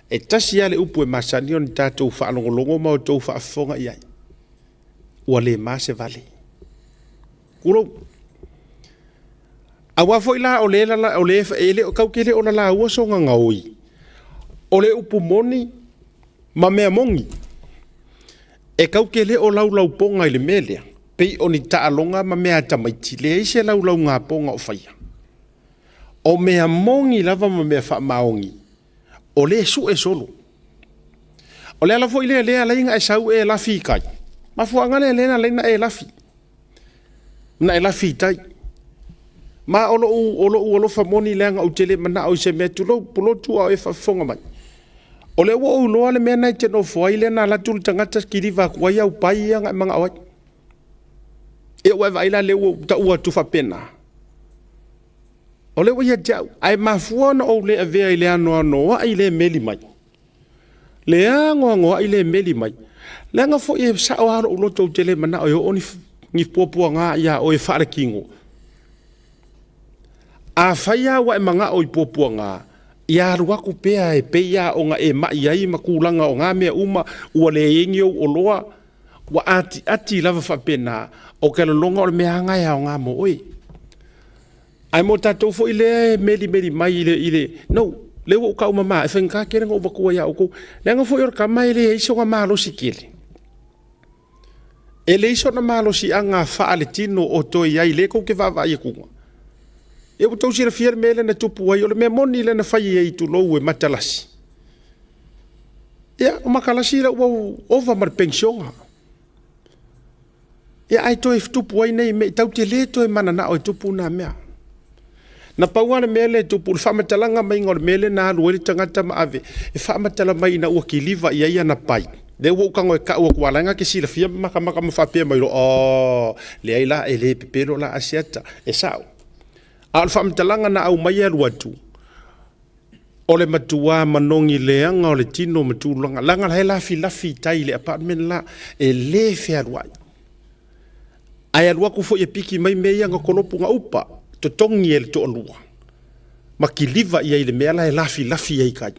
Speaker 1: e tasi lava le upu e masani ona tatou faalogologo ma outou faafofoga i ai, ua le ma se vale. Tulou. Aua foi la o le o le e le o tatou te le o lalaua soona gaoi, o le upu moni ma mea moni. E tatou te le o laulaupoga i le mea lea, pei o ni taaloga ma mea a tamaiti, leai se laulaugapoga o faia. O mea moni lava ma mea faamaoni, o lea e sue solo. O le ala foi lea lea alai na e sau e lafi i tai. Mafuaaga lea lea na alai na e lafi. Na e lafi i tai. Ma o lou, o lou alofa moni leaga ou te le manao i se mea tulou, pulotu a o e faafofoga mai. O lea ua ou iloa le mea na e te nofo ai lea na alu atu le tagata kiliva atu ai au pai ia na e manao ai. Ia ua e vaai la lea ua ou taua atu faapena. O lea ua ia te au, ae mafua ona ou le avea i le anoanoai le meli mai. Le anoanoai le meli mai. Leaga foi e sao lava lou loto ou te le manao e oo ni, ni puapuaga ia oe faaletino. Afai lava ua e manao i puapuaga, ia alu atu pea e pei lava ona e mai ai ma tulaga o na mea uma, ua leai ni ou oloa, ua atiati lava faapena, o ke lologa o le mea lava na e aoga mo oe. Ae mo tatou foi lea e melimeli mai i le, i le, no, lea ua ou taumama, e faigata tele ona ou avatua ia outou. Leaga foi o le tama e leai sona malosi tele. E leai sona malosiaga faaletino o toe i ai, lea tou te vaavaai atuga. Ia ua tou silafia le mea lea na tupu ai, o le mea moni lea na fai ai, tulou, e matalasi. Ia, o matalasi lea ua ova ma le penisiona. Ia ae toe tupu ai nei mea, tatou te le toe mananao e tupu na mea. Na pau lava le mea lea e tupu, le faamatalaga maiga o le mea lea na alu ai le tagata ma ave, e faamatala mai ina ua kiliva i ai ana pai. Lea ua ou tago e tau atu aua la e na te silafia ma makamaka ma faapea mai loa, oh, leai la, e le pepelo la Asiata, e sao. A o le faamatalaga na aumai e alu atu, O le matuā manogi leaga o le tino ma tulaga, leaga la e lafilafi i tai i le apartment la, e le fealuai. Ae alu atu foi e piki mai mea ia na kolopu na upa, totogi e le toalua, ma kiliva i ai i le mea la e lafilafi ai i tai.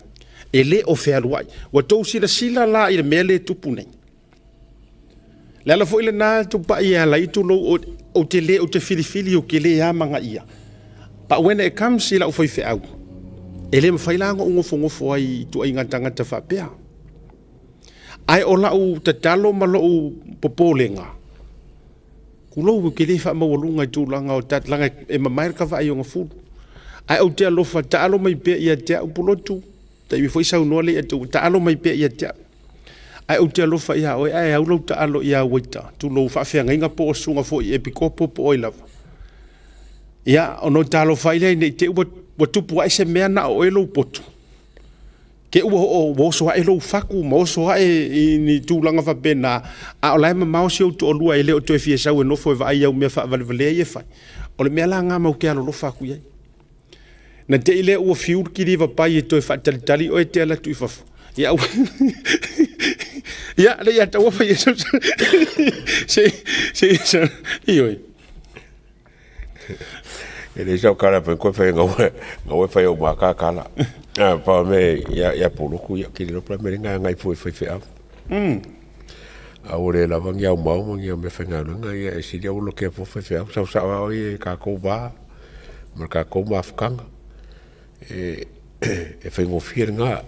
Speaker 1: E le o fealuai. Ua tou silasila la i le mea lea e tupu nei. Le ala foi lena tupai e ala ai tulou ou te le ou te filifili ou te le amanaia. But when it comes i lau faifeau, e le mafai la ona ou nofonofo ai i ituaiga tagata faapea. Ae o lau tatalo ma lou popolega, tulou ou te le faamaualuga i tulaga o tat, leaga e mamae le kavaai o ona fulu. Ae ou te alofa, taalo mai pea ia te au Pulotu, Taimi foi saunoa le ia taalo mai pea ia te au. Ae ou te alofa ia oe, ae au lau taalo ia Uaita, tulou faafeagaiga po o susuga foi i epikopo po o ai lava. Ia, ona ou talofa ai lea ne i te i ua tupu ae se mea na o oe lou potu. Te ua oo, ua oso ae lou fatu ma oso ae i ni tulaga faapena, a o la e mamao si ou toalua e le o toe fia sau e nofo e vaai i au mea faavalevalea ia e fai. O le mea la lena matou te alolofa atu i ai. Na te i lea ua fiu le kiliva pai e toe faatalitali oe e te alu atu i fafo. Ia, ia, le ia taua fai e se, se, se, ioe.
Speaker 5: E le sau kala pe koe fai ngawe ngawe fai o maka kala. Ah pa me ia ia puluku ia kili lo me nga ngai fo fai fe au. A ua le lava ni aumau ma ni mea faigaluega, ia e sili au loke fo faifeau sausau ao i kākou va ma le kākou mafutaga. E, e faigofie lena.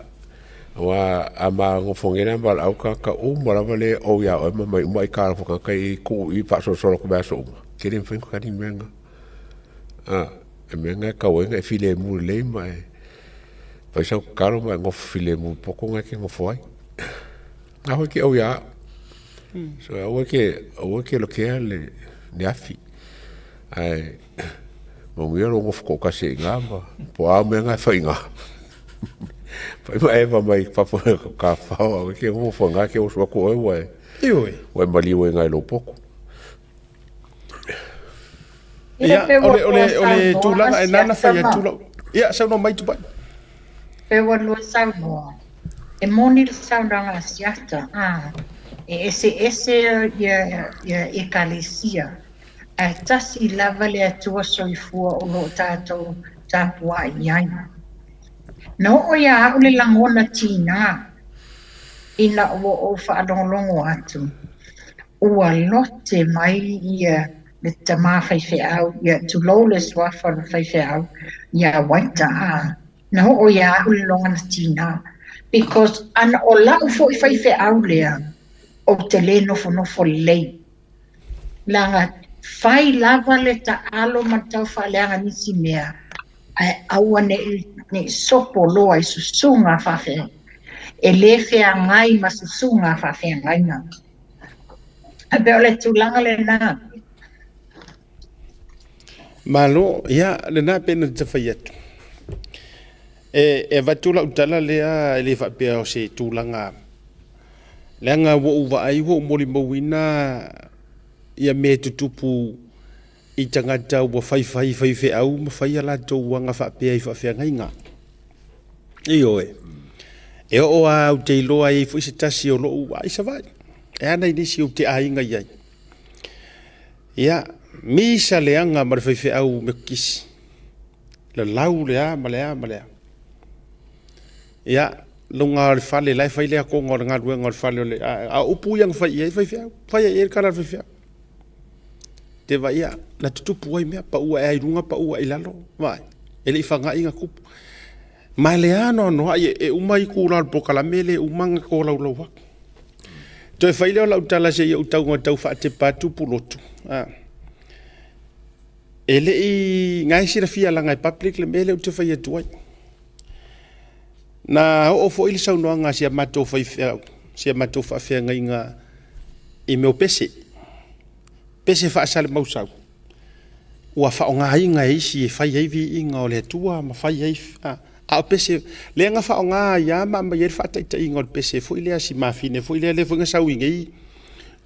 Speaker 5: Aua a ma nofo nei la ma valaau tagata uma lava le ou iā oe ma mai uma ai talofa tagata i tuu i faasolosolo atu i aso uma, e le mafai ona tali mea na. A, e mea na e tatau ai ona e filemu lelei ma e fai sau tatalo ma e nofo filemu i poto na e te nofo ai. Na hoi ke au ia au. So aua ke aua ke lokea le le afi. Ae manuia lou nofo toatasi ai i ina ma po o a mea na e fai i ina. Fai ma Eva mai fafo e kafao aua e te nofo i ina e te oso atu oe ua e
Speaker 1: Ioe.
Speaker 5: ua e maliu ai i ina i lou potu.
Speaker 1: Ia, o le, o le, o le tulaga e nana fai atu lau. Ia, saunoa mai Tupai.
Speaker 12: Pe ua lua saunoa. E moni le saunoaga a Siata, ā, e eseese ia, ia Ekalesia, ae tasi lava le Atua Soifua o lo o tātou tapuai i ai. Na oo iā a'u le lagona tiga ina ua ou faalogologo atu, ua lote mai ia le tamā faifeau, ia tulou le suafa o le faifeau iā Waita, ā, na oo iā a'u le logona tiga, because ana o la'u fo'i faifeau lea, ou te lē nofonofo lelei. Leaga fai lava le taalo ma le tau faaleaga nisi mea, ae aua ne i ne i sopo loa i susuga faafe e lē feagai ma susuga faafeagaiga. Ae pei o le tulaga lena.
Speaker 1: Malo, ia, lena pei ona ta fai atu. E, e avatu lau tala lea e le faapea o se tulaga leaga ua ou vaai ua ou molimauina ia mea e tutupu i tagata ua faifai faifeau ma fai a latou aga faapea i faafeagaiga. Ioe. E oo lava ou te iloa e i ai foi se tasi o lou ai Savaii. E ana i nisi ou te aiga i ai. Ia, misa leaga ma le faifeau Metotisi. Lalau le a ma le a ma le a. Ia, luga o le fale, la e fai le akoga o le galuega o le fale o le... A, a upu ia na fai i ai faifeau. Fai ai i ai le tala a le faifeau. Te vaai na tutupu ai mea, pau ae ai luga, pau ae i lalo, vaai. E le i faga'i na tupu. Ma le anoanoai e, e uma itula o le polokalame le uma na tolaulau atu. Toe fai lea o lau tala se i ou tau na tau faatepa atu Pulotu. A. E le i, na e silafia laga e public le mea lea ou te fai atu ai. Na oo foi le saunoaga a si a matou faifeau, si a matou faafeagaiga i mea o pese, pese faasalemausau, ua faaaogaina e isi e fai ai viiga o le Atua ma fai ai, a, a o pese, lea na faaaoga ai lava ma aumai ai le faataitaiga o le pese foi lea a si mafine foi lea, lea foi na sau i nei,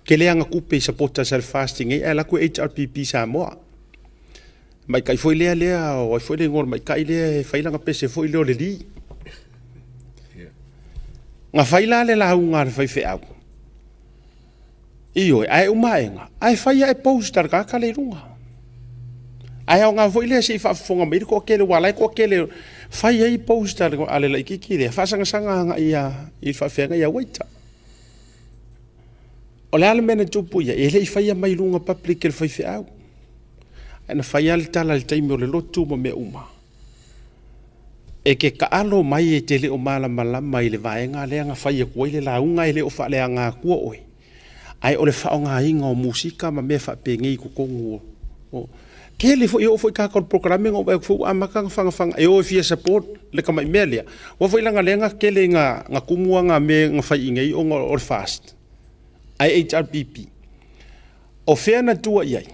Speaker 1: tele ana tupe i supporters a le FAST i nei, ae alu atu e HRPP Samoa. Maikai foi lea lea, o ai foi le igoa o le maikai lea e fai lana pese foi lea o le li. Na fai la le lauga a le faifeau. Ioe, ae uma aega, ae fai ae post a le tagata lea i luga. Ae aoga foi lea se i faafofoga mai le toatele, aua o la e toatele, fai ai post a le laitiiti lea, faasagasaga agai i le faafeagai ia Waiter. O le a le mea na tupu i ai? E le i faia mai i luga public e le faifeau. Ae na fai lava le tala i le taimi o le lotu ma mea uma. E te taalo mai e te le o malamalama i le vaega lea na fai atu ai le lauga e le o faaleaga atua oe. Ae o le faaaogaina o musika ma mea faapenei i totonu o tele foi, e oo foi i tatou polokalame na ou vaai atu foi ua amata ona fagafaga e o e fia support le tamai mea lea. Aua foi leaga lea na tele ina tumu ana mea na fai i inei ona o le FAST ae HRPP. O fea na tua i ai?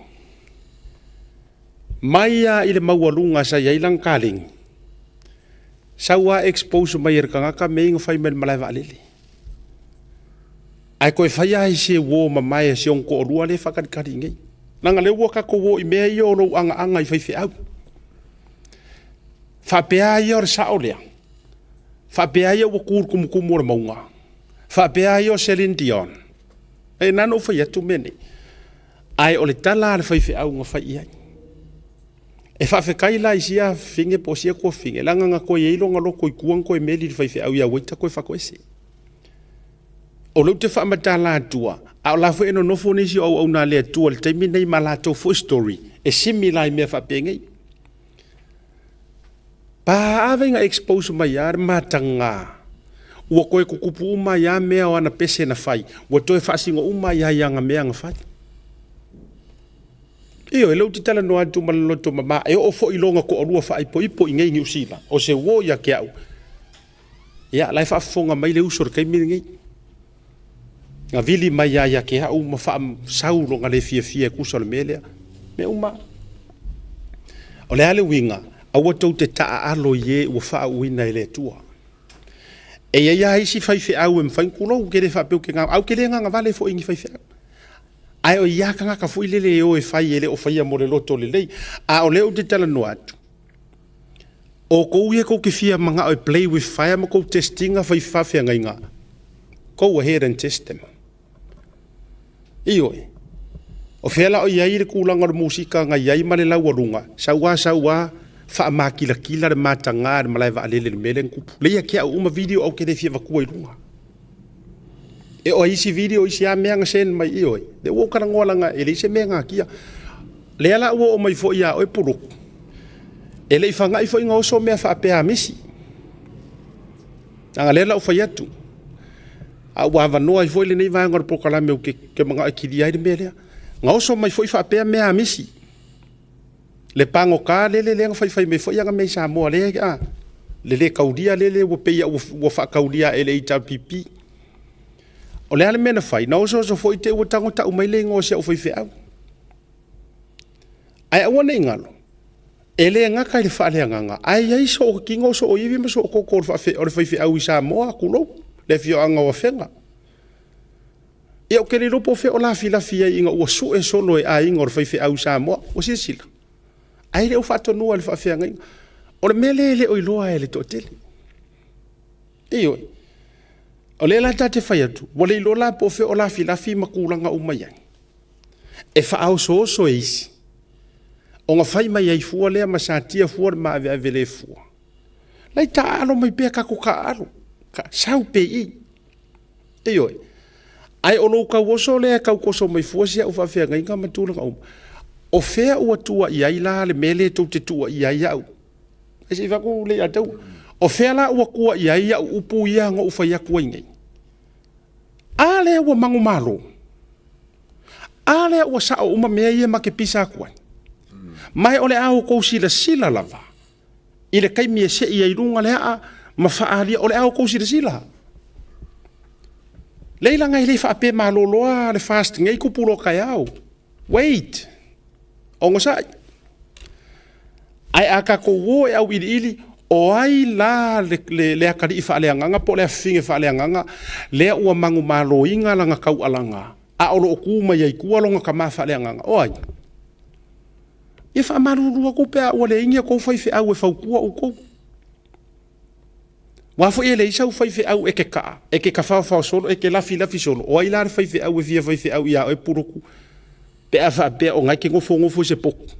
Speaker 1: Mai lava i le maualuga sa i ai lana kaleni, sau lava expose mai e le tagata mea ia na fai mai i le malae vaalele. Ae toe fai lava i se uo mamae a si ona toalua lea e faatalitali i inei. Leaga o lea ua tatou o i mea ia o lou agaaga i faifeau. Faapea ia o le sao lea. Faapea ia ua tu i le tumutumu o le mauga. Faapea ia o Celine Dion. E na ona ou fai atu mea nei. Ae o le tala a le faifeau na fai i ai. E faafetai la i sia afafine po o sia tuafafine, leaga na toe i ai lona loto i tua na toe meli i le faifeau ia waiter toe fatoese. O lea ou te faamatala atua, a o la foi e nonofo nisi o auauna a le Atua i le taimi lenei ma latou foi story e similar i mea faapenei. Pa ave ina expose mai lava le mataga, ua toe tutupu uma ai lava mea o ana pese na fai, ua toe faasino uma ai lava i ana mea na fai. Ioe, lea ou te talanoa atu ma le loto mama, e oo foi i lona toalua faaipoipo i inei i Niu Sila, o se uo ia te au. Ia, la e faafofoga mai le uso i le taimi lenei. Na vili mai lava ia te au ma faasau lona le fiafia e tusa o le mea lea. Mea uma. O le a le uiga? Aua tou te taaalo i e ua faauuina e le Atua. E i ai lava isi faifeau e mafai ona tulou, ou te le faapea ou te ae ou te le gagavale foi i ni faifeau. Ae o i ai lava tagata foi lele e o e fai e le o faia mo le loto lelei. A o lea ou te talanoa atu, o outou ia tou te fia manao e play with fire ma tou test ina fai faafeagaiga, go ahead and test them. Ioe. O fea la o i ai le tulaga o le musika na i ai ma le laualuga, sau a sau a, faamakilatila le mataga i le malae vaalele i le mea lea na tupu. Lea ia te au uma video ae ou te le fia avatua i luga. E o isi video isi a mea na send mai ioe. Lea ua ou talanoa leaga e leai se mea e natia. Lea la ua oo mai foi ia oe Puluku. E le i fagai foi na oso mea faapea a misi. Leaga lea la ou fai atu. A ua avanoa ai foi lenei vaega o le polokalame ou te manao e kilia ai le mea lea. Na oso mai foi faapea mea a misi. Le pagota lele lea na faifai mai foi ana mea i Samoa lea a le le taulia lele ua pei ua faataulia e le HRPP. O le a le mea na fai? Na osooso foi te i ua tago tau mai le igoa o si au faifeau. Ae aua ne i galo, e le gata i le faaleagaga, ae i ai soo tino, soo ivi ma soo toto o le faifeau i Samoa, tulou, le afioaga o Afega. Ia ou te le iloa po o fea o lafilafi ai ina ua sue solo e aiga o le faifeau i Samoa. Ua silasila? Ae le o faatonua e le faafeagaiga. O le mea lea e le o iloa e le toatele. Ioe. O lea la ta te fai atu, ua le iloa la po o fea o lafilafi ma tulaga uma i ai. E faaosooso e isi, ona fai mai ai fua lea ma satia fua le maaveave le fua. Lai taaalo mai pea tatou taaalo, sau pea i i. Ioe. Ae o lou tauoso lea e tau toso mai fua si au faafeagaiga ma tulaga uma. O fea ua tua i ai la le mea lea tou te tuuaia ai au? Ai se i fai atu le ia te au. O fea la ua tua i ai au upu ia na ou fai atu ai nei? A lea ua manumalo. A lea ua sao uma mea ia ma te pisa atu ai. Ma o le a outou silasila lava i le taimi e sei ai i luga le aa ma faaalia, o le a outou silasila. Leai leaga e le faapea malolo le fast nei tupu loa taeao. Wait! Onosai. Ae a tatou o e auiliili, o ai la le, le, le atalii faaleagaga po o le afafine faaleagaga lea ua manumaloina lana taualaga, a o lo o tu mai ai tua lona tama faaleagaga? O ai? Ia faamalulu atu pe a ua leai ni a outou faifeau e fautua outou. Aua foi e leai sau faifeau e te kaa, e te tafaofao solo, e te lafilafi solo. O ai la le faifeau e fia faifeau ia oe Puluku pe a faapea o na e te nofonofo i se potu?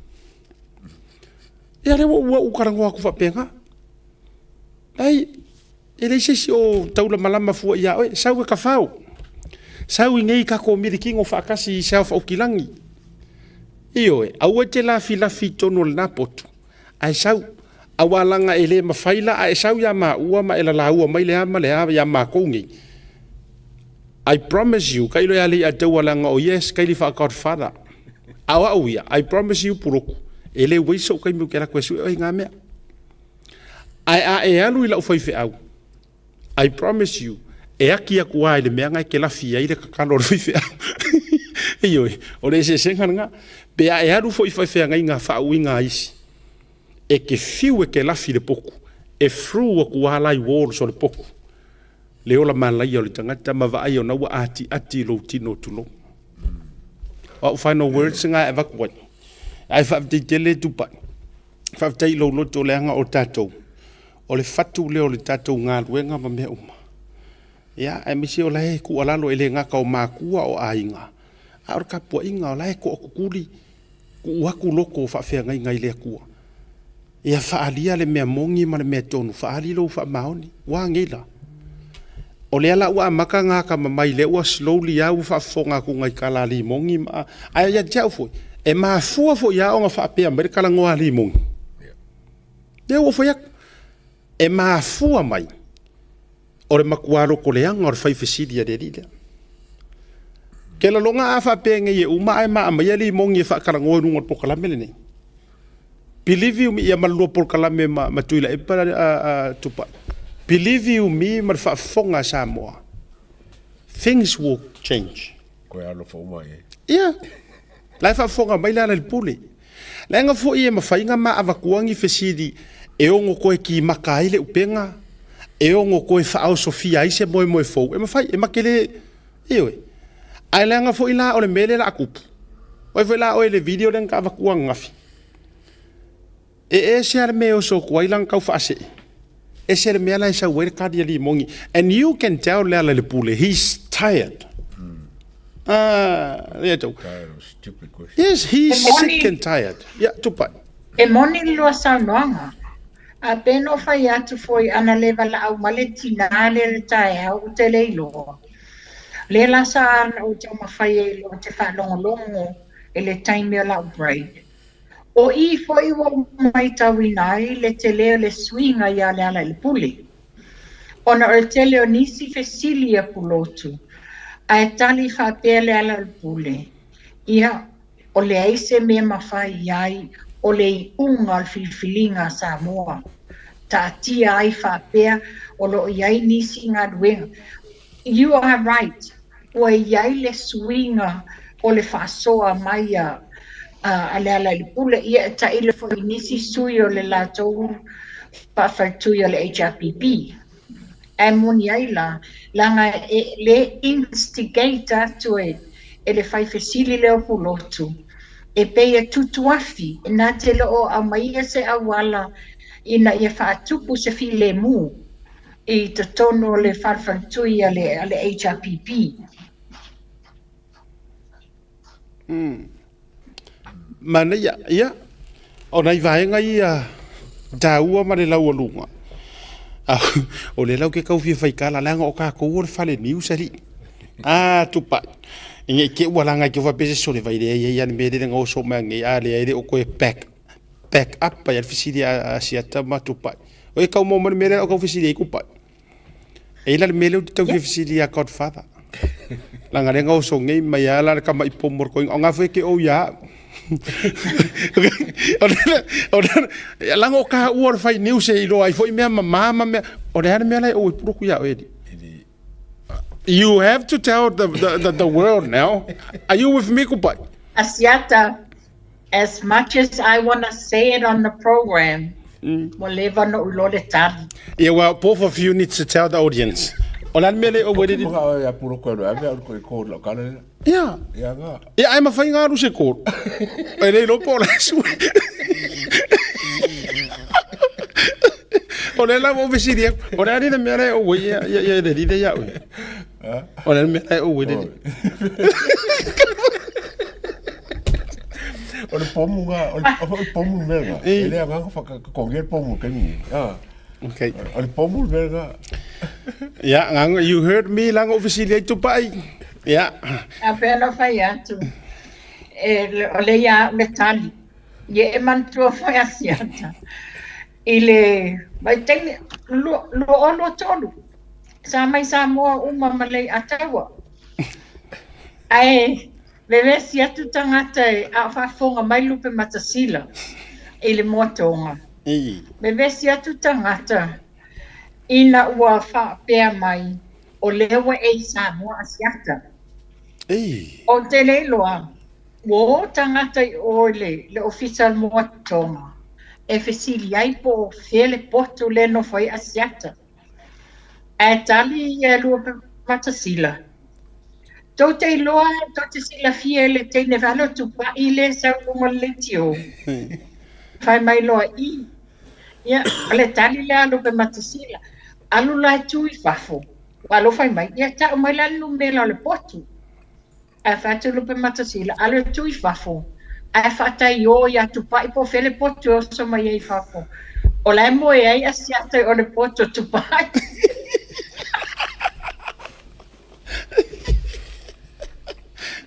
Speaker 1: Ia lea ua ou talanoa atu faapena. Ai, E leai se isi o taulamalama fua ia oe, sau e kafao. Sau i nei tatou milikino faatasi i se ao faaukilagi. Ioe, aua e te lafilafi i totonu o lena potu, ae sau. Aua leaga e le mafai la a e sau ia maua ma e lalaua mai le a ma le a ia makou nei. I promise you, tailo ia Leiataua leaga o ia e se kaili faa-godfather. A o au ia, I promise you Puluku, e le waste sou taimi ou te alu atu e sue oe i na mea. Ae a e alu i lau faifeau, I promise you, e aki atu lava i le mea na e te lafi ai le tatalo a le faifeau. Ioe, o le eseesega lena. Pe a e alu foi i faifeagaiga faauiga a isi, e te fiu e te lafi i le potu, e through atu lava la i walls o le potu, le ola malaia o le tagata ma vaai ona ua atiati lou tino tulou. O au final words na e avatu ai. Ae faafetai tele Tupai. Faafetai i lou loto leaga o tatou, o le fatu lea o le tatou galuega ma mea uma. Ia, aemaise o la e tuualalo e le gata o matua o aiga, a o le tapuaiga o la e toakutuli, tuu atu loto o faafeagaiga i le Atua. Ia faaalia le mea moni ma le mea tonu, faaali lou faamaoni. Ua a nei la? O lea la ua amata ona atamamai, lea ua slowly lava ua faafofoga atu nai tala a Limogi ma... Ae ia te au foi, e mafua foi lava ona faapea mai le talanoa a Limogi. Lea ua ou fai atu, e mafua mai o le matua lotoleaga o le fai fesili a le alii lea. Ke laloga a faapea nei e uma ae ma aumaia Limogi e faatalanoa i luga o le polokalame lenei. Believe you me, ia ma le lua polokalame ma, ma Tuilaepa a, a, Tupai. Believe you me ma le faafofoga a Samoa. Things will change.
Speaker 5: Koe alofa uma i ai.
Speaker 1: Ia. La e faafofoga mai le ala i le pule. Leaga foi e mafai ona ma avatua ni fesili e ono toe kimaka ai le upega, e ono toe faaosofia ai se moemoe fou, e mafai, e ma te le, ioe. Ae leaga foi la o le mea lea o le a tupu, o ai foi la oe i le video lea na ta avatua ananafi, e ese lava le mea e oso atu ai lana tau faasee, ese le mea la e sau ai le tali a Limogi. And you can tell Lealailepule, he's tired. Ah, ia tau.
Speaker 5: Tired of stupid questions.
Speaker 1: Yes, he's
Speaker 12: E moni.
Speaker 1: sick and tired. Ia, tupai.
Speaker 12: E moni le lua saunoaga. A pe no fai atu foi ana le valaau ma le tinā lea i le taeao ou te le iloa. Lea la sa ana ou taumafai ai loa te faalogologo i le taimi o lau break. O i foi ua ou maitauina ai le tele o le suiga iā Lealailepule. Ona o le tele o nisi fesili ia Pulotu, ae tali faapea Lealailepule, Ia, o leai se mea mafai i ai o le iuga o le filifiliga a Samoa. Taatia ai faapea o lo o i ai nisi galuega. You are right, ua i ai le suiga o le faasoa mai a a Lealailepule, ia e tailo foi i nisi sui o le latou faafaletui o le HRPP. Ae moni ai la, leaga e le instigate atu e e le fai fesili lea o Pulotu, e pei e tutuafi na te le o aumaia se auala ina ia faatupu se filemu i totonu o le falefaletui a le, a le HRPP.
Speaker 1: Manaia, ia, o nai vaega ia taua ma le laualuga, o lea la ou te tau fia faitala, leaga o tatou o le fale niu sali. A, tupai. Ina i te ua laga i te faapea se sole vai lea ia le mea lea na oso mai nei, a lea e le o koe back, back up ai le fesili a Asiata ma Tupai. O e kau mau mai le mea lea o kau fesili ai Tupai. E i la le mea lea ou te tau fia fesili ia Godfather. Leaga lea na oso nei mai lava la le tama i pomo o le koiga. O ngā foi ke ou ia au. Leaga o ka ua o le fai news e iloa ai foi mea mamā ma mea. O le a le mea la e ou e puloku ia oe alii? You have to tell the world now. Are you with me, Kupai?
Speaker 12: Asiata, as much as I want to say it on the program, ua leva ona ou iloa le tali.
Speaker 1: Yeah, well, both of you need to tell the audience. O le a le mea lea o
Speaker 5: Poki maka oe ia puro koe no ame au koe code lau kala lea.
Speaker 1: Yeah.
Speaker 5: Ia nga.
Speaker 1: Yeah, ai mawhai ngā aru se code. E le iloa po o le sui. O le la ua fesili aku. O le a le mea lea o ue ia ia ia le lile ia ue. O le mea lea o ue le.
Speaker 5: O le pomu nga, o le pomu mea nga. E le agaga whakakongia le pomu kemi. Ah.
Speaker 1: Okay.
Speaker 5: O le pomu mea nga.
Speaker 1: Yeah, nganga, you heard me langa o fesili ai tupai. Yeah.
Speaker 12: A pea na whai atu. E, o le ia le tali. Ia e manatua foi Asiata. I le vaitaimi, 2023, sa mai Samoa uma ma Lei'ataua. Ae vevesi atu tagata e a o faafofoga mai Lupematasila i le moatoga. Vevesi atu tagata ina ua faapea mai o lea ua e i Samoa Asiata. Ou te le iloa Ua o tagata i o i le Ofisa o le Moatoga e fesili ai po o fea le potu lea e nofo ai Asiata. Ae tali ia Lupematasila, Tou te iloa, tou te silafia i le teine vale o Tupai lea e sau i luga o le leitio. Fai mai loa i. Ia, o le tali lea a Lupematasila, alu la e tu i fafo. Ua alofa mai, ia tau mai la le numera o le potu. Ae fai atu Lupematasila, alu e tu i fafo, ae faataiō ia Tupai po o fea le potu e oso mai ai i fafo. O la e moe ai Asiata i o le potu o Tupai.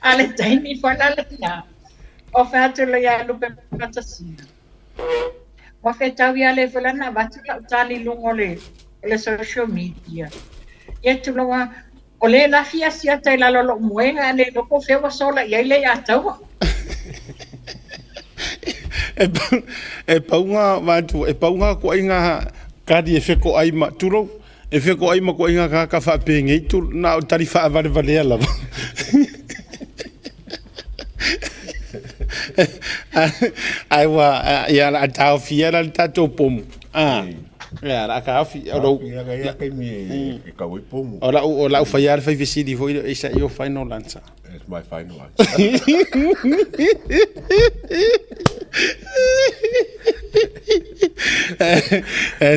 Speaker 12: A le taimi foi la lena, o fai atu loa ia Lupematasila, Ua fetau ia le foi la na avatu lau tali i luga o le, o le social media. Ia tulou a, o le lafi asiata i lalo o lou moega a le iloa po o fea ua sola i ai le iā taua.
Speaker 1: E, e pau ngā, vaeatu, e pau ngā koaiga kari e fekoʻai ma, tulou, e fekoʻai ma koaiga kāka faapēngei, tulou, na o tali faavalevalea lava. Ai ua, ia la taofia la le tatou pomu. Ah. Ia la taofi. O lou
Speaker 5: Ia ia kaimi e kau ai pomu.
Speaker 1: O lau o lau whai le whai fesili foi is that your final answer?
Speaker 5: It's my final answer.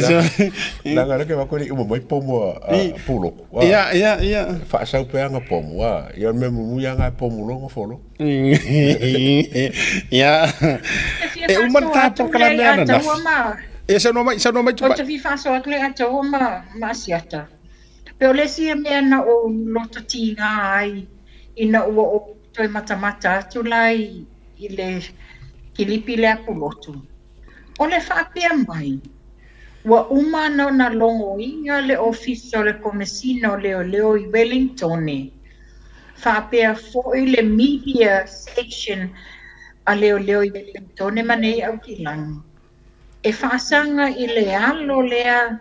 Speaker 1: So,
Speaker 5: Nanga le ke wako ni uma mai pomu a puloku.
Speaker 1: Ia, ia, ia.
Speaker 5: Faasau peanga pomu, a. Ia me mumu ia ngai pomu longo folo.
Speaker 1: Ia. E uma le tā polokalame ananafi. Ia, saunoa mai, saunoa mai
Speaker 12: Tupai. Ou te fia faasoa atu le Ataua ma, ma Asiata. Pe o le isi ia mea na ou loto tīgā ai ina ua ou toe matamata atu la i, i le kilipi lea Pulotu. O le faapea mai, Ua uma ana ona logoina le Ofisa o le Komesina o Leoleo i Welingtone, faapea foi le Media Section a Leoleo i Welingtone ma nei Aukilani, e faasaga i le alo lea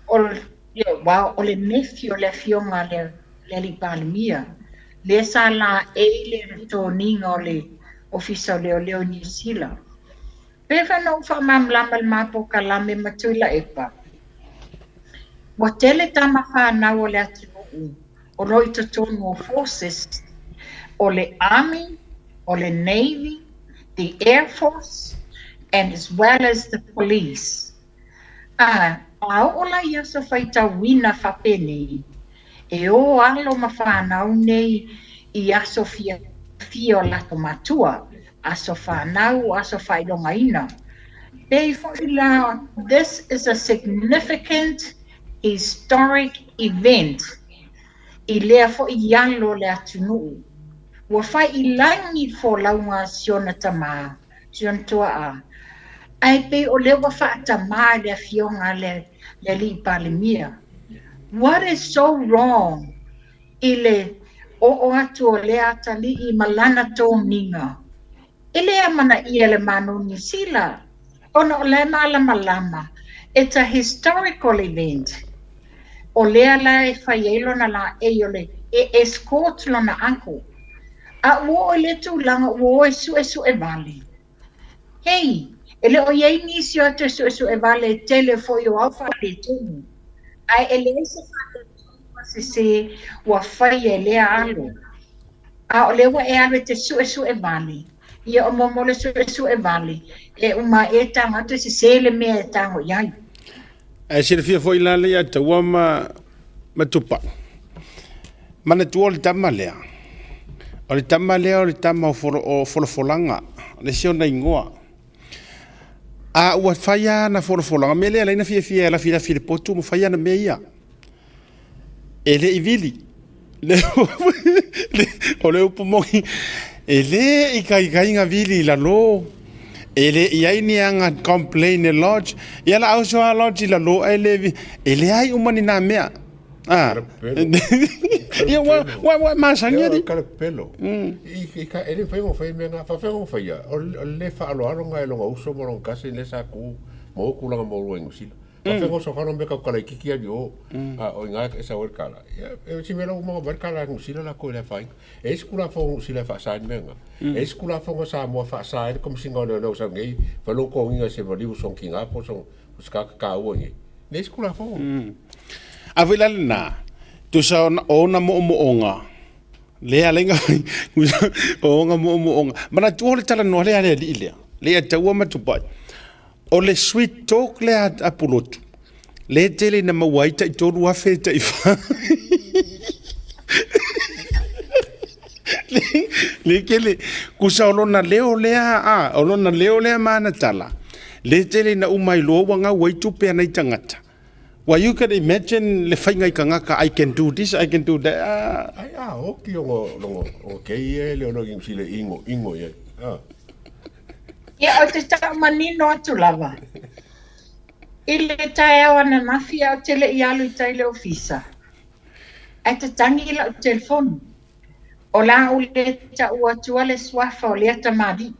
Speaker 12: o, aua o le nephew o le afioga a le Alii Palemia, lea sa laei le toniga o le Ofisa o Leoleo i Niu Sila. Pei foi ona ou faamalamalama i le ma polokalame ma Tuilaepa, ua tele tama fanau o le atunuu o lo o i totonu o forces o le Army, o le Navy, the Air Force and as well as the Police. A, a oo la i aso faitauina faapenei, e o alo ma fanau nei i aso fiafia o latou matua, aso fanau, aso faailogaina. Pei foi la, this is a significant historic event i lea foi alo o le atunuu. Ua fai i lagi le folauga a si ona tamā, si ona tuaa, ae pei o lea ua faatamā i le afioga a le Alii Palemia. What is so wrong i le oo atu o lea atalii ma lana toniga? E le amanaia e le Malo o Niu Sila ona o la e malamalama it's a historical event. O lea la e fai ai lona laei o le e escort lona uncle. A ua oo i lea tulaga ua o e suesue wale. Hei, e le o i ai nisi o atu e suesue wale e tele foi o au faaletonu. Ae e leai se faaletonu ma sesē ua faia e lea alo. A o lea ua e alu e te suesue wale. Ia o momo le suesue wale, e uma aʻe e tago atu e sesē le mea e tago i ai.
Speaker 1: Ae silafia foi la le ia taua ma, ma Tupai. Manatua o le tama lea. O le tama lea o le tama o, folo, o folafolaga, le isi ona igoa. A ua fai lava ana folafolaga, mea lea e ala ai ona fiafia e lafilafi i le potu ma fai ana mea ia. E le i vili. O le upu moni, e le i kaikaiga vili i lalo, e le i ai ni aga complain e lodge. Ia la auso a lodge i lalo ae le, e leai uma ni nā mea. Ah. Ia ua ua ua masani ali.
Speaker 5: Kala pelo. I ka ele fai mo fai me nga fa fai mo fai ya. O le fa alo alo nga longa uso mo longa kasi le sa ku mo ku langa mo ruengu sila. Ka whengo so whano me ka kala kiki ali o a o inga e sa wer kala. Ya e si mela uma wer kala ngu sila la ko le fa. E si kula fo ngu sila fa sa menga. E si kula fo sa mo fa sa e como singa no no sa ngi fa lo ko ngi se vali so kinga po so ska ka ka o ngi. Le si kula fo.
Speaker 1: A foi la lena, tusa ona ona mo'omo'oga, lea lenga o ona mo'omo'oga. Manatua o le talanoa lea a le alii lea, le ia taua ma Tupai. O le sweet talk lea a Pulotu, lea e tele ina maua ai tai 3,000 tai 4. Le kele, kusa o lona leo lea, a, o lona leo lea ma ana tala, le tele ina uma ai loa ua gau ai tupe a nai tagata. Well, you can imagine le faiga i kangaka, I can do this, I can do that. Ah.
Speaker 5: Ai a oki longo longo o kei e le ono ki sile ingo ingo ia. Ah.
Speaker 12: Ia, ou te tau manino atu lava. I le taeao ananafi ae ou te le i alu i tai i le ofisa, ae tatangi lau telefoni. O la ou le tau atua le suafa o lea tamalii.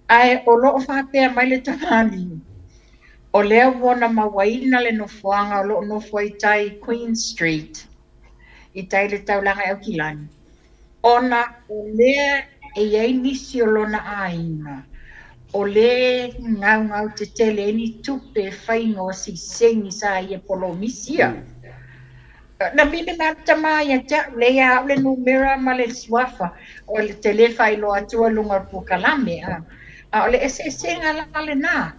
Speaker 12: Ae o lo o faapea mai le tamalii, o lea ua ona mauaina le nofoaga o lo o nofo ai i tai i Queen Street, i tai i le taulaga i Aukilani, ona o lea e i ai nisi o lona aiga o lea e gaugau tetele ai ni tupe faiga o siseigi sa ia polomisi ia. Na mimi mai le tama ia te au, lea ia au le numera ma le suafa, o le te le faailoa atua i luga o le polokalame, a, a o le eseesega la lena.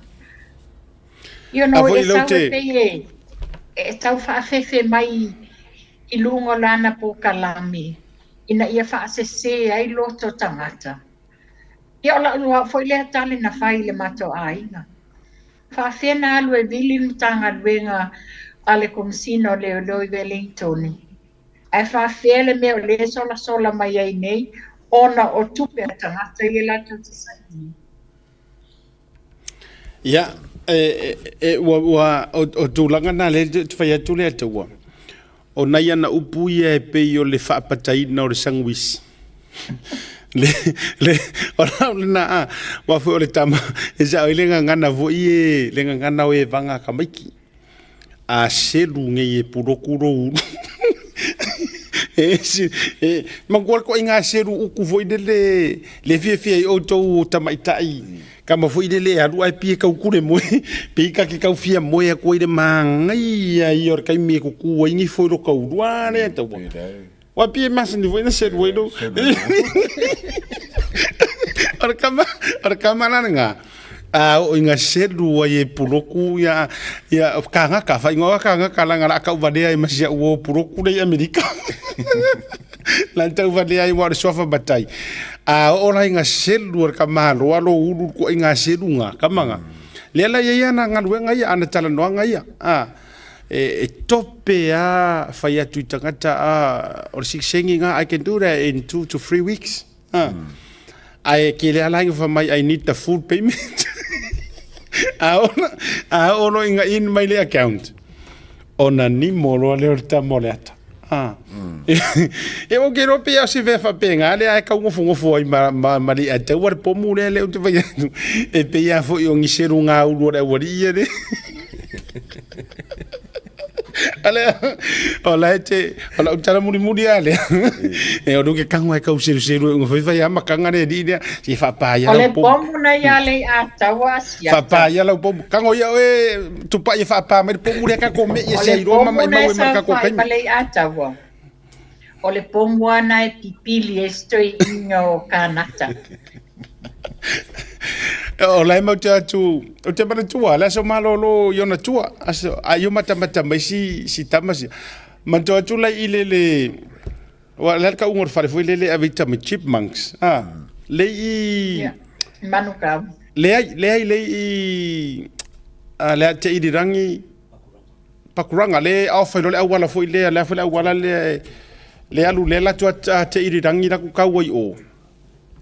Speaker 12: You know, e sau e pei e, e tau faafefe mai i luga o lana polokalame ina ia faasese ai loto tagata. Ia o lau foi lea tali na fai i le matou aiga. Faafea na alu e vili le Matagaluega a le Komesina o Leoleo i Wellingtoni? Ae faafea le mea o lea e solasola mai ai nei ona o tupe a tagata ia latou te saini?
Speaker 1: Ia, e, e, ua, ua, o, o tulaga na lea te fai atu lea taua. O nai ana upu ia e pei o le faapataina o le saguisi. Le, le, o la lena, a, wa foi o le tama, e sa o le gagana foi e, le gagana o e vanga ka maiki. A selu ngei e puloku lo ulu. E, si, e, manatua le toaiga selu uku foi lele, le fiafia ai outou o tamaitai, Kama foi lele e alu ae pei e tau kule moe, pei ta te tau fia moe atu ai le manaia ia o le taimi e tutu ai nifo i lo taulua lea taua. Ua pei e masani foi na selu ai lou. O le kama, o le kama la lena, a oo ina selu ai e Puloku ia, ia kānaka, faaigoa kānaka leaga o le a tauvalea ai ma si au uo Puloku lea i Amerika. La tauvalea ai aua o le suafa matai. A oo la ina selu e le tamaloa lou ulu le tuuaiga seluga, kamaga. Lea la e i ai ana galuega ia, ana talanoaga ia. A, e, e tope lava fai atu i tagata, a, o le sigisegi lena, I can do that in 2 to 3 weeks. A, ae kele lava la ina fai mai, I need the full payment. A oo, a oo loa ina in mai le account, ona nimo loa lea o le tama o le ata. Ah. E o ke rope ia se vea whapenga, le ai kau ngofo ngofo ai ma, ma, ma le atau le pomu le le o te vai atu. E pe ia foi o ngiseru ngā ulu o le awari ia le. Ale, o la e te, o la utala muri muri a le. E o ke kango ai kau seru seru e ngofo whai ama kanga le li lea. Si whapa ia
Speaker 12: O
Speaker 1: lau
Speaker 12: le
Speaker 1: pomu.
Speaker 12: pomu na ia le ataua asiata.
Speaker 1: Whapa ia lau pomu. Kango ia oe tupai e whapa mai le pomu lea kako me ia
Speaker 12: O
Speaker 1: se
Speaker 12: le
Speaker 1: iroa ma
Speaker 12: pomu
Speaker 1: mai
Speaker 12: na
Speaker 1: mau
Speaker 12: e
Speaker 1: e ma le kako
Speaker 12: saofai
Speaker 1: kaimi.
Speaker 12: ma le ataua. O le pomu ana e pipili e se toeaina o Kanata.
Speaker 1: O la e mau te atu, o te manatua, le aso malolo i ona tua, aso, a io matamata mai si, si tama si. Manatua atu lai i le le, Ua le ka ungo fale foi lele ave ita me chipmunks. Ah, le i
Speaker 12: Yeah. Manukau.
Speaker 1: Le ai le ai le i a le te iri rangi pakuranga le au fai le auala foi le le foi le auala le le alu le la tu a te iri rangi la ku kau ai o.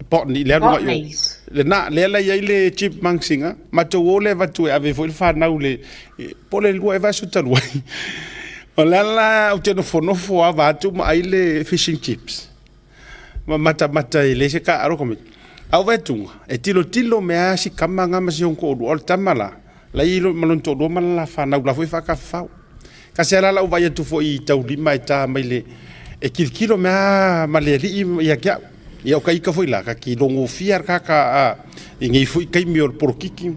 Speaker 1: Botany le alu ngai o. Le na le la iai le chipmunks inga matou o le avatu e ave foi le fanau le po le lua e vaiaso talu ai. O le ala ou te nofonofo lava atu ma ai le fish and chips. Ma matamata i le se ka aro komi. Au vai tunga e tilotilo mea si kama nga ma si hon ko o le tama la. La i lo ma lona toalua ma le la fanau la foi whakawhau. Ka se ala lau vai atu foi i taulima e tā mai le e kilokilo mea ma le alii ia ke au. Ia o ka ika foi la, ka ki longofia ka ka a, i ngei foi kaimi o le porokiki.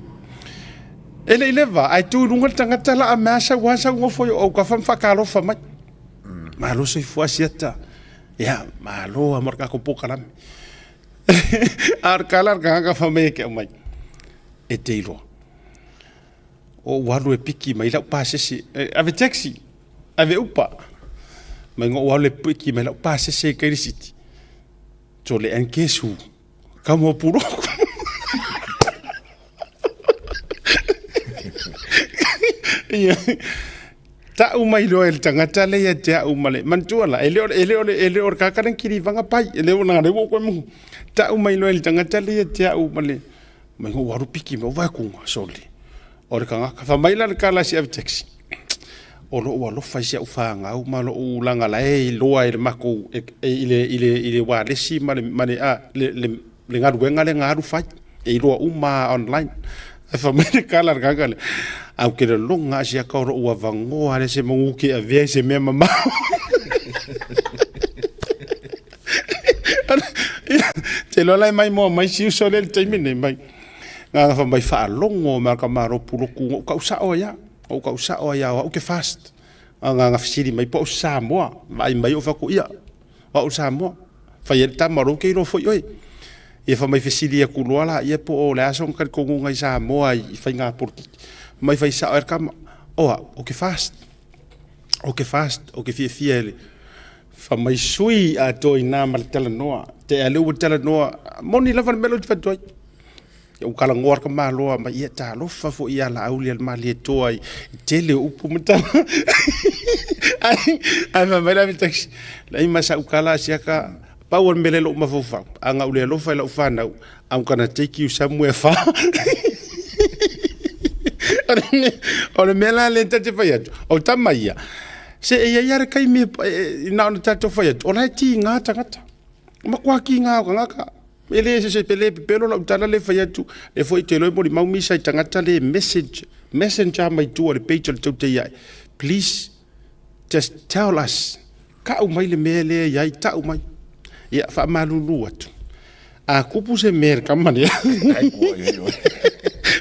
Speaker 1: E le i leva, ae tu i runga le tangata la a mea sau a sau ngofo i o au ka wha whakalofa mai. Malo soifua siata. Ia, malo a mara kako pōkalame. A o le kala le kanga ka wha mai e ke au mai. E te iloa. Ou alu e piki mai lau pasese, e, ave taxi, ave upa. Mai ou alu e piki mai lau pasese i Kairi City. Tole an kesu, ka mo puroku. Ia, ta'u mai loa e le tagata le ia te a'u ma le manatua la e le o e le o le e le o le kaka le kilivaga pai e le o na le ua koe muhu ta'u mai loa e le tagata le ia te a'u ma le mai ua alu piki mai ua kuga soli o le tagata fa mai la le kala si ave taxi o lo'u alofa i si a'u fanau ma lo'u laga la e iloa e le makou e, e, i le i le i le ualesi ma le ma le a le, le le galuega lea na alu fai e iloa uma online. Ae fai mai le kala le kaka le, au ke lologa a siaka o lou avanoa le se manu ke avea i se mea mamao. Te iloa la e mai moa mai si uso lea i le taimi nei mai. Na fai mai faalogo ma ka malo puloku ou kau sao ai ou kau sao ai au ke fast. Nga nga fesili mai po o Samoa, vaai mai o faku ia. O au Samoa. Fai ai le tama o lou ke iloa foi oe. Ia fai mai fesili atu loa laia po o le a sona talitonuga i Samoa i faiga polokiki. Mai fai sao ai le tama, o au, ou te fast. Ou te fast, ou te fiafia i le fai mai sui atoa i ina ma le talanoa. Te a lea ua talanoa, moni lava le mea lea ou te fai atu ai. Ua talanoa le tamaloa mai, ia talofa foi ia Laauli a le Malietoa i tele o upu ma tala. Ai, ai fai mai la le taxi, leai ma sau tala asiaka, pau o le mea lea i lou mafaufau, a na ou le alofa i lau fanau, I'm gonna take you somewhere far. O le mea la lea ta te fai atu, o tama ia, se e i ai lava le taimi e, na ona tatou fai atu, o la e tiga tagata, matua tiga o tagata. E le se se pele pepelo lau tala le fai atu le foi te loi moli mau misa i tagata le message messenger mai tua le page o le taute ia please just tell us kau mai le mea lea iai tau mai ia faamalulu atu a kupu se mea le kama lea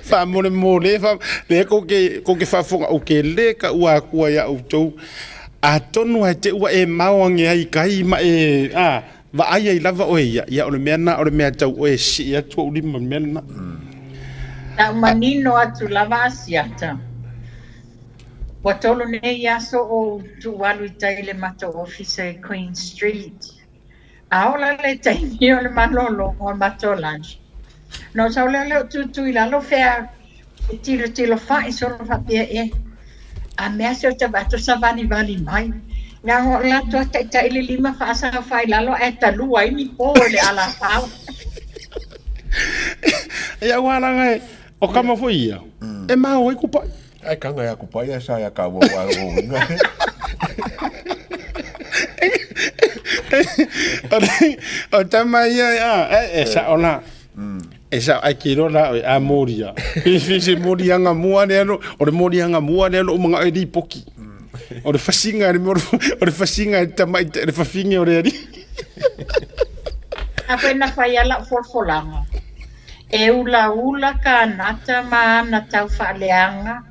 Speaker 1: faamolemole fa le ko ke ko ke faafofoga o ke le ka ua akua ia outou atonu ae te ua e mao age ai kai ma e a Vaai ai lava oe ia, ia o le mea na o le mea tau oe e sii atu ou lima i le mea lena.
Speaker 12: Sa ou manino atu lava Asiata. Ua tolu nei aso o ou tuualu i tai i le matou ofisa i Queen Street. A oo la le taimi o le malologa o le matou lunch, ona ou sau lea o lea ou tūtū i lalo fea E tilotilo fa'i solo faapea e, a mea se o te vaai atu savalivali mai. Leaga o latou a taitai le lima faasaofai i lalo ae talua ai ni po i le alafao.
Speaker 1: Ia ua laga e, o kama foi ia, e mao ai kupa'i.
Speaker 5: Ai kanga ia kupa'i ae sa ia ka ua ua o uiga.
Speaker 1: O tama ia, a, e sao la. E sa ai ke iloa la oe a moria. Fi se moriaga mua lea lo, o le moriaga mua lea lou manao e lipoti. O le fasiga le o le fasiga e tamai le fafine o le alii.
Speaker 12: A foi na fai a lau folafolaga, e ulaula kānata ma ana tau faaleaga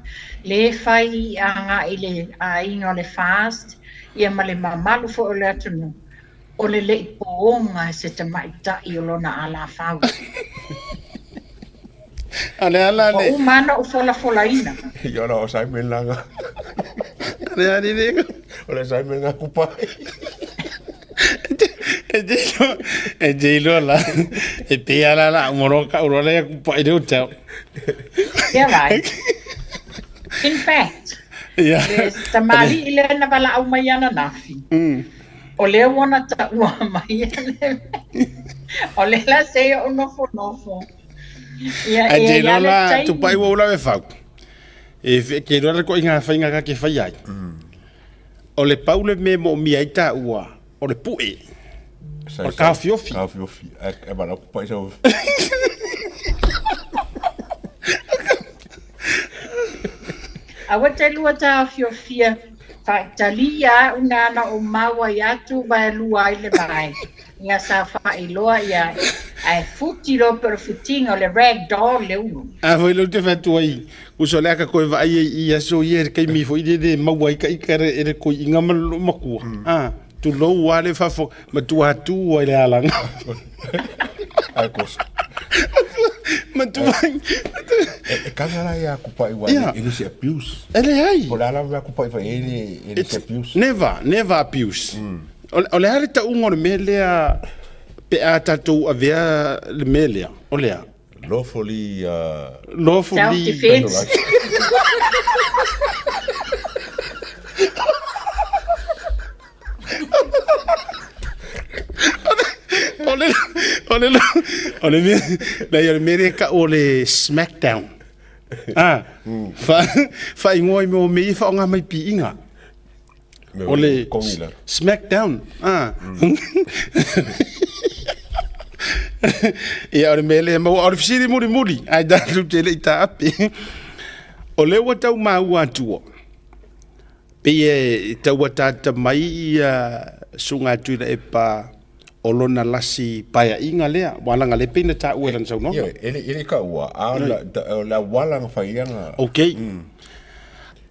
Speaker 12: le fai i agai i le aiga o le FAST ia ma le mamalu foi o le atunuu. O le leʻi pōga e se tamaitaʻi o lona alafau.
Speaker 1: A le ala
Speaker 12: le. Ua uma lava ona ou folafolaina.
Speaker 5: Ia ora o Simon langa.
Speaker 1: A le ali le.
Speaker 5: O le Simon nga kupai.
Speaker 1: E te iloa, e te iloa la, e pei ala la moro ka uro le kupai le utau.
Speaker 12: Ia vai. In fact,
Speaker 1: Ia.
Speaker 12: le tamalii lea na valaau mai ananafi. O lea ua ona taua mai le O lea la se i ou nofonofo. Ia
Speaker 1: Ae
Speaker 12: e
Speaker 1: te
Speaker 12: ai
Speaker 1: iloa
Speaker 12: lava le
Speaker 1: la
Speaker 12: taimi.
Speaker 1: tupai ua ou lawe fau. E fe- ke iloa le koiga faiga ka ke fai ai. O le pau le mea e moomia ai taua, o le pu'e. O le taofiofi.
Speaker 5: Taofiofi. Ae e valaau kupai sau.
Speaker 12: Aua te lua taofiofia Faitalia a'u na ana ou maua i atu vaelua ai le vae ia sa faailoa ia ae futi loa pe o le futiga o le rag doll le ulu.
Speaker 1: A foi lea ou te fai atu ai, uso lea ka koe vaai ai i aso ia i le taimi foi lele e maua ai ka ika e le koiina ma le loomatua. A, tulou lava le fafo, matua tu ai le alaga.
Speaker 5: Ae kosa.
Speaker 1: Matua.
Speaker 5: E kanga la ia kupai wa e le se abuse.
Speaker 1: E leai.
Speaker 5: Po le a lava mea kupai fai e le e le se abuse.
Speaker 1: Never, never abuse. O le a le tauga o le mea lea pe a tatou avea le mea lea, o le a?
Speaker 5: Lawfully
Speaker 1: Lawfully
Speaker 12: Self-defense.
Speaker 1: O le, o le, o le mea, leai, o le mea lea e tau o le smackdown. Ah, fa, faaigoa i mea o mea ia e faaaoga mai piiga. O le smackdown. Ah. Ia, o le mea lea e maua. O le fesili mulimuli, ae tatou te le i taape. O lea ua tau maua atua, pei e tau ataata mai ia Susuga Tuilaepa o lona lasi paeaiga lea, aua leaga lea pei na taua i lana saunoaga.
Speaker 5: Ioe, e le, e le taua, a o la, o le auala na fai ai ana...
Speaker 1: Okay.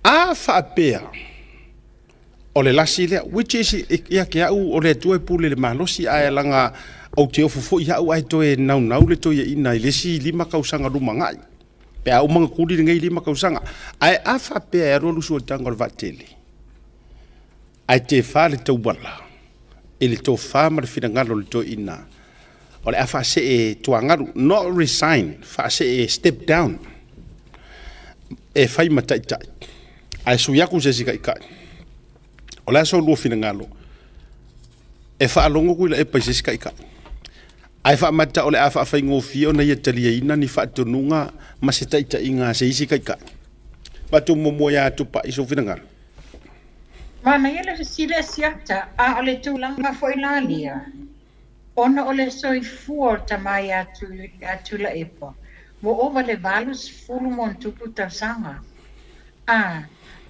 Speaker 1: A faapea o le lasi lea, which is, ia te au o le Atua e pule i le malosi, ae leaga ou te ofo foi au ae toe naunau le toeaina i le isi 5 tausaga lumanai, pe a uma ona tuli lenei 5 tausaga. Ae a faapea e alualu suataga o le vaatele, ae tefa le tauala i le tofa ma le finagalo o le toeaina, o le a faasee tuagalu, not resign, faasee step down, e fai ma taitai, ae sui atu se isi taitai. O le a so lua finagalo, e faalogo Tuilaepa i se isi taitai, ae faamata o le a faafaigofie ona ia taliaina ni faatonuga ma se taitaiga a se isi taitai. Avatu muamua ia Tupai sou finagalo.
Speaker 12: Manaia le fesili a Siata, a o le tulaga foi la lea, ona o le soifua o le tama ia Tuilaepa, ua ova le 80 ma ona tupu tausaga. A,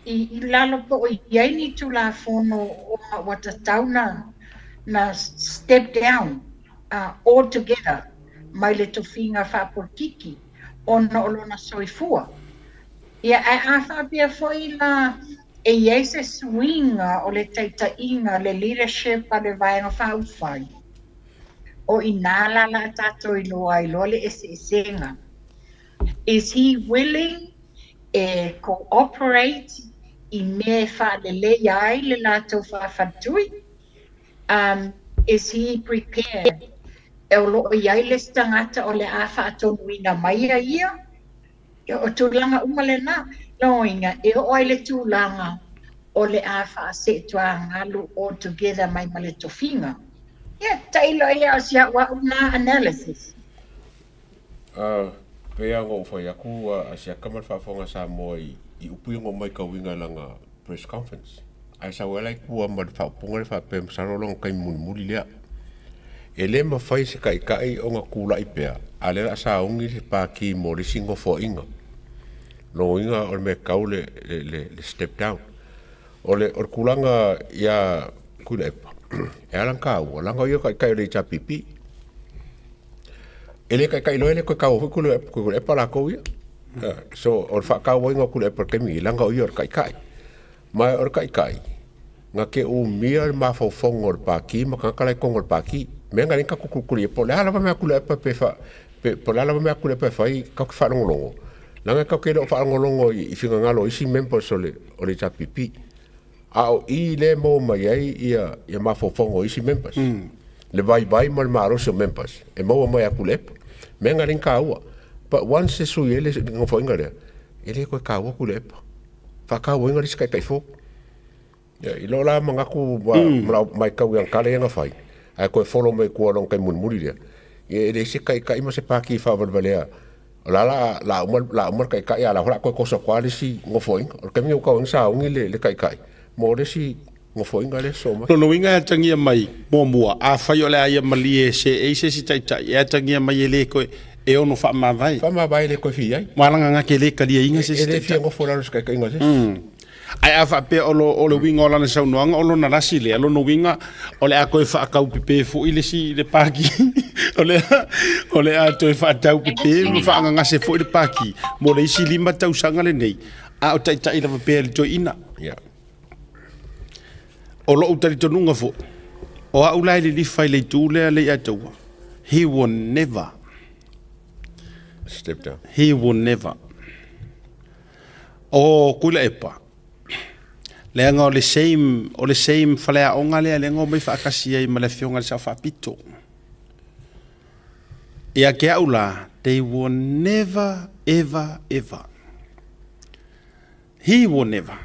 Speaker 12: i, i lalo po o i ai ni Tulafono ona ua tatau na, na step down uh, all together mai le tofiga faapolokiki ona o lona soifua. Ia, ae a faapea foi la e i ai se suiga o le taitaiga, le leadership a le Vaega Faaupufai, o i ina la la a tatou iloa ai loa le eseesega. Is he willing e cooperate i mea e faaleleia ai le latou faafaletui? Um, is he prepared e o lo o i ai le isi tagata o le a faatonuina mai a ia? O tulaga uma lena, lona uiga, e oo ai le tulaga o le a faaseetuagalu all together mai ma le tofiga. Ia, tailo ia o si au au na analysis.
Speaker 5: Uh, pei lava ona ou fai atu a siaka ma le faafofoga a Samoa i, i upu ia na ou matauina i lana press conference. Ae sau ai la i tua ma le faaupuga lea faapea masalo o lona taimi mulimuli lea. E le mafai e se taitai ona tulai pea, a o lea o le a sauni le Pati mo le isi nofoaiga. Lona uiga o le mea tatau le, le, le, le step down. O le, o le tulaga ia Tuilaepa, e ala ona taua, leaga o ia o le taitai o le HRPP. E le taitai loa e le toe taua foi Tuilaepa latou ia. So, o le faatauaina o Tuilaepa i le taimi nei, leaga o ia o le taitai. Ma o le taitai, na te umia le mafaufauga o le Pati ma tagata la i totonu o le Pati. Mea na leai ni tatou tulituli ai, po o le a lava mea a Tuilaepa pe fa, pe, po o le a lava mea a Tuilaepa e fai, tatou te faalogologo, leaga tatou te le o faalogologo i, i finagalo o isi members o le, o le HRPP. A o i lea e maua mai ai ia, ia mafaufauga o isi members. Le vaivai ma le malosi o members e maua mai ia Tuilaepa. Mea na leai ni taua. But once e sui ai le nofoaiga lea, e le toe taua Tuilaepa. Faatauaina le isi taitai fou. Ia, i lou la manatu ma, mm. matau i ana tala ia na fai, ae toe follow mai tua lona taimi mulimuli lea, ia e leai se taitai ma se pati faavalevalea, o la la, la uma, la uma le taitai, a o la foi o le a toe toso atu lava le isi nofoaiga. O le taimi ua tau ai ona sauni le, le taitai mo le isi nofoaiga lea e sosoo mai.
Speaker 1: Lona uiga e atagia mai, muamua, afai o le a ia malie e seei se isi taitai, e atagia mai e le toe, e ono faamavae.
Speaker 5: Faamavae e le toe fia i ai.
Speaker 1: Ua alaga e le taliaina se isi
Speaker 5: E le fia nofo i lalo o se taitaiga a se isi.
Speaker 1: Ae a faapea o lo, o le uiga o lana saunoaga o lona lasi lea, lona uiga o le a toe faataupepe foi le isi le paki. O le a, o le a toe faataupepe ma faagagase foi le paki mo le isi 5 tausaga lenei, a o taitai lava pea le toeaina.
Speaker 5: Yeah.
Speaker 1: O lou talitonuga foi, o au la e lilifa i le itu lea Leiataua. He will never.
Speaker 5: Step down.
Speaker 1: He will never. O Tuilaepa, leaga o le same, o le same faleaoga lea lea na omai faatasi ai ma le afioga i le Sao Faapito. Ia te au la, they will never, ever, ever. He will never.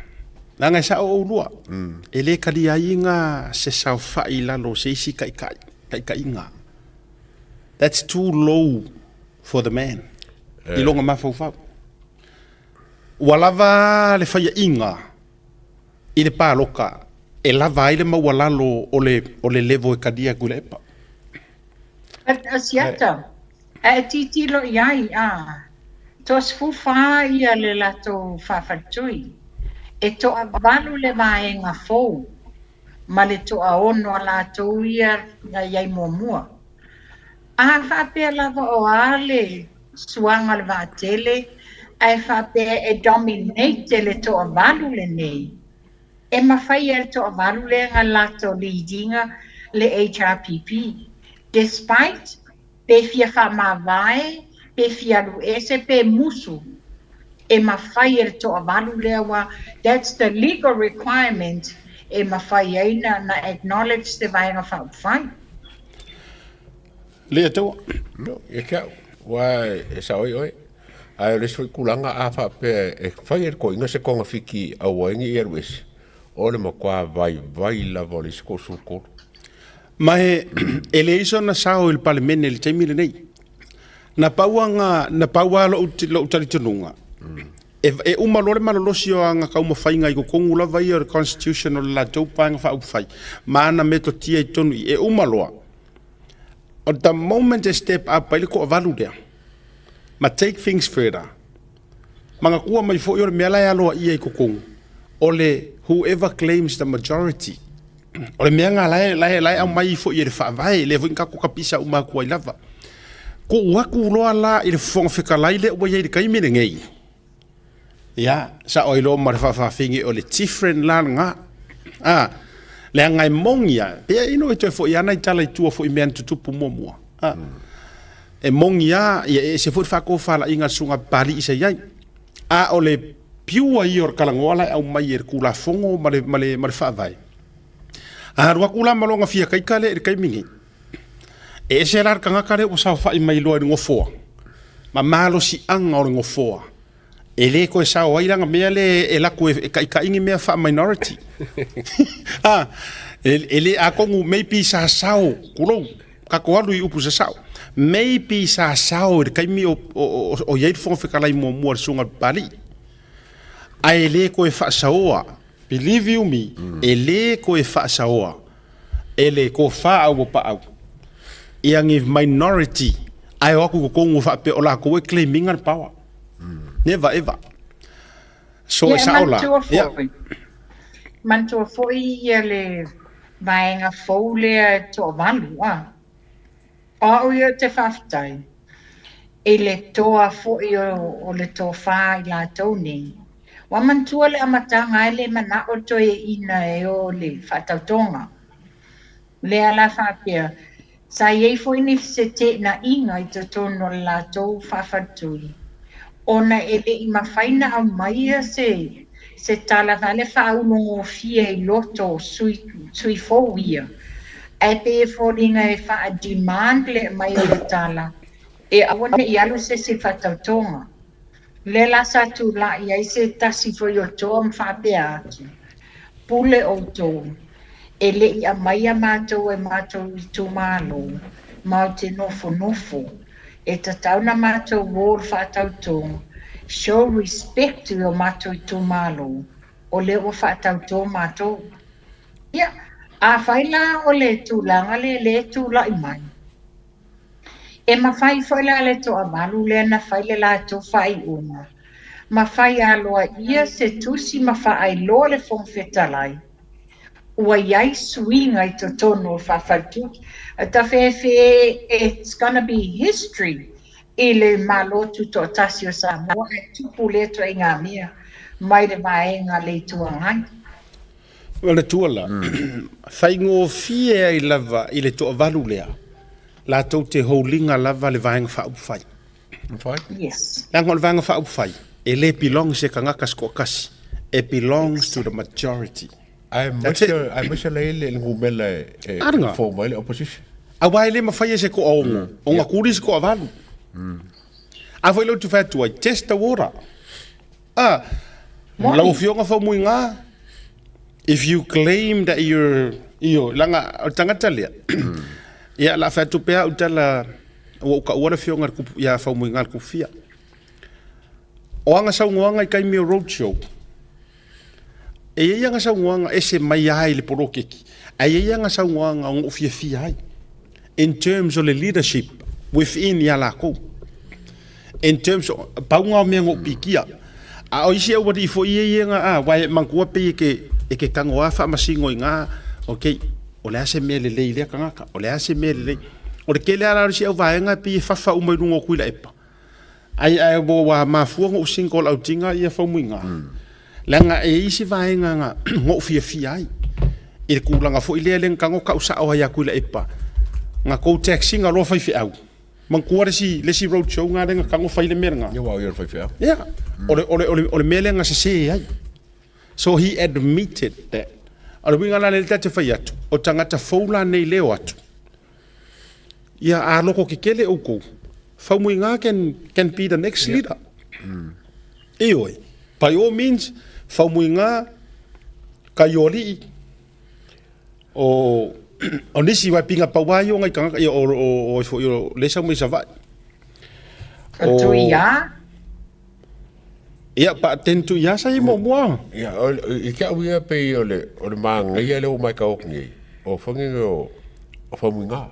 Speaker 1: Leaga e sao oulua. E le kaliaiga se saofai i lalo o se isi taitai, taitaiga. That's too low for the man. I lona mafaufau. Ua lava le faiaiga i le paloka e lava ai le maualalo o le, o le level e kalia atu i le epa.
Speaker 12: Asiata, a e tilotilo i ai, a, toa-14 ia le latou faafaletui, e toavalu le vaega fou ma le toaono a latou ia na i ai muamua. A faapea lava o a le suaga o le vaatele ae faapea e dominate e le toavalu lenei, e mafai e le toavalu lea na latou lead ina le HRPP despite pe fia faamavae, pe fia alu ese, pe musu, e mafai e le toavalu lea aua that's the legal requirement e mafai ai na na acknowledge se Vaega Faaupufai.
Speaker 1: Lea taua.
Speaker 5: No, ia te au, ua e sao ai oe. Ae o le isi foi tulaga a faapea e fai e le toeaina se togafiti aua ai ne i alu ese, o le matua vaivai lava o le isi 33.
Speaker 1: Ma e, e leai sona sao i le Palemene i le taimi lenei. Na pau aga, na pau lava lou, lou talitonuga, e, e uma loa le malolosi o aga taumafaiga i totonu lava ia o le Constitution o le latou Vaega Faaupufai ma ana metotia i totonu i i, e uma loa. O the moment e step up ai le toavalu lea, ma take things further, manatua mai foi o le mea la e aloaia i totonu, o le whoever claims the majority. O le mea lena la e, la e, la e aumai foi e le faavae, lea foi na tatou tapisa uma atu ai lava. Tuu atu loa la i le Fofoga Fetalai lea ua i ai i le taimi lenei, ia, sao ai loa ma le faafafine o le different la lena. A, leaga e moni lava, pei ino e toe foi lava nai tala i tua foi i mea na tutupu muamua. A, e moni lava, ia e ese foi le faatofalaiga a le Susuga Papalii sa i ai. A o le pure ia o le talanoa la e aumai e le Tulafono ma le, ma le, ma le Faavae. A alu atu la ma lona fia taita lea i le taimi nei, e ese la le tagata lea ua saofai mai loa i le nofoa, ma malosiaga o le nofoa, e le toe sao ai lana mea lea e alu atu e taitai ni mea faa-minority. A, e, e le, atonu maybe sa sao, tulou, tatou alu i upu sasao, maybe sa sao i le taimi o, o, o, o i ai le Fofoga Fetalai muamua le Susuga i le Papalii, ae le toe faasaoa, believe you me, e le toe faasaoa e le tofa Auapaau ia ni minority ae o atu i totonu faapea o latou e claim ina le power. Never ever. So e
Speaker 12: Ia, e
Speaker 1: sao la.
Speaker 12: manatua
Speaker 1: Ia.
Speaker 12: foi, manatua foi ia le vaega fou lea e toavalu, a. O au ia ou te faafetai i le toa foi o le tofa i latou nei. Ua manatua le amataga e le manao le toeaina e o i le faatautoga. Lea la faapea, sa i ai foi ni feseteenaiga i totonu o le latou faafaletui, ona e le i mafai na aumaia se se tala foi lea faaulugofie i loto o sui, sui fou ia, ae pei e foliga e faa-demand le aumai o le tala e aua ne i alu se isi i le faatautoga. Lea la sa tulai ai se tasi foi o toa ma faapea atu, Pule outou, e le i aumaia matou e matou itumalo, matou te nofonofo, e tatau na matou o i le faatautoga, show respect i o matou itumalo, o lea ua faatautō matou. Ia, afai la o le tulaga lea lea e tulai mai, e mafai foi la le toavalu lea na fai le latou faaiuga, ma fai aloaia se tusi ma faailoa le Fofoga Fetalai, ua i ai suiga i totonu o le faafaletui. Tafefe, it's gonna be history i le Malo Tutoatasi o Samoa ae tupu lea ituaiga mea mai le vaega a le Itu Agai.
Speaker 1: Manatua la, faigofie ai lava i le toavalu lea. Latou te hold-ina lava le Vaega Faaupufai.
Speaker 12: Yes.
Speaker 1: Leaga o le Vaega Faaupufai, e le belong i se tagata se toatasi, e belongs to the majority. That's it.
Speaker 5: Aemaise la i le numera e form ai le opposition.
Speaker 1: Aua e le mafai e se toaono ona tuli se toavalu. A foi lea ou te fai atu ai, test the water. Ah, lau Afioga Faumuina, if you claim that you're, ioe, leaga o le tagata lea, ia, o le a fai atu pea au tala, ua ou taua le Afioga i le Kupu, ia Faumuina le Kupufia. O ana saunoaga i taimi o road show, e i ai ana saunoaga ese mai lava i le poloketi, ae i ai ana saunoaga na ou fiafia ai in terms o le leadership within ia lakou. In terms o, pau na o mea na ou pikia. A o isi aualii foi ia ia na, a, aua e manatua pei e te, e te tago lava faamasino i ina, okay, o le a se mea lelei i lea tagata, o le a se mea lelei. O le tele lava la o isi au vaega e pei e fafa uma i luga o Tuilaepa. Ai ae ua mafua ona ou single out ina ia Faumuina, leaga e i ai isi vaega na ou fiafia ai i le tulaga foi lea na tago tau sao ai ia Tuilaepa, na tou tax ina loa faifeau. Manatua le isi, le isi road show na lea na tago fai le mea lena.
Speaker 5: Ia aua o ia o le faifeau.
Speaker 1: Ia, o le mea lea na sese ai. So he admitted that. O le uiga la lea ta te fai atu, o tagata fou la nei leo atu. Ia a loko kekele oukou, Faumuina can be the next leader. Ioe, by all means, Faumuina, Kaioalii, o o nisi aua e pinga pau lava ia o nai tagata, ia o o ai foi o lea e sau mai Savaii.
Speaker 12: O Tuia.
Speaker 1: Ia, pa ten Tuia sa i muamua.
Speaker 5: Ia, i te au ia pei o le o le manaia lea ua matau atu nei, o fagege o o Faumuina.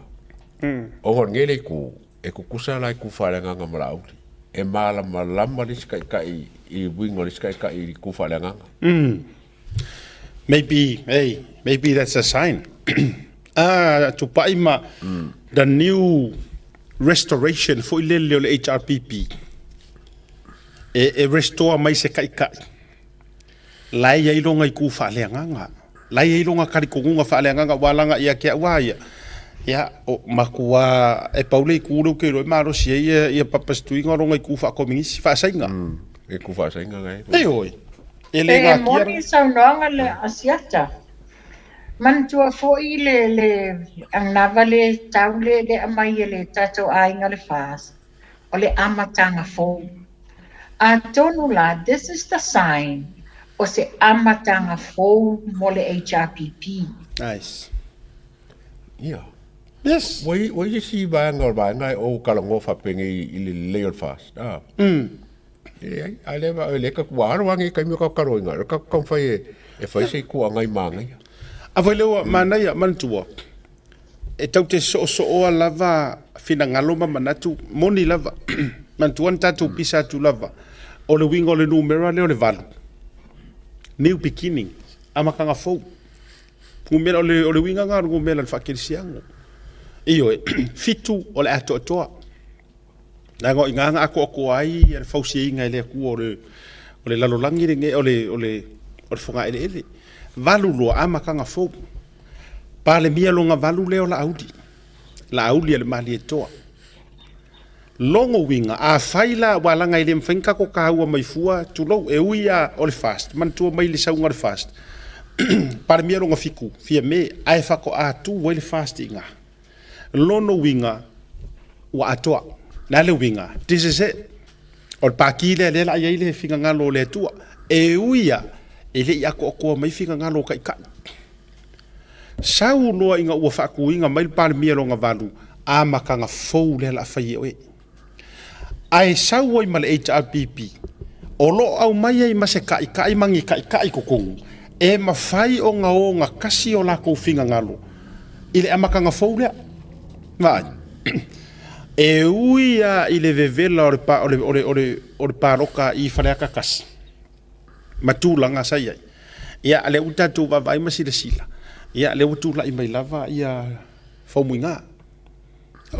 Speaker 5: Ona o lenei le itu, e tutusa la itu faaleagaga ma Laauli. E malamalama le isi taitai i uiga o le isi taitai i le itu faaleagaga.
Speaker 1: Maybe, hey, maybe that's a sign. Ah, tupai ma the new restoration foi lele o le HRPP. E, e restore mai se taitai. La e i ai lona itu faaleagaga. La e i ai lona talitonuga faaleagaga ua alaga ia te au a ia. Ia, o matua e pau le itu lea ou te iloa e malosi ai ia, ia Papa Situiga o lona itu faakominisi, faasaina.
Speaker 5: Itu faasaina na e.
Speaker 1: Ioe. E le
Speaker 12: E
Speaker 1: natia
Speaker 12: moni le saunoaga le Asiata. Manatua foi le le anava le tau le le aumai e le tatou aiga le FAST, o le amataga fou. Atonu la, this is the sign o se amataga fou mo le HRPP.
Speaker 1: Nice.
Speaker 5: Ia.
Speaker 1: Yes.
Speaker 5: Ua i, ua i se isi vaega o le vaega e ou talanoa faapenei i le lelei o le FAST, a. E leai, a lea va, lea ka, ua alo lava nei taimi o tautaloina, o le tatou taumafai e, e fai se ituaga i manaia.
Speaker 1: A foi lea ua manaia, manatua, e tau te soosooa lava finagalo ma manatu, moni lava, manatua na tatou pisa atu lava, o le uiga o le numera lea o le valu, new beginning, amataga fou. Numera, o le, o le uiga lena o le numera i le faakerisiano. Ioe, fitu o le atoatoa. Leaga o i ina na atoatoa ai le fausiaina e le Atua o le, o le lalolagi lenei, o le, o le, o le fogaeleele. 82 amataga fou. Palemia lona valu lea o Laauli. Laauli a le Malietoa. Logo uiga, afai la ua laga e le mafai ona tatou taua mai fua, tulou, e ui lava o le FAST, manatua mai le sauga o le FAST, Palemia lona fiku, Fiame, ae faatoa tu ai le FAST i ina. Lona uiga, ua atoa. O le a le uiga? This is it. O le pati lea, lea o le a i ai le finagalo o le Atua. E ui lava, e le i atoatoa mai finagalo o Taitai. Sau loa ina ua faatuina mai le Palemia lona valu, amataga fou lea o le a fai e oe. Ae sau ai ma le HRPP, o lo o aumai ai ma se taitai ma ni taitai i totonu, e mafai ona ogatasi o latou finagalo i le amataga fou lea. Vaai, e ui lava i le vevela o le, o le, o le, o le, o le palota i Faleata 1 ma tulaga sa i ai, ia, lea ua tatou vaavaai ma silasila, ia, lea ua tulai mai lava ia Faumuina.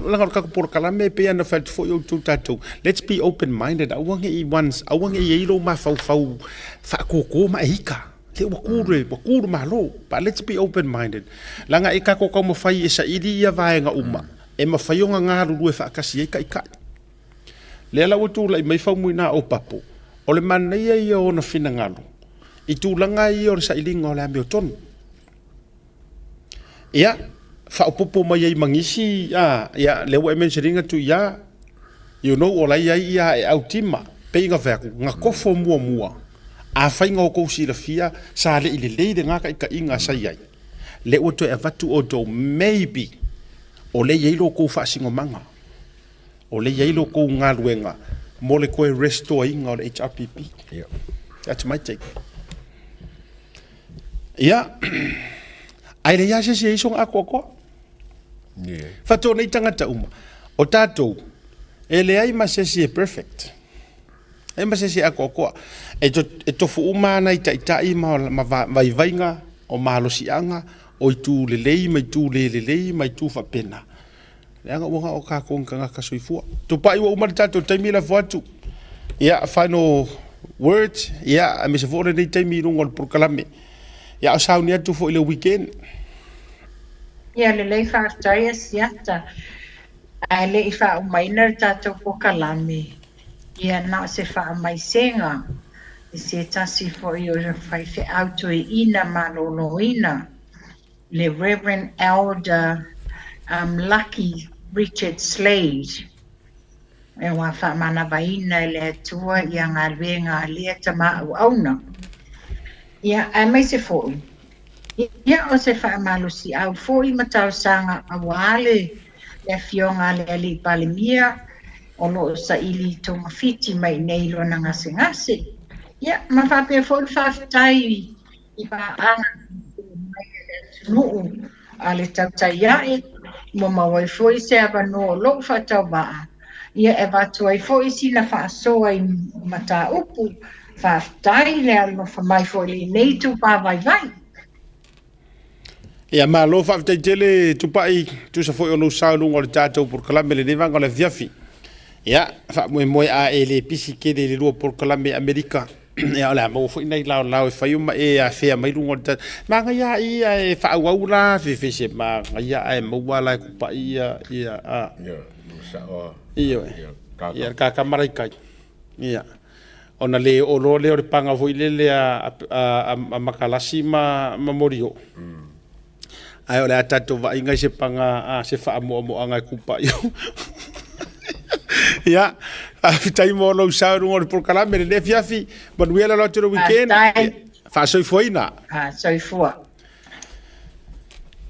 Speaker 1: Leaga o le tatou polokalame e pei ona fai atu foi outou tatou, let's be open minded, aua ne i ones, aua ne i i ai lou mafaufau faatōtō ma e ita. Lea ua tu le, ua tu le Malo, but let's be open minded. Leaga e tatou taumafai e saili ia vaega uma. e mafai ona galulue faatasi ai taitai. Lea la ua tulai mai Faumuina Opapo, o le manaia ia o ona finagalo i tulaga ia o le sailiga o le amiotonu. Ia, faaopoopo mai ai ma nisi, a, ia, lea ua e mention ina Tuia, you know, o la e i ai ia Aeau Tima, pei ona fai atu, na tofo muamua, afai na outou silafia, sa le i lelei lena taitaiga sa i ai, lea ua toe avatu outou, maybe, o lea e i ai lo outou faasinomaga, o lea e i ai lo outou galuega mo le toe restore ina o le HRPP. That's my take. Ia, ae leai lava se isi e i ai sona atoatoa. Faatoa nei tagata uma. O tatou, e leai ma se isi e perfect. E ma se isi e atoatoa. E, to, e tofu uma ana i taitai ma, ma vaivaiga, o malosiaga, o itu lelei ma itu le lelei ma itu faapena. Leaga ua na o tatou ni tagata soifua. Tupai ua uma le tatou taimi lafo atu. Ia, final words, ia, aemaise foi o lenei taimi i luga o le polokalame. Ia, o sauni atu foi i le weekend.
Speaker 12: Ia lelei faafetai Asiata. Ae le i faaumaina le tatou polokalame, ia na o se faamaisega i se tasi foi o faifeau toeaina maloloina. le Reverend Elder um, Lucky Richard Slade, e ua faamanavaina e le Atua ia galuega a lea tama auauna. Ia, aemaise foi, ia o se faamalosiau foi ma talosaga auā le, le afioga a le Alii Palemia o lo o saili togafiti mai nei lona gasegase. Ia, ma faapea foi le faafetai i paaga mai a le atunuu a le tautai ae, ua maua ai foi se avanoa o lou faatauvaa, ia e avatu ai foi sina faasoa i mataupu. Faafetai le alofa mai foi i lenei itupa vaivai.
Speaker 1: Ia malo faafetai tele Tupai, tusa foi o lou sao i luga o le tatou polokalame lenei vaega o le afiafi. Ia, faamoemoe a e le pisi tele i le lua polokalame i Amerika. Ia o le a maua foi nai laolao e fai ma e afea mai luga o le tatou. Manaia lava ia e faaauau la fefese manaia ae maua la e kupa'i ia ia a.
Speaker 5: Ia, sao.
Speaker 1: Ioe. Ia le kakamaraikai. Ia. Ona le oo loa lea o le paga foi lele a a a Makalasi ma ma Molioo. Ae o le a tatou vaaiga i se paga a se faamoamoaga e kupa'i. Ia, faafetai mo lou sao i luga o le polokalame lenei afiafi. Manuia le alo atu i le weekend.
Speaker 12: Faafetai.
Speaker 1: Faasoifuaina.
Speaker 12: Soifua.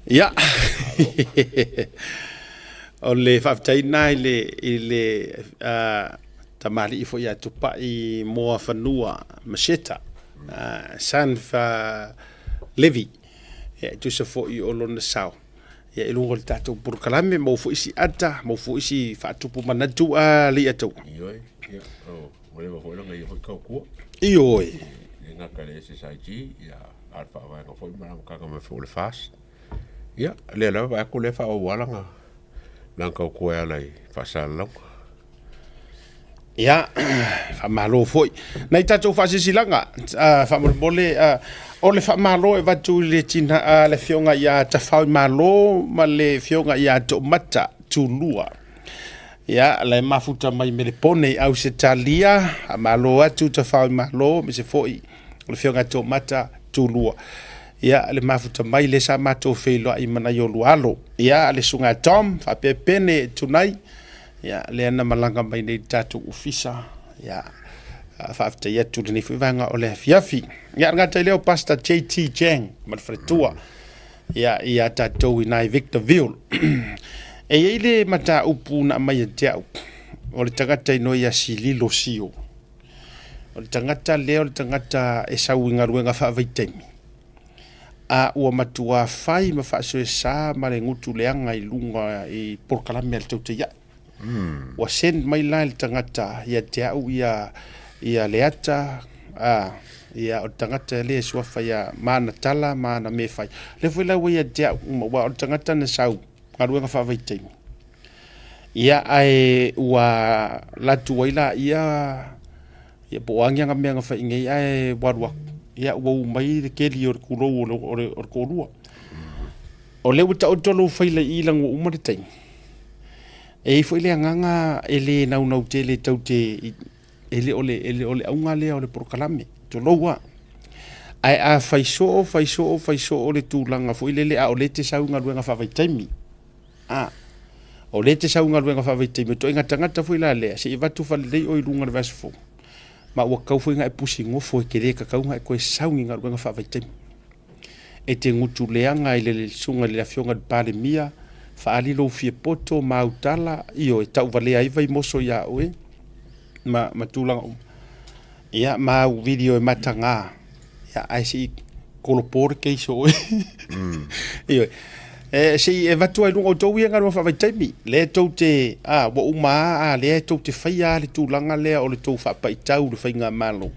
Speaker 1: Ia. O le faafetai lena i le, i le uh, tamalii foi ia Tupai Moafanua Masheta, uh, son of uh, Levi. Ia, e tusa foi o lona sao. Ia, i luga o le tatou polokalame, maua foi si ata, maua foi si faatupu manatu a le atou.
Speaker 5: Ioe, ia, o, ua leva foi lana ia foi tautua.
Speaker 1: Ioe.
Speaker 5: E gata i le SSIG, ia, a o le faavaega foi ma le amataga mai foi o le FAST. Ia, lea lava vaai atu lea e faaauau lava lana, lana tautua e ala i faasalalauga.
Speaker 1: Ia, faamalo foi. Nai tatou faasilasilaga, faamolemole, o le faamalo e avatu i le tina, le afioga ia Tafaoimalo ma le afioga ia Toomata Tulua. Ia, la e mafuta mai Melepone i Ausetalia, faamalo atu Tafaoimalo, aemaise foi o le afioga ia Toomata Tulua. Ia, le mafuta mai lea sa matou feiloai ma nai olua alo. Ia, le susuga ia Tom, faapea Pene Tunai, Ia, lea na malaga mai nei i le tatou ofisa. Ia, faafetai atu lenei foi vaega o le afiafi. Ia, le gata i lea o Pastor JT Chang ma le faletua. Ia, ia tatou i nai Victorville. E i ai le mataupu na aumai ia te au, o le tagata igoa ia Sililo Sio. O le tagata lea o le tagata e sau i galuega faavaitaimi. A ua matuā fai ma faasoesa ma le gutu leaga i luga i polokalame a le Tautai Ae. Ua send mai la e le tagata ia te au ia ia Leata, a, ia o le tagata lea e suafa ia ma ana tala ma ana mea e fai. O lea foi la ua ia te au, aua o le tagata na sau galuega faavaitaimi. Ia ae ua alu atu ai laia Ia po o a ni ana mea na fai i nei ae ua alu atu, ia ua u mai le keli o le kulou o le, o le, o le toalua. O lea ua taoto lou faila i i lana ua uma le taimi. E i ai foi le agaga e le naunau tele tau te e le o le e le o le auga lea o le polokalame, tulou lava. Ae a fai soo, fai soo, fai soo le tulaga foi lele a o lea e te sau i galuega faavaitaimi, a, o lea e te sau i galuega faavaitaimi, o ituaiga tagata foi la lea, se i avatu faalelei oe i luga i le vaiaso fou, ma ua tatau foi ona e pusi nofo e te le tatau ona e toe sau i ni galuega faavaitaimi. E te gutu leaga i le susuga i le Afioga i le Palemia, faaali lou fia poto ma au tala, ioe, tauvalea ai Vaimoso ia oe ma, ma tulaga uma. Ia, ma au video e mataga, ia, ae se i kolopo le case o oe. Ioe. E, se i avatu ai luga o tou ia galuega faavaitaimi, lea tou te, a, ua uma a, a lea tou te faia a le tulaga lea o le tou faapaitau i le faigamalo.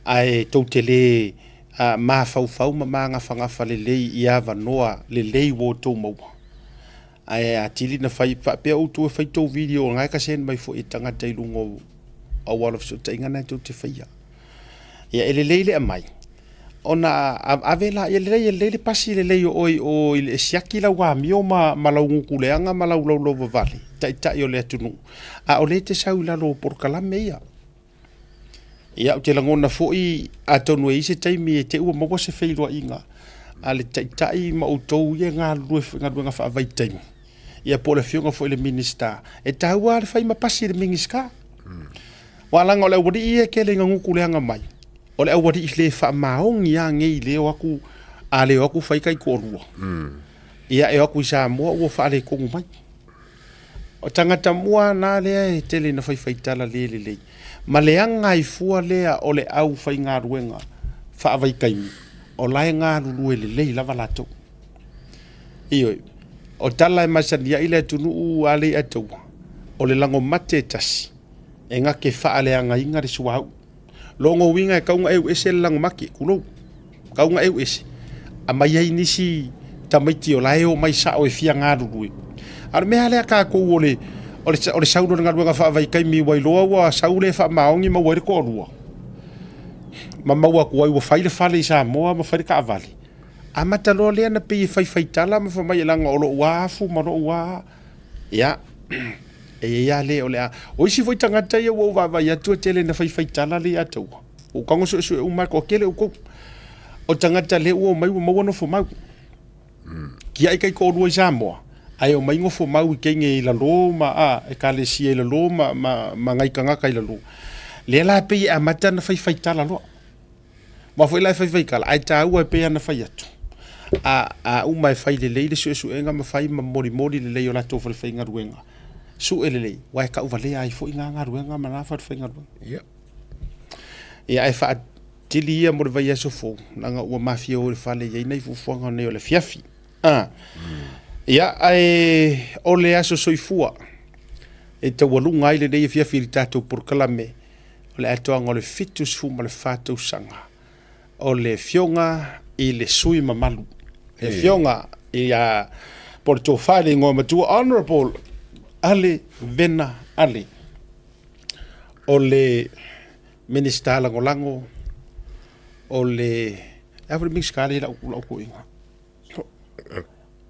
Speaker 1: Ae tou te lē mafaufau ma magafagafa lelei i avanoa lelei ua outou maua. Ae atili na fai faapea outou e fai tou video o lena e kaseni mai foi e tagata i luga o auala o fesootaiga na tou te faia. Ia e lelei le aumai ona ave la ia lelei e lelei le pasi lelei o oe i o i le siaki lau amio ma, ma lau gutuleaga ma lau laulauvavale taitai o le atunuu a o lea e te sau i lalo o polokalame ia. Ia, ou te lagona foi, atonu e i ai se taimi e te i ua maua se feiloaiga a le Taitai ma outou ia e galulue i galuega faavaitaimi, ia po o le Afioga foi i le Minisita. E taua lava le fai ma pasi i le Minisita. Aua leaga o le aualii ia e tele ina gutu leaga mai, o le aualii le faamaoni lava nei le o atu, a le o atu fai taitoalua, ia e o atu i Samoa ua faaletonu mai. O tagata mua na lea e tele ina faifaitala le lelei, ma le aga ai fua lea o le aufaigaluega faavaitaimi, o la e galulue lelei lava latou. Ioe, o tala e masani ai le atunuu a Leiataua, o le lago mate e tasi, e gate faaleagaina le suauu. Lona uiga e tatau ona eu ese le lago mate, tulou, tatau ona eu ese, aumai ai nisi tamaiti o la e omai sao e fia galulue. A o le mea lea a tatou o le, o le, o le sau loa i le galuega faavaitaimi ua iloa ua sau le faamaoni maua ai le toalua, ma maua atu ai ua fai le fale i Samoa ma fai le taavale, amata loa lea ona pei e faifaitala ma fai mai leaga o lou lava afu ma lou lava Ia, e i ai lava le o le a... O isi foi tagata ia ua ou vaavaai atu e tele ina faifaitala le ia te au. Ua ou tago suesue uma atu, toatele outou. O tagata lea ua omai ua maua nofo mau. Tiai taitoalua i Samoa, ae omai nofo mau i teine i lalo ma a, ekalesia i lalo ma, ma, ma nai tagata i lalo. Lea la pei e amata ona faifaitala loa. Aua foi la e faifaitala, ae taua e pei ona fai atu, a, a uma e fai lelei le suesuega ma fai ma molimoli lelei o latou falefaigaluega, sue lelei, aua e tauvalea ai foi na galuega ma na falefaigaluega.
Speaker 5: Ia.
Speaker 1: Ia, ae faatili ia mo le vaiaso fou, leaga ua mafia o i le fale e i ai nai fuafuaga nei o le afiafi. A. Ia, ae o le aso soifua e taualuga ai lenei afiafi i le tatou polokalame, o le atoaga o le 74 tausaga o le Afioga i le sui mamalu, le Afioga ia po o le tofa i le igoa matua Honourable Ale Vena Ale, o le Minisita Lagolago o le, a foi le Minisita lea i lau, lau toeaina?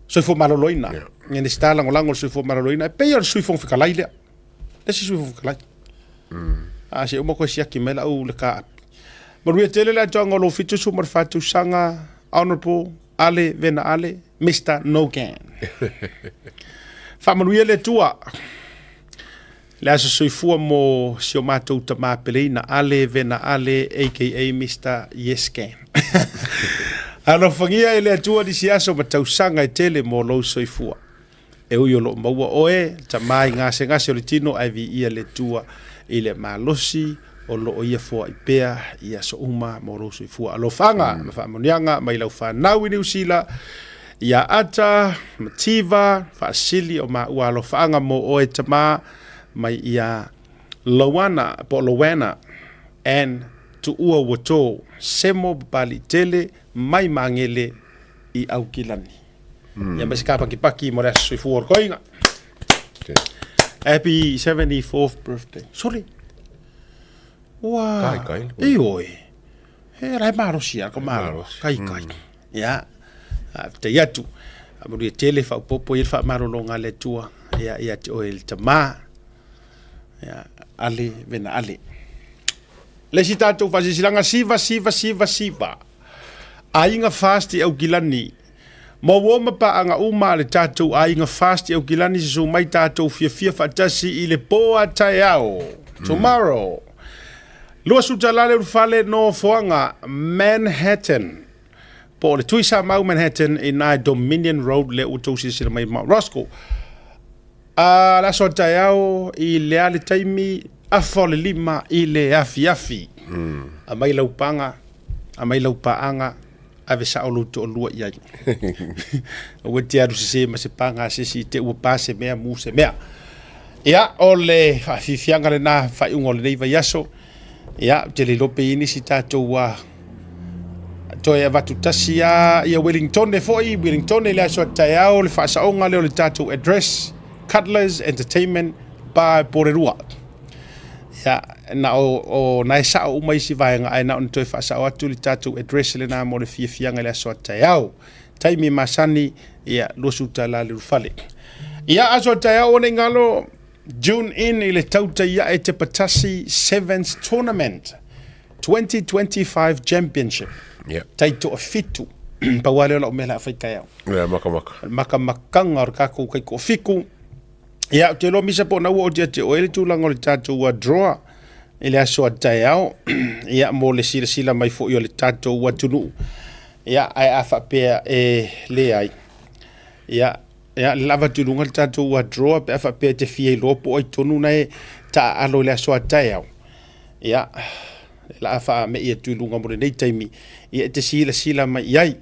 Speaker 1: Soifua Maloloina, yeah. Minisita Lagolago o le Soifua Maloloina, e pei o le Sui Fofoga Fetalai lea. Le isi Sui Fofoga Fetalai. A se uma koe siaki mai lau le ka api. Manuia tele le atoaga o lou 74 tausaga, Honourable Ale Vena Ale, Mr. No Gan. Faamanuia le Atua. Le aso soifua mo si o matou tama peleina Ale Vena Ale aka Mister Yes Can. Alofagia e le Atua nisi aso ma tausaga e tele mo lou soifua. E ui o loo maua oe, tama i gasegase o le tino ae viia le Atua i le malosi o loo ia foai pea i aso uma mo lou soifua. Alofaga ma faamanuiaga mai lau fanau i Niu Sila, Ia Ata, Mativa, Faasili o maua alofaaga mo oe tama mai ia Loana po o Loana Ann Tuua Uato Semo Papali'i Tele mai Magele i Aukilani. Ia mai se kapakipaki mo le aso soifua o le koiga. Happy 74th birthday. Sorry. Ua.
Speaker 5: Kai kai.
Speaker 1: Ioe. He rae malosi a ko malo. Kai kai. Ia, faafetai atu. Manuia tele, faaopoopo i ai le faamalologa a le Atua. Ia, ia te oe le tamā. Ia, ale, vena ale. Le isi tatou faasilasilaga, siva, siva, siva, siva. Aiga Fast i Aukilani. Mo uo ma paaga uma a le tatou Aiga Fast i Aukilani, susu mai tatou fiafia faatasi i le po a taeao. Tomorrow. 20 tala le ulufale nofoaga Manhattan. Po o le Tuisamau Manhattan i na Dominion Road lea ua tou silasila mai Mount Roscoe. A le aso a taeao i le a le taimi afa o le lima i le afiafi. Aumai lau paga, aumai lau paaga, ave sao lou toalua i ai. Aua te alu sese ma se paga a se isi i te ua pa se mea, mu se mea. Ia, o le faafiafiaga lena faaiuga o lenei vaiaso. Ia, ou te le iloa pe i ai nisi tatou ua toe avatu tasi lava ia Wellingtone foi, Wellingtone i le aso a taeao le faasaoga lea o le tatou address, Cutler's Entertainment Bar Porirua. Ia, na o, o na e sao uma isi vaega, ae na ona toe faasao atu le tatou address lena mo le fiafiaga i le aso a taeao. Taimi masani, ia, 20 tala le ulufale. Ia, aso a taeao o nei galo, June in i le tautai ae Tepa Tasi Sevens Tournament 2025 Championship.
Speaker 5: Yeah.
Speaker 1: Tai toa fitu. Pau lava lea o lau mea la a fai taeao.
Speaker 5: Yeah, makamaka.
Speaker 1: Makamakanga o le kākou kai ko fiku. Ia, ou te iloa misa po na ua o te ate oe le tulaga o le tatou uh, draw i le aso a taeao. Ia, mo le silasila mai foi o le tatou atunuu. Ia, ae a faapea e leai. Ia, ia, le lava atu i luga le tatou uh, draw pe a faapea e te fia iloa po o ai tonu na e taaalo i le aso a taeao. Ia, le la faamei atu i luga mo lenei taimi. Ia, e te silasila mai i ai.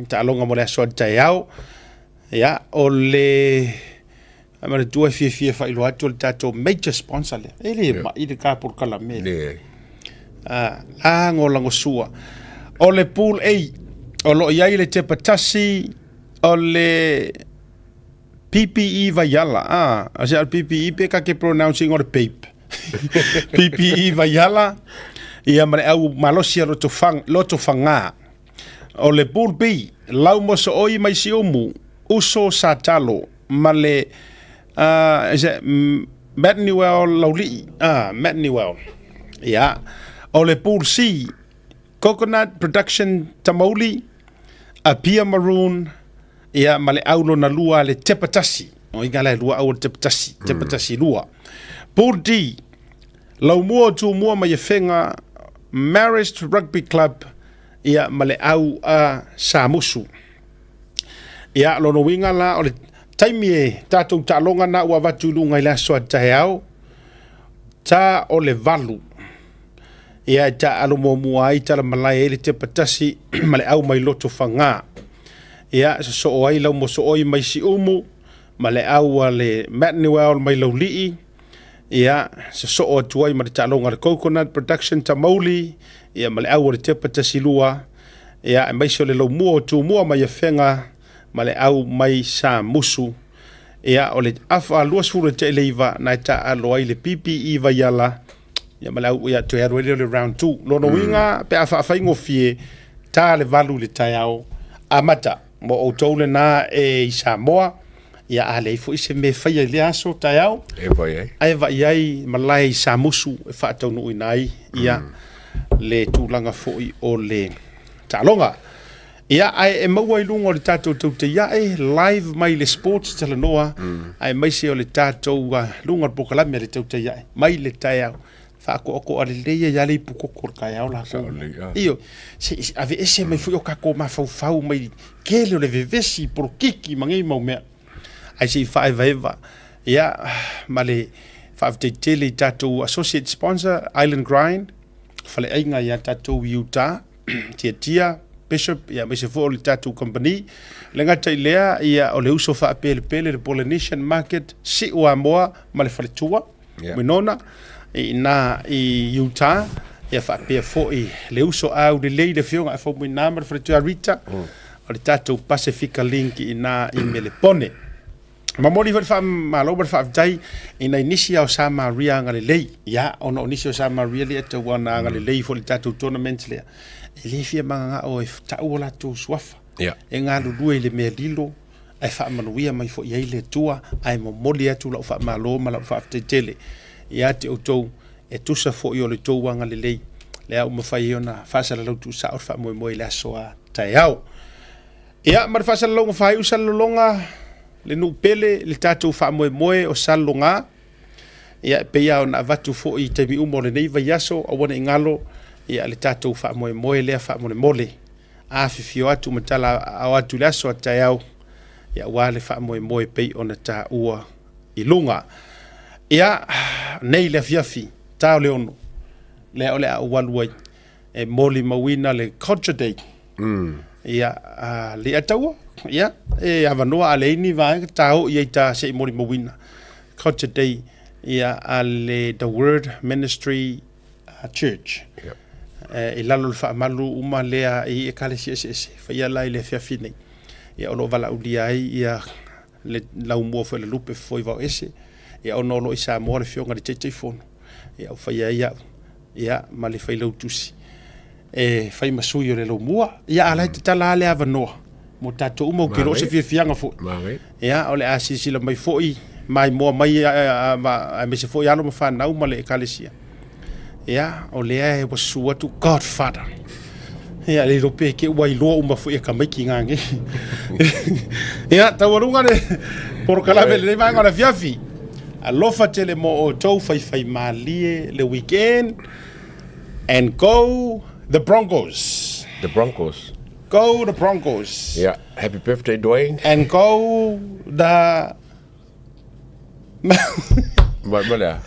Speaker 1: Taaloga mo le aso a taeao. Ia, o le a manatua e fiafia e faailoa atu o le tatou major sponsor lea. E le yeah. mai le ka polokalame.
Speaker 5: Le.
Speaker 1: Ah, lagolagosua. O le pool A, o lo o i ai le tepa tasi o le PPE Vaiala. Ah, o se PPE pe ka ke pronouncing o le pape. PPE Vaiala, ia ma le au malosi a Lotofaga. O le Pool B, Laumosooi mai Siumu, Uso Satalo ma le uh, is it Matt Newell Laulii? Ah, Matt Newell. Ia. O le Pool C, Coconut Production Tamauli, Apia Maroon, ia ma le au lona lua le Tepa Tasi. O inga la e lua au o le Tepa Tasi, Tepa Tasi lua. Pool D, Laumua o Tumua ma Iafega, Marist Rugby Club, ia ma le au a Samusu. Ia, lona uiga la, o le taimi e tatou taaloga na ua avatu i luga i le aso a taeao, ta o le valu. Ia, e taaalo muamua ai tala malae ai le tepa tasi ma le au mai Lotofaga. Ia, sosoo ai Laumosooi mai Siumu ma le au a le Matt Newell mai Laulii. Ia, sosoo atu ai ma le taaloga a le Coconut Production Tamauli, ia ma le au o le Tepa Tasi Lua, ia, aemaise o le Laumua o Tumua mai Afega ma le au mai Samusu. Ia, o le afa 29 na e taaalo ai le PPE Vaiala, ia ma le au, ia, toe alu ai lea o le round 2. Lona uiga, pe a faafaigofie, ta le valu i le taeao, amata. Mo outou lena e i Samoa, Ia a leai foi se mea e faia i lea aso taeao.
Speaker 5: E vai ai.
Speaker 1: Ae vai ai malae i Samusu e faataunuuina ai ia le tulaga foi o le taaloga. Ia ae e maua i luga o le tatou Tautaiae live mai le Sports Talanoa aemaise o le tatou luga o le polokalame a le Tautaiae mai le taeao faakoakoa lelei ai lava le ipu koko o le taeao latou. Ioe, se i aveese mai foi o tatou mafaufau mai tele o le vevesi, polokiki ma nei mau mea. Ae se i faaevaeva, ia, ma le faafetai tele i tatou associate sponsor, Island Grind, faleaiga ia tatou i Utah, Tiatia, Bishop, ia, aemaise foi o le tatou company. Le gata i lea, ia, o le uso faapelepele, le Polynesian Market, Siuamoa ma le faletua. yeah. Winona i ina i Utah ia faapea foi le uso au lelei le afioga a Faumuina ma le faletua Rita o le tatou Pasifika Link i ina i Melepone. Momoli foi le faamalo ma le faafetai i nai nisi ao Samaria agalelei. Ia, ona o nisi o Samaria lea tau ana agalelei foi le tatou tournament lea. E le fia magagao e tau o latou suafa.
Speaker 5: Yeah.
Speaker 1: E galulue i le mea lilo. ae faamanuia mai foi i ai le Atua, ae momoli atu lau faamalo ma lau faafetai tele ia te outou e tusa foi o le tou agalelei lea ua mafai ai ona faasalalau tuusao le faamoemoe i le aso a taeao. Ia, ma le faasalalauga faaiu Salelologa, le nuu pele, le tatou faamoemoe o Salelologa, ia e pei lava ona avatu foi i taimi uma o lenei vaiaso, aua ne i galo, ia le tatou faamoemoe lea faamolemole. Afifio atu ma tala ao atu i le aso a taeao, ia aua le faamoemoe pei ona taua i luga. Ia, nei le afiafi, ta o le ono, lea o le a ou alu ai e molimauina le Culture Day. Mm. Ia, a, le ataua, ia, e avanoa a leai ni vaega, ta o i ai ta se i molimauina. Culture Day, ia, a le The Word Ministry Church. Yep. I lalo le faamalu uma lea i ekalesia eseese, faia la i le afiafi nei. Ia, o lo o valaaulia ai ia le laumua foi le lupe foi vao ese. Ia, ona o lo o i Samoa le afioga i le Taitaifono. Ia, ua faia ai au, ia, ma le failautusi e fai ma sui o le laumua. Ia, a la e tatala lava le avanoa mo tatou uma, ou te iloa o se fiafiaga foi. Ia, o le a silasila mai foi, maimoa mai aemaise foi alo ma fanau ma le ekalesia. Ia, o lea e ua susu atu Godfather. Ia, le iloa pe ke ua iloa uma foi e tamaiti ngā nei. Ia, taualuga le porokalame lenei vaega o le afiafi. Alofa tele mo outou faifaimalie le weekend and go the Broncos.
Speaker 5: The Broncos.
Speaker 1: Go the Broncos.
Speaker 5: Yeah, happy birthday Dwayne.
Speaker 1: And go the
Speaker 5: Ma ma lea.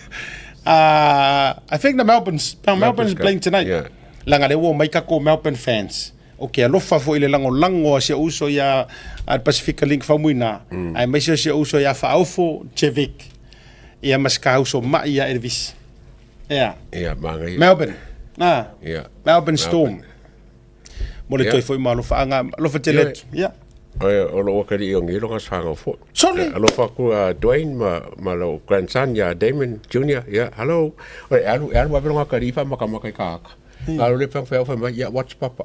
Speaker 1: I think the Melbourne's, Melbourne's playing tonight.
Speaker 5: Yeah.
Speaker 1: Langa le ua mai kako Melbourne fans. O ke alofa foi le langolango a si ou uso ia a Pacifica Link Faumuina. Aemaise o si ou uso ia Faaofo Jevic. Ia ma si ka uso mai ia Elvis. Ia.
Speaker 5: Ia, manaia.
Speaker 1: Melbourne. Ah.
Speaker 5: Ia.
Speaker 1: Melbourne Storm. Mo le toe foi ma alofaaga, alofa tele atu. Ia.
Speaker 5: O lou atalii o Ngilo ga sa whanau foi.
Speaker 1: Sole!
Speaker 5: Alofa atu a Dwayne ma, ma lou grandson ia Damon Junior. Ia, hello. O, e alu, e alu ave longa atalii whamakamaka i ka aka. Ngā le whang whai mai, ia, watch papa.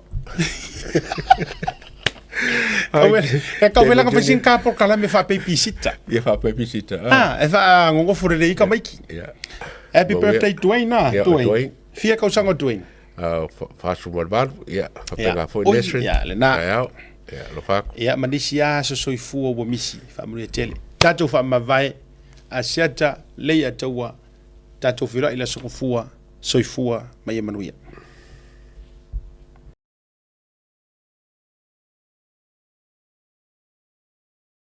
Speaker 1: E kau wela ka whaisin ka por kala me whaapepisita.
Speaker 5: Ia whaapepisita.
Speaker 1: Ah, e wha ngongofo rere i ka maiki.
Speaker 5: Yeah.
Speaker 1: Happy birthday Dwayne, ah, Dwayne. Fia kausaga o Dwayne.
Speaker 5: 48, ia, faapena foi Nesrin.
Speaker 1: Ia, lena.
Speaker 5: Taeao. Ia, alofa atu.
Speaker 1: Ia, ma nisi lava aso soifua ua misi, faamanuia tele. Tatou faamavae, Asiata, lei ataua, tatou feiloai i le aso Gafua, soifua ma ia manuia.